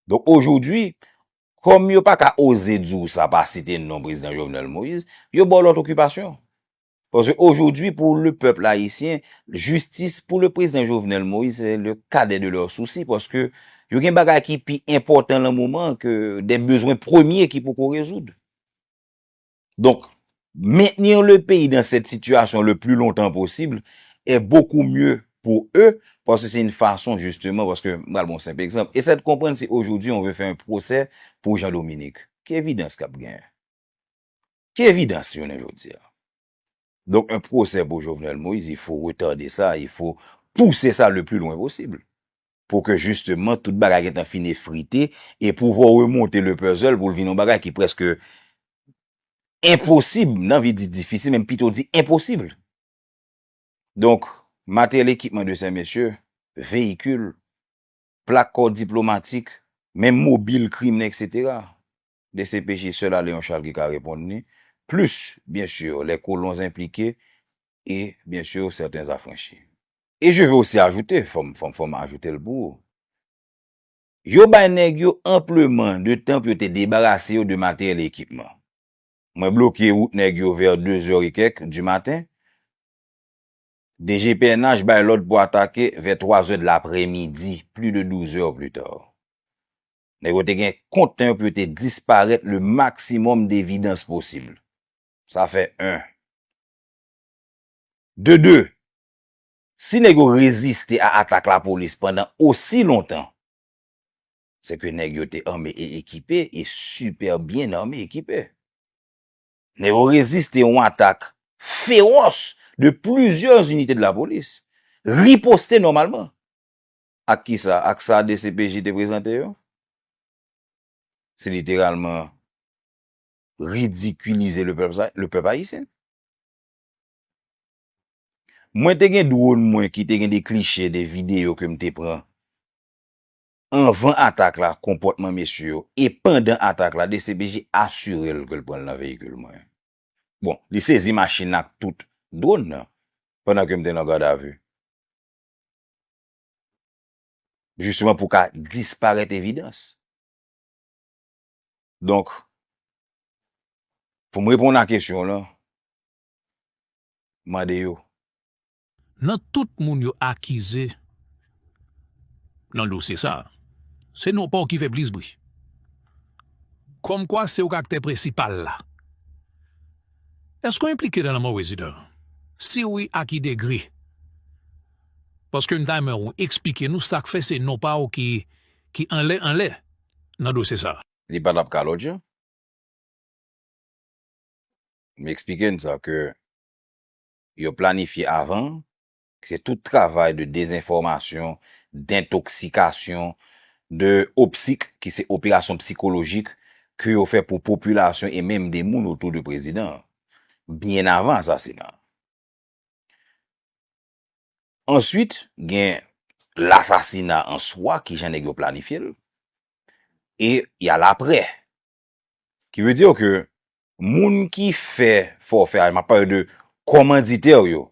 Donk, aujourd'hui, kòm yo pa ka oze di w sa, pa site non prezidan Jovenel Moïse, yo ba w lòt okipasyon. Paske aujourd'hui, pour le peuple haïtien, justice pour le président Jovenel Moïse, c'est le cadet de leurs soucis, paske yo gen bagay ki pi enpòtan nan moman ke des besoins premiers ki poko rezoud. Donc, maintenir le pays dans cette situation le plus longtemps possible est beaucoup mieux pour eux, parce que c'est une façon, justement, parce que, m pral ba yon senp egzanp. Esèy konprann si aujourd'hui on veut faire un procès pour Jean Dominique. Ki evidans k ap genyen? Ki evidans jounen jodi a? Donc, un procès pour Jovenel Moïse, il faut retarder ça, il faut pousser ça le plus loin possible. Pour que, justement, tout bagay gentan fin efrite, e pou w remonte le puzzle pou l vin yon bagay ki prèske enposib, m anvi di difisil, men m pito di enposib. Donk, materyèl, ekipman de ces messieurs, veyikil, plak kò diplomatik, menm mobil kriminèl, et cetera. D C P J sèl a Léon Charles ki ka reponn li, plus, bien sûr, les colons impliqués et, bien sûr, certains affranchis. Et je veux aussi ajouter, fò m, fò m, fò m ajoute l pou ou. Yo bay nèg yo ampleman de tan pou yo te debarase yo de materyèl e ekipman. Mwen bloke wout nèg yo vè de zè e kèk di maten. D G P N H bay lòd pou atake vè twa zè de lapremidi, plus de douze heures plus tard. Nèg yo te gen kont tan yo pou yo te disparèt le maximum d'évidence possible. Sa fè en. De de, si nèg yo reziste a atak lapolis pandan osi lontan, se ke nèg yo te ame e ekipe, e super bien armé, équipé. Nèg yo reziste yon atak féroce de plusieurs unités de la police, riposte nòmalman. Ak kisa? Ak sa D C P J te prezante yo? Se literalman ridikilize le pèp, le pèp ayisyen. Mwen te gen drone mwen ki te gen de kliche de videyo ke m te pran anvan atak la, konpòtman mesye yo, e pandan atak la, D C P J asire l ke l pran l nan veyikil mwen. Bon, li sezi machin ak tout drone nan, pandan ke m te nan gadavi. Jisteman pou ka disparèt evidans. Donk, pou m reponn a kesyon w lan, mande yo. Nan tout moun yo akize nan dosye sa, se non pa w ki fè plis bri. Kòmkwa se w k aktè prensipal la. Èske w enplike nan lanmò prezidan? Si wi, a ki degre? Paske m ta renmen w eksplike nou sa k fè se non pa w ki, ki anlè, anlè nan dosye sa. Li pa t ap ka lòt jan. M eksplike n sa ke yo planifye avan, se tout travay de dezenfòmasyon, dentoksikasyon, de opsik, ki se operasyon psikolojik ke yo fè pou popilasyon e menm de moun otou de prezidan an, byen avan asasina. Answit, gen lasasina an swa, kijan nèg yo planifye l, e y a l'après. Ki vle di ke moun ki fè fòfè a, m ap pale de kòmanditè yo.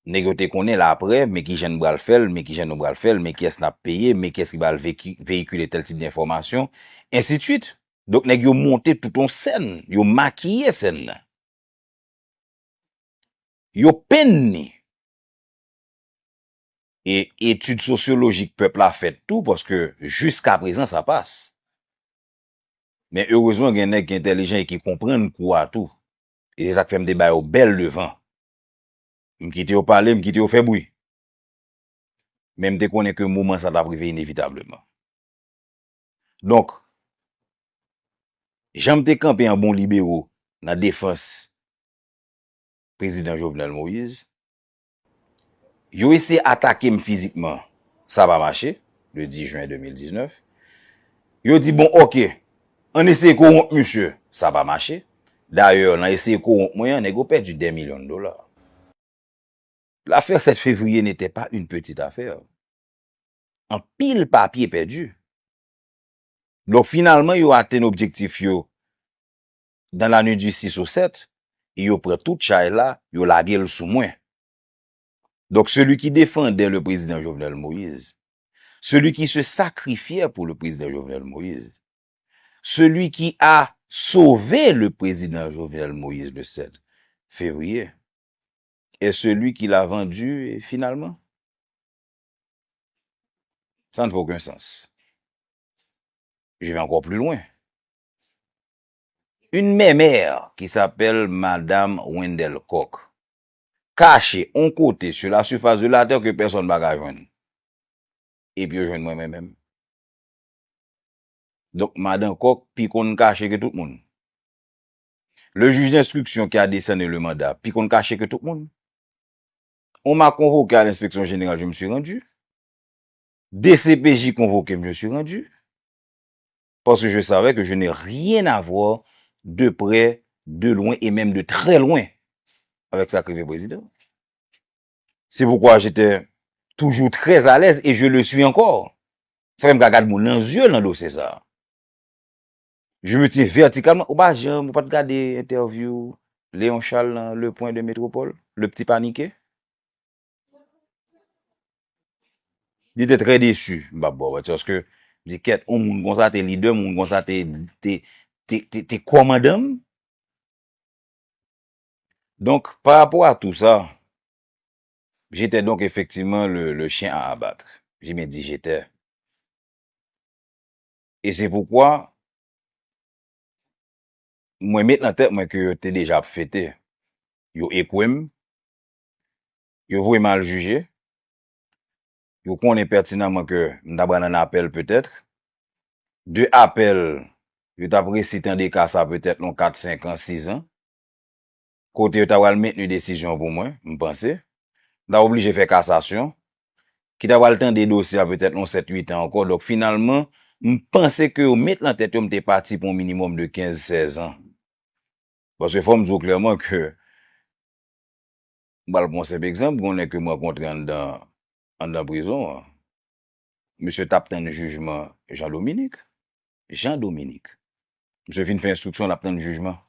Nèg yo te konnen l'après, men kijan n pral fè l, men kijan nou pral fè l, men kiyès n ap peye, men kiyès ki pral veki-, veyikile tèl tip de enfòmasyon, ensidswit. Donk, nèg yo monte tout yon sèn, yo makiye sèn nan. Yo penn ni. E etid sosyolojik pèp la fèt tou, paske jiskaprezan sa pas. Men erezman, gen nèg ki entèlijan e ki konprann kou a tou. E se sa k fè m te ba yo bèl devan. M kite yo pale, m kite yo fè bri. Men m te konnen ke moman sa t ap rive inevitableman. Donk, jan m te kanpe an bon libero nan defans prezidan Jovenel Moïse, yo eseye atake m fizikman, sa pa mache, le dis jen de mil diznèf. Yo di, bon, oke, ann eseye kowonp misye, sa pa mache. Dayè, nan eseye kowonp mwen an, nèg yo pèdi dè milyon dola. L'affaire sept février n'était pas une petite affaire. Anpil papye pèdi. Donk, finalman, yo atenn objektif yo dans la nuit du six au sept, e yo pran tout chay la, yo lage l sou mwen. Donc, celui qui défendait le président Jovenel Moïse, celui qui se sacrifiait pour le président Jovenel Moïse, celui qui a sauver le président Jovenel Moïse le sept février est celui qui l'a vendu finalement. Ça ne fait aucun sens. Je vais encore plus loin. Une mémère qui s'appelle Madame Wendell Coq caché on côté sur la surface de la terre que personne pa ka jwenn. Epi yo jwenn mwen menm menm. Donk, madan Kòk pi konn kache ke tout moun. Le juge d'instruction qui a décerné le mandat pi konn kache ke tout moun. On m'a convoqué à l'inspection générale, je me suis rendu. D C P J convoqué, je me suis rendu. Parce que je savais que je n'ai rien à voir de près, de loin et même de très loin avec sa ki rive président. C'est pourquoi j'étais toujours très à l'aise et je le suis encore. Sa fè m ka gad moun nan zye nan dosye sa. Je me tiens verticalement. Ou pa janm, ou pa t gade entèvyou Léon Charles nan Le Point de Métropole, le petit paniqué? Li te très déçu, m pa bò, paske di kèt, on moun konsa te lidè m, on moun konsa te, te, te, te, te kòmandan m. Donc, par rapport à tout ça, j'étais donc effectivement le, le chien à abattre. J'ai bien dit j'étais. Et c'est pourquoi mwen met nan tèt mwen ke yo te deja ap fete. Yo ekwe m, yo voye m al jije, yo konnen pètinanman ke m ta pral an apèl petèt. De apèl, yo t ap resi tande ka sa petèt yon kat, senk an, sis an. Kote yo ta pral mentni desizyon pou mwen, m panse. M ta oblije fè kasasyon. Ki ta pral tande dosye a petèt yon sèt, uit an ankò. Donk, finalman, m panse ke yo met nan tèt yo m te pati pou yon minimòm de kenz, sèz an. Paske fò m di w klèman ke, m pral pran yon senp egzanp, gen yon nèg ke m rankontre anndan, anndan prizon an. Misye t ap tann jijman Jean Dominique. Jean Dominique. Misye fin fè enstriksyon, l ap tann jijman.